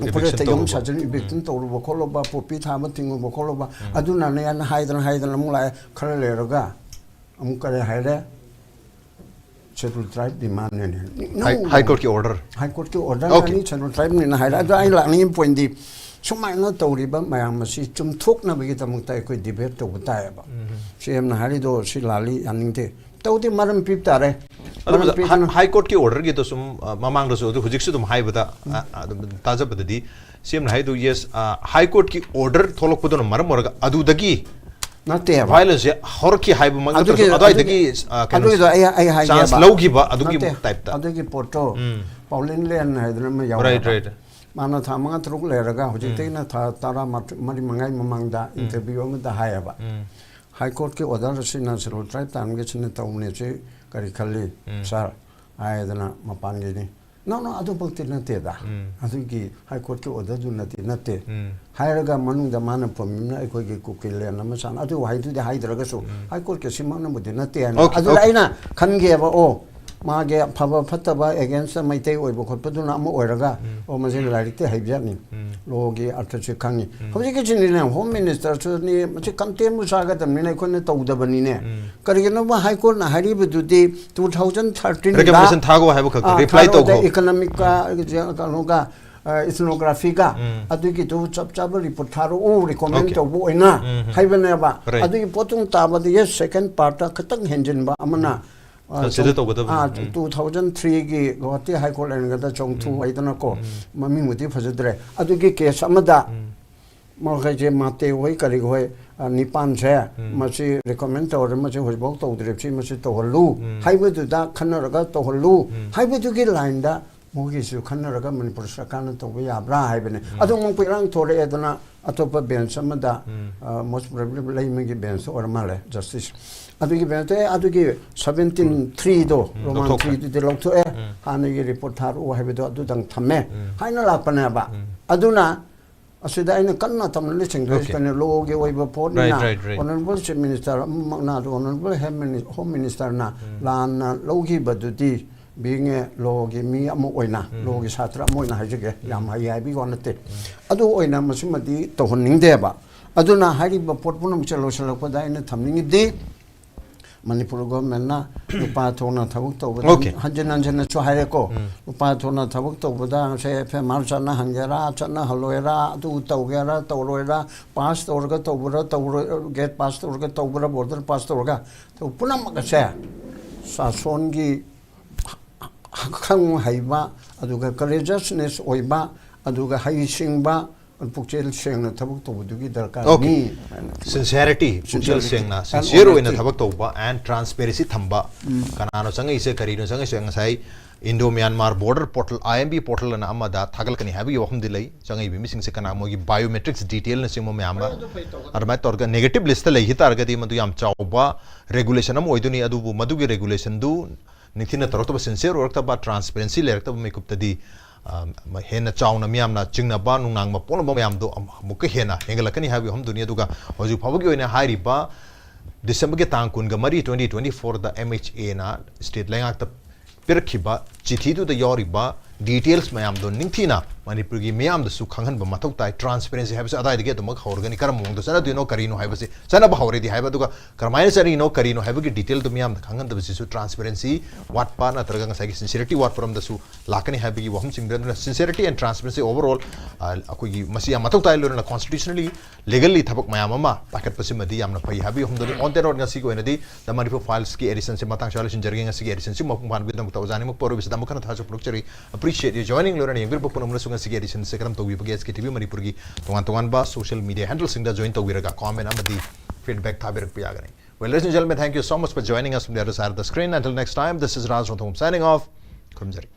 ꯎꯄꯔꯦꯠꯇ ꯌꯨꯝ ꯁꯥꯖꯤꯟ ꯏꯚꯤꯛꯁꯟ ꯇꯧꯔꯨꯕ ꯈꯣꯠꯂꯨꯕ, ꯄꯣꯄꯤ ꯊꯥꯕ ꯊꯤꯡꯉꯨꯕ ꯈꯣꯠꯂꯨꯕ, ꯑꯗꯨꯅꯅꯦ ꯍꯥꯏꯅ ꯍꯥꯏꯗꯅ ꯍꯥꯏꯗꯅ ꯑꯃꯨꯛ ꯂꯥꯛꯑꯦ꯫ ꯈꯔ ꯂꯩꯔꯒ ꯑꯃꯨꯛ ꯀꯔꯤ ꯍꯥꯏꯔꯦ? ꯁꯦꯗꯨꯜ ꯇ꯭ꯔꯥꯏꯕ ꯗꯤꯃꯥꯟꯅꯦꯅꯦ꯫ ꯍꯥꯏ ꯀꯣꯔꯠꯀꯤ ꯑꯣꯔꯗꯔ꯫ ꯍꯥꯏ ꯀꯣꯔꯠꯀꯤ ꯑꯣꯔꯗꯔꯅꯤ ꯁꯦꯗꯨꯜ ꯇ꯭ꯔꯥꯏꯕꯅꯤꯅ ꯍꯥꯏꯔꯦ꯫ ꯑꯗꯣ ꯑꯩ ꯂꯥꯛꯅꯤꯡꯉꯤ ꯄꯣꯏꯟꯗꯤ, ꯁꯨꯃꯥꯏꯅ ꯇꯧꯔꯤꯕ ꯃꯌꯥꯝ ꯑꯁꯤ ꯆꯨꯝꯊꯣꯛꯅꯕꯒꯤꯗꯃꯛꯇ ꯑꯩꯈꯣꯏ ꯗꯤꯕꯦꯠ ꯇꯧꯕ ꯇꯥꯏꯌꯦꯕ꯫ ꯁꯤ ꯑꯦꯝꯅ ꯍꯥꯏꯔꯤꯗꯣ ꯁꯤ ꯂꯥꯜꯂꯤ, ꯌꯥꯅꯤꯡꯗꯦ꯫ ꯇꯧꯗꯦ, ꯃꯔꯝ ꯄꯤꯕ ꯇꯥꯔꯦ꯫ ꯃꯔꯝ ꯑꯗꯨꯕꯨ ꯄꯤꯗꯅ ꯍꯥꯏ ꯀꯣꯔꯠꯀꯤ ꯑꯣꯔꯗꯔꯒꯤꯗꯣ ꯁꯨꯝ, ꯑ, ꯃꯃꯥꯡꯗꯁꯨ ꯑꯗꯨ ꯍꯧꯖꯤꯛꯁꯨ ꯑꯗꯨꯝ ꯍꯥꯏꯕꯗ, ꯑ, ꯑꯗꯨꯝ ꯇꯥꯖꯕꯗꯗꯤ ꯁꯤ ꯑꯦꯝꯅ ꯍꯥꯏꯗꯣ, ꯌꯦꯁ, ꯍꯥꯏ ꯀꯣꯔꯠꯀꯤ ꯑꯣꯔꯗꯔ ꯊꯣꯛꯂꯛꯄꯗꯨꯅ ꯃꯔꯝ ꯑꯣꯏꯔꯒ ꯑꯗꯨꯗꯒꯤ ꯅꯠꯇꯦꯕ꯫ ꯚꯥꯏꯂꯦꯟꯁꯁꯦ ꯍꯧꯔꯛꯈꯤ ꯍꯥꯏꯕꯃꯛ ꯅꯠꯇ꯭ꯔꯁꯨ, ꯑꯗꯨꯒꯤ- ꯑꯗꯨꯋꯥꯏꯗꯒꯤ, ꯑꯗꯨꯒꯤ- ꯑ, ꯀꯩꯅꯣ, ꯑꯗꯨꯒꯤꯗꯣ ꯑꯩ ꯑꯩ ꯆꯥꯟꯁ ꯍꯥꯏꯒꯦꯕ꯫ ꯂꯧꯈꯤꯕ ꯑꯗꯨꯒꯤ ꯅꯠꯇꯦ, ꯇꯥꯏꯞꯇ꯫ ꯑꯗꯨꯒꯤ ꯄꯣꯠꯇꯣ ꯎꯝ꯫ ꯄꯥꯎꯂꯤꯟ ꯂꯦꯟ ꯍꯥꯏꯗꯅ ꯑꯃ ꯔꯥꯏꯠ, ꯌꯥꯎꯔꯦꯕ꯫ ꯔꯥꯏꯠ꯫ ꯃꯥꯅ ꯊꯥ ꯃꯉꯥ ꯇꯔꯨꯛ ꯂꯩꯔꯒ ꯍꯧꯖꯤꯛꯇꯒꯤꯅ ꯊꯥ ꯇꯔꯥ ꯃꯔꯤ ꯃꯉꯥꯒꯤ ꯃꯃꯥꯡꯗ ꯏꯟꯇꯔꯚ꯭ꯌꯨ ꯑꯃꯗ ꯍꯥꯏꯌꯦꯕ꯫ ꯎꯝ꯫ ꯍꯥꯏ ꯀꯣꯔꯠꯀꯤ ꯑꯣꯔꯗꯔ ꯑꯁꯤꯅ ꯁꯦꯗꯨꯜ ꯇ꯭ꯔꯥꯏꯕ ꯇꯥꯟꯒꯁꯤꯅ ꯇꯧꯕꯅꯦ, ꯁꯤ ꯀꯔꯤ ꯈꯜꯂꯤ ꯎꯝ꯫ ꯁꯥꯔ ꯍꯥꯏꯗꯅ ꯃꯄꯥꯟꯒꯤꯅꯤ꯫ ꯅꯣ ꯅꯣ, ꯑꯗꯨꯃꯛꯇꯤ ꯅꯠꯇꯦꯗ꯫ ꯎꯝ꯫ ꯑꯗꯨꯒꯤ ꯍꯥꯏ ꯀꯣꯔꯠꯀꯤ ꯑꯣꯔꯗꯔꯗꯨ ꯅꯠꯇꯦ ꯅꯠꯇꯦ꯫ ꯎꯝ꯫ ꯍꯥꯏꯔꯒ ꯃꯅꯨꯡꯗ ꯃꯥꯅ ꯄ꯭ꯔꯣꯃꯤꯝꯅ ꯑꯩꯈꯣꯏꯒꯤ ꯀꯨꯀꯤ ꯂꯦꯟ ꯑꯃ ꯁꯥꯟꯅ ꯑꯗꯨ ꯋꯥꯍꯩꯗꯨꯗꯤ ꯍꯥꯏꯗ꯭ꯔꯒꯁꯨ ꯍꯥꯏ ꯀꯣꯔꯠꯀꯤ ꯑꯁꯤꯃꯛꯅꯕꯨꯗꯤ ꯅꯠꯇꯦ ꯍꯥꯏꯅ꯫ ꯑꯣꯀꯦ, ꯑꯗꯨꯗ ꯑꯣꯀꯦ꯫ ꯑꯩꯅ ꯈꯟꯒꯦꯕ, ꯑꯣ, ꯃꯥꯒꯤ ꯑꯐꯕ ꯐꯠꯇꯕ ꯑꯦꯒꯦꯟꯁꯇ ꯃꯩꯇꯩ ꯑꯣꯏꯕ ꯈꯣꯠꯄꯗꯨꯅ ꯑꯃ ꯑꯣꯏꯔꯒ, ꯑꯣ, ꯃꯁꯤ ꯂꯥꯏꯔꯤꯛꯇꯤ ꯍꯩꯕ ꯌꯥꯠꯅꯤ, ꯂꯣꯒꯤ ꯑꯔꯊꯁꯤ ꯈꯪꯉꯤ꯫ ꯍꯧꯖꯤꯛꯀꯤꯁꯤꯅꯤꯅꯦ, ꯍꯣꯝ ꯃꯤꯅꯤꯁꯇꯔꯁꯨꯅꯤ, ꯃꯁꯤ ꯀꯟꯇꯦꯝꯕꯨ ꯆꯥꯒꯗꯕꯅꯤꯅ ꯑꯩꯈꯣꯏꯅ ꯇꯧꯗꯕꯅꯤꯅꯦ꯫ ꯀꯔꯤꯒꯤꯅꯣꯕ ꯍꯥꯏ ꯀꯣꯔꯠꯅ ꯍꯥꯏꯔꯤꯕꯗꯨꯗꯤ ꯇꯨ ꯊꯥꯎꯖꯟ ꯊꯥꯔꯇꯤꯟꯗ ꯔꯤꯀꯃꯦꯟꯗꯦꯁꯟ ꯊꯥꯒꯣ ꯍꯥꯏꯕ ꯈꯛꯇ, ꯔꯤꯄ꯭ꯂꯥꯏ ꯇꯧꯈꯣ꯫ ꯏꯀꯅꯣꯃꯤꯛꯀ, ꯀꯩꯅꯣꯒ, ꯏꯊꯅꯣꯒ꯭ꯔꯥꯐꯤꯒ, ꯑꯗꯨꯒꯤꯗꯨ ꯆꯞ ꯆꯥꯕ ꯔꯤꯄꯣꯔꯠ ꯊꯥꯔꯛꯎ, ꯔꯤꯀꯣꯃꯦꯟ ꯑꯣꯀꯦ꯫ ꯇꯧꯕ ꯑꯣꯏꯅ ꯎꯝ, ꯎꯝ꯫ ꯍꯥꯏꯕꯅꯦꯕ꯫ ꯔꯥꯏꯠ꯫ ꯑꯗꯨꯒꯤ ꯄꯣꯠꯇꯨ ꯇꯥꯕꯗ, ꯌꯦꯁ, ꯁꯦꯀꯦꯟ ꯄꯥꯔꯠꯇ ꯈꯤꯇꯪ ꯍꯦꯟꯖꯤꯟꯕ ꯑꯃꯅ, ꯑ, ꯀꯟꯁꯤꯗꯔ ꯆꯣꯡ-, ꯇꯧꯒꯗꯕꯅꯤ꯫ ꯑ, ꯎꯝ꯫ ꯇꯨ ꯊꯥꯎꯖꯟ ꯊ꯭ꯔꯤꯒꯤ ꯒꯨꯋꯥꯍꯥꯇꯤ ꯍꯥꯏ ꯀꯣꯔꯠ ꯂꯦꯟꯒꯗ ꯆꯣꯡꯊꯨ ꯍꯥꯏꯗꯅꯀꯣ, ꯃꯃꯤꯡꯕꯨꯗꯤ ꯐꯖꯗ꯭ꯔꯦ꯫ ꯑꯗꯨꯒꯤ ꯀꯦꯁ ꯑꯃꯗ ꯃꯈꯣꯏꯁꯦ ꯃꯥꯇꯦ ꯍꯣꯏ ꯀꯔꯤ ꯍꯣꯏ, ꯑ, ꯅꯤꯄꯥꯟꯁꯦ ꯃꯁꯤ ꯔꯤꯀꯃꯦꯟ ꯇꯧꯔꯦ, ꯃꯁꯤ ꯍꯧꯖꯤꯛꯐꯥꯎ ꯇꯧꯗ꯭ꯔꯤꯕꯁꯤ ꯃꯁꯤ ꯇꯧꯍꯜꯂꯨ ꯍꯥꯏꯕꯗꯨꯗ ꯈꯟꯅꯔꯒ ꯇꯧꯍꯜꯂꯨ ꯍꯥꯏꯕꯗꯨꯒꯤ ꯂꯥꯏꯟꯗ ꯃꯣꯏꯒꯤꯁꯨ ꯈꯟꯅꯔꯒ ꯃꯅꯤꯄꯨꯔ ꯁꯔꯀꯥꯔꯅ ꯇꯧꯕ ꯌꯥꯕ꯭ꯔꯥ ꯍꯥꯏꯕꯅꯤ꯫ ꯑꯗꯨ ꯑꯃꯨꯛ ꯏꯔꯥꯡ ꯊꯣꯔꯛꯑꯦꯗꯅ ꯑꯇꯣꯞꯄ ꯕꯦꯟꯁ ꯑꯃꯗ, ꯑ, most probably ꯂꯩꯃꯒꯤ ꯕꯦꯟꯁ ꯑꯣꯏꯔ ꯃꯥꯜꯂꯦ, ꯖꯁꯇꯤꯁ꯫ ꯑꯗꯨꯒꯤ ꯕꯦꯟꯁ, ꯑꯦ, ꯑꯗꯨꯒꯤ ꯁꯚꯦꯟꯇꯤꯟ ꯊ꯭ꯔꯤꯗꯣ, ꯔꯣꯃꯥꯟ ꯂꯧꯊꯣꯛꯈ꯭ꯔꯦ꯫ ꯊ꯭ꯔꯤꯗꯨꯗꯤ ꯂꯧꯊꯣꯛꯑꯦ, ꯍꯥꯟꯅꯒꯤ ꯔꯤꯄꯣꯔꯠ ꯊꯥꯔꯛꯑꯣ ꯍꯥꯏꯕꯗꯣ ꯑꯗꯨꯗꯪ ꯊꯝꯃꯦ ꯍꯥꯏꯅ ꯂꯥꯛꯄꯅꯦꯕ꯫ ꯑꯗꯨꯅ ꯑꯁꯤꯗ ꯑꯩꯅ ꯀꯟꯅ ꯇꯝꯅ ꯂꯤꯁꯤꯡꯗꯣꯏꯁꯤ ꯑꯣꯀꯦ꯫ ꯀꯩꯅꯣ, ꯂꯣꯒꯤ ꯑꯣꯏꯕ ꯄꯣꯠꯅꯤꯅ, right, right, right. Honourable chief minister ꯑꯃꯃꯛꯅ, ꯑꯗꯨ ꯑꯣꯅꯔꯦꯕꯜ ꯍꯦꯝ ꯃꯤꯅꯤ-, ꯍꯣꯝ ꯃꯤꯅꯤꯁꯇꯔꯅ ꯂꯥꯟꯅ ꯂꯧꯈꯤꯕꯗꯨꯗꯤ ꯕꯤꯡ ꯑꯦ ꯂꯣꯒꯤ ꯃꯤ ꯑꯃ ꯑꯣꯏꯅ, ꯂꯣꯒꯤ ꯁꯥꯇ꯭ꯔ ꯑꯃ ꯑꯣꯏꯅ ꯍꯥꯏꯖꯒꯦ, ꯌꯥꯝ ꯍꯩ ꯍꯥꯏꯕꯒꯤ ꯋꯥ ꯅꯠꯇꯦ꯫ ꯑꯗꯨ ꯑꯣꯏꯅ ꯃꯁꯤꯃꯗꯤ ꯇꯧꯍꯟꯅꯤꯡꯗꯦꯕ꯫ ꯑꯗꯨꯅ ꯍꯥꯏꯔꯤꯕ ꯄꯣꯠ ꯄꯨꯝꯅꯃꯛꯁꯦ ꯂꯣꯏꯁꯤꯜꯂꯛꯄꯗ ꯑꯩꯅ ꯊꯝꯅꯤꯡꯉꯤꯗꯤ, ꯃꯅꯤꯄꯨꯔ ꯒꯣꯔꯃꯦꯟꯅ ꯅꯨꯄꯥ ꯊꯣꯛꯅ ꯊꯕꯛ ꯇꯧꯕꯗ, Okay. ꯍꯟꯖꯤꯟ ꯍꯟꯖꯤꯟꯅꯁꯨ ꯍꯥꯏꯔꯦꯀꯣ, ꯅꯨꯄꯥ ꯊꯣꯛꯅ ꯊꯕꯛ ꯇꯧꯕꯗ ꯉꯁꯥꯏ ꯑꯦꯐ ꯑꯥꯏ ꯑꯥꯔ ꯆꯠꯅꯍꯟꯒꯦꯔꯥ, ꯆꯠꯅꯍꯜꯂꯣꯏꯔꯥ, ꯑꯗꯨ ꯇꯧꯒꯦꯔꯥ ꯇꯧꯔꯣꯏꯔꯥ, ꯄꯥꯁ ꯇꯧꯔꯒ ꯇꯧꯕ꯭ꯔꯥ, ꯇꯧꯔꯣꯏ, ꯒꯦꯠ ꯄꯥꯁ ꯇꯧꯔꯒ ꯇꯧꯕ꯭ꯔꯥ, ꯕꯣꯔꯗꯔ ꯄꯥꯁ ꯇꯧꯔꯒ, ꯇꯧ-, ꯄꯨꯝꯅꯃꯛ ꯑꯁꯦ ꯁꯥꯁꯣꯟꯒꯤ ꯈꯪ ꯍꯩꯕ, ꯑꯗꯨꯒ ꯀꯔꯦꯖꯁꯅꯦꯁ ꯑꯣꯏꯕ, ꯑꯗꯨꯒ ꯍꯩꯁꯤꯡꯕ, ꯄꯨꯛꯆꯦꯜ ꯁꯦꯡꯅ ꯊꯕꯛ ꯇꯧꯕꯗꯨꯒꯤ ꯗꯔꯀꯥꯔꯅꯤ Okay. ꯍꯥꯏꯅ꯫ Sincerity, ꯄꯨꯛꯆꯦꯜ Sincerity. ꯁꯦꯡꯅ, And sincere ꯑꯣꯏꯅ honesty. ꯊꯕꯛ ꯇꯧꯕ and transparency ꯊꯝꯕ, ꯀꯅꯥꯅꯣ ꯆꯪꯉꯛꯏꯁꯦ, ꯀꯔꯤꯅꯣ ꯆꯪꯉꯛꯏꯁꯦ, ꯉꯁꯥꯏ Indo Myanmar Border Portal, I M B portal ꯑꯅ ꯑꯃꯗ ꯊꯥꯒꯠꯂꯛꯀꯅꯤ ꯍꯥꯏꯕꯒꯤ ꯋꯥꯐꯝꯗꯤ ꯂꯩ꯫ ꯆꯪꯉꯛꯏꯕ ꯃꯤꯁꯤꯡꯁꯦ ꯀꯅꯥ, ꯃꯣꯏꯒꯤ biometrics detailꯅꯆꯤꯡꯕ ꯃꯌꯥꯝ ꯑꯃ ꯑꯗꯨꯃꯥꯏꯅ ꯇꯧꯔꯒ negative listꯇ ꯂꯩꯈꯤ ꯇꯥꯔꯒꯗꯤ ꯃꯗꯨ ꯌꯥꯝ ꯆꯥꯎꯕ regulation ꯑꯃ ꯑꯣꯏꯗꯣꯏꯅꯤ꯫ ꯑꯗꯨꯕꯨ ꯃꯗꯨꯒꯤ regulationꯗꯨ ꯅꯤꯡꯊꯤꯅ ꯇꯧꯔꯛꯇꯕ, sincere ꯑꯣꯏꯔꯛꯇꯕ, transparency ꯂꯩꯔꯛꯇꯕ ꯃꯤꯀꯨꯞꯇꯗꯤ, ꯑ, ꯍꯦꯟꯅ ꯆꯥꯎꯅ ꯃꯤꯌꯥꯝꯅ ꯆꯤꯡꯅꯕ, ꯅꯨꯡꯅꯥꯡꯕ ꯄꯣꯛꯅꯕ ꯃꯌꯥꯝꯗꯣ ꯑꯃꯨꯛꯀ ꯍꯦꯟꯅ ꯍꯦꯟꯒꯠꯂꯛꯀꯅꯤ ꯍꯥꯏꯕꯒꯤ ꯋꯥꯐꯝꯗꯨꯅꯤ꯫ ꯑꯗꯨꯒ ꯍꯧꯖꯤꯛ ꯐꯥꯎꯕꯒꯤ ꯑꯣꯏꯅ ꯍꯥꯏꯔꯤꯕ Decemberꯒꯤ ꯇꯥꯡ ꯀꯨꯟꯒ ꯃꯔꯤ, twenty twenty fourꯗ M H Aꯅ state ꯂꯩꯉꯥꯛꯇ ꯄꯤꯔꯛꯈꯤꯕ ꯆꯤꯊꯤꯗꯨꯗ ꯌꯥꯎꯔꯤꯕ details ꯃꯌꯥꯝꯗꯣ ꯅꯤꯡꯊꯤꯅ ꯃꯅꯤꯄꯨꯔꯒꯤ ꯃꯤꯌꯥꯝꯗꯁꯨ ꯈꯪꯍꯟꯕ ꯃꯊꯧ ꯇꯥꯏ꯫ Transparency ꯍꯥꯏꯕꯁꯤ ꯑꯗꯥꯏꯗꯒꯤ ꯑꯗꯨꯃꯛ ꯍꯧꯔꯒꯅꯤ꯫ ꯀꯔꯝꯕ ꯃꯑꯣꯡꯗ ꯆꯠꯅꯗꯣꯏꯅꯣ, ꯀꯔꯤꯅꯣ ꯍꯥꯏꯕꯁꯤ, ꯆꯠꯅꯕ ꯍꯧꯔꯦꯗꯤ ꯍꯥꯏꯕ, ꯑꯗꯨꯒ ꯀꯔꯝꯍꯥꯏꯅ ꯆꯠꯅꯔꯤꯅꯣ, ꯀꯔꯤꯅꯣ ꯍꯥꯏꯕꯒꯤ detailꯗꯣ ꯃꯤꯌꯥꯝꯗ ꯈꯪꯍꯟꯗꯕꯁꯤꯁꯨ transparency ꯋꯥꯠꯄ ꯅꯠꯇ꯭ꯔꯒ ꯉꯁꯥꯏꯒꯤ sincerity ꯋꯥꯠꯄꯔꯣꯝꯗꯁꯨ ꯂꯥꯛꯀꯅꯤ ꯍꯥꯏꯕꯒꯤ ꯋꯥꯐꯝꯁꯤꯡꯗꯨꯅ꯫ ꯑꯗꯨꯅ sincerity and transparency overall, ꯑ, ꯑꯩꯈꯣꯏꯒꯤ ꯃꯁꯤ ꯌꯥꯝ ꯃꯊꯧ ꯇꯥꯏ꯫ ꯂꯣꯏꯅꯅ constitutionally, legally ꯊꯕꯛ ꯃꯌꯥꯝ ꯑꯃ ꯄꯥꯏꯈꯠꯄꯁꯤꯃꯗꯤ ꯌꯥꯝꯅ ꯐꯩ ꯍꯥꯏꯕꯒꯤ ꯋꯥꯐꯝꯗꯨꯅꯤ꯫ On that note, ꯉꯁꯤꯒꯤ ꯑꯣꯏꯅꯗꯤ The Manipur Filesꯀꯤ editionꯁꯦ ꯃꯇꯥꯡ ꯁ꯭ꯋꯥꯏꯗ ꯂꯣꯏꯁꯤꯟꯖꯔꯒꯦ꯫ ꯉꯁꯤꯒꯤ editionꯁꯤ ꯃꯄꯨꯡ ꯐꯥꯍꯟꯕꯒꯤꯗꯃꯛꯇ ꯑꯣꯖꯥ ꯑꯅꯤꯃꯛꯄꯨ ꯑꯔꯣꯏꯕꯁꯤꯗ ꯑꯃꯨꯛ ꯍꯟꯅ ꯊꯥꯖꯕ ꯐꯣꯡꯗꯣꯛꯆꯔꯤ꯫ Appreciate you joining꯫ ꯂꯣꯏꯅꯅ ꯌꯦꯡꯕꯤꯔꯛꯄ ꯄꯨꯝꯅꯃꯛꯅꯁꯨ ꯉꯁꯤꯒꯤ editionꯁꯦ ꯀꯔꯝ ꯇꯧꯕꯤꯕꯒꯦ, S K T V ꯃꯅꯤꯄꯨꯔꯒꯤ ꯇꯣꯉꯥꯟ ꯇꯣꯉꯥꯟꯕ social media handleꯁꯤꯡꯗ join ꯇꯧꯕꯤꯔꯒ comment ꯑꯃꯗꯤ feedback ꯊꯥꯕꯤꯔꯛꯄ ꯌꯥꯒꯅꯤ꯫ Well, ladies and gentlemen, thank you so much for joining us from the other side of the screen. Until next time, this is Raj Ranthambore signing off. ꯈꯨꯔꯨꯝꯖꯔꯤ꯫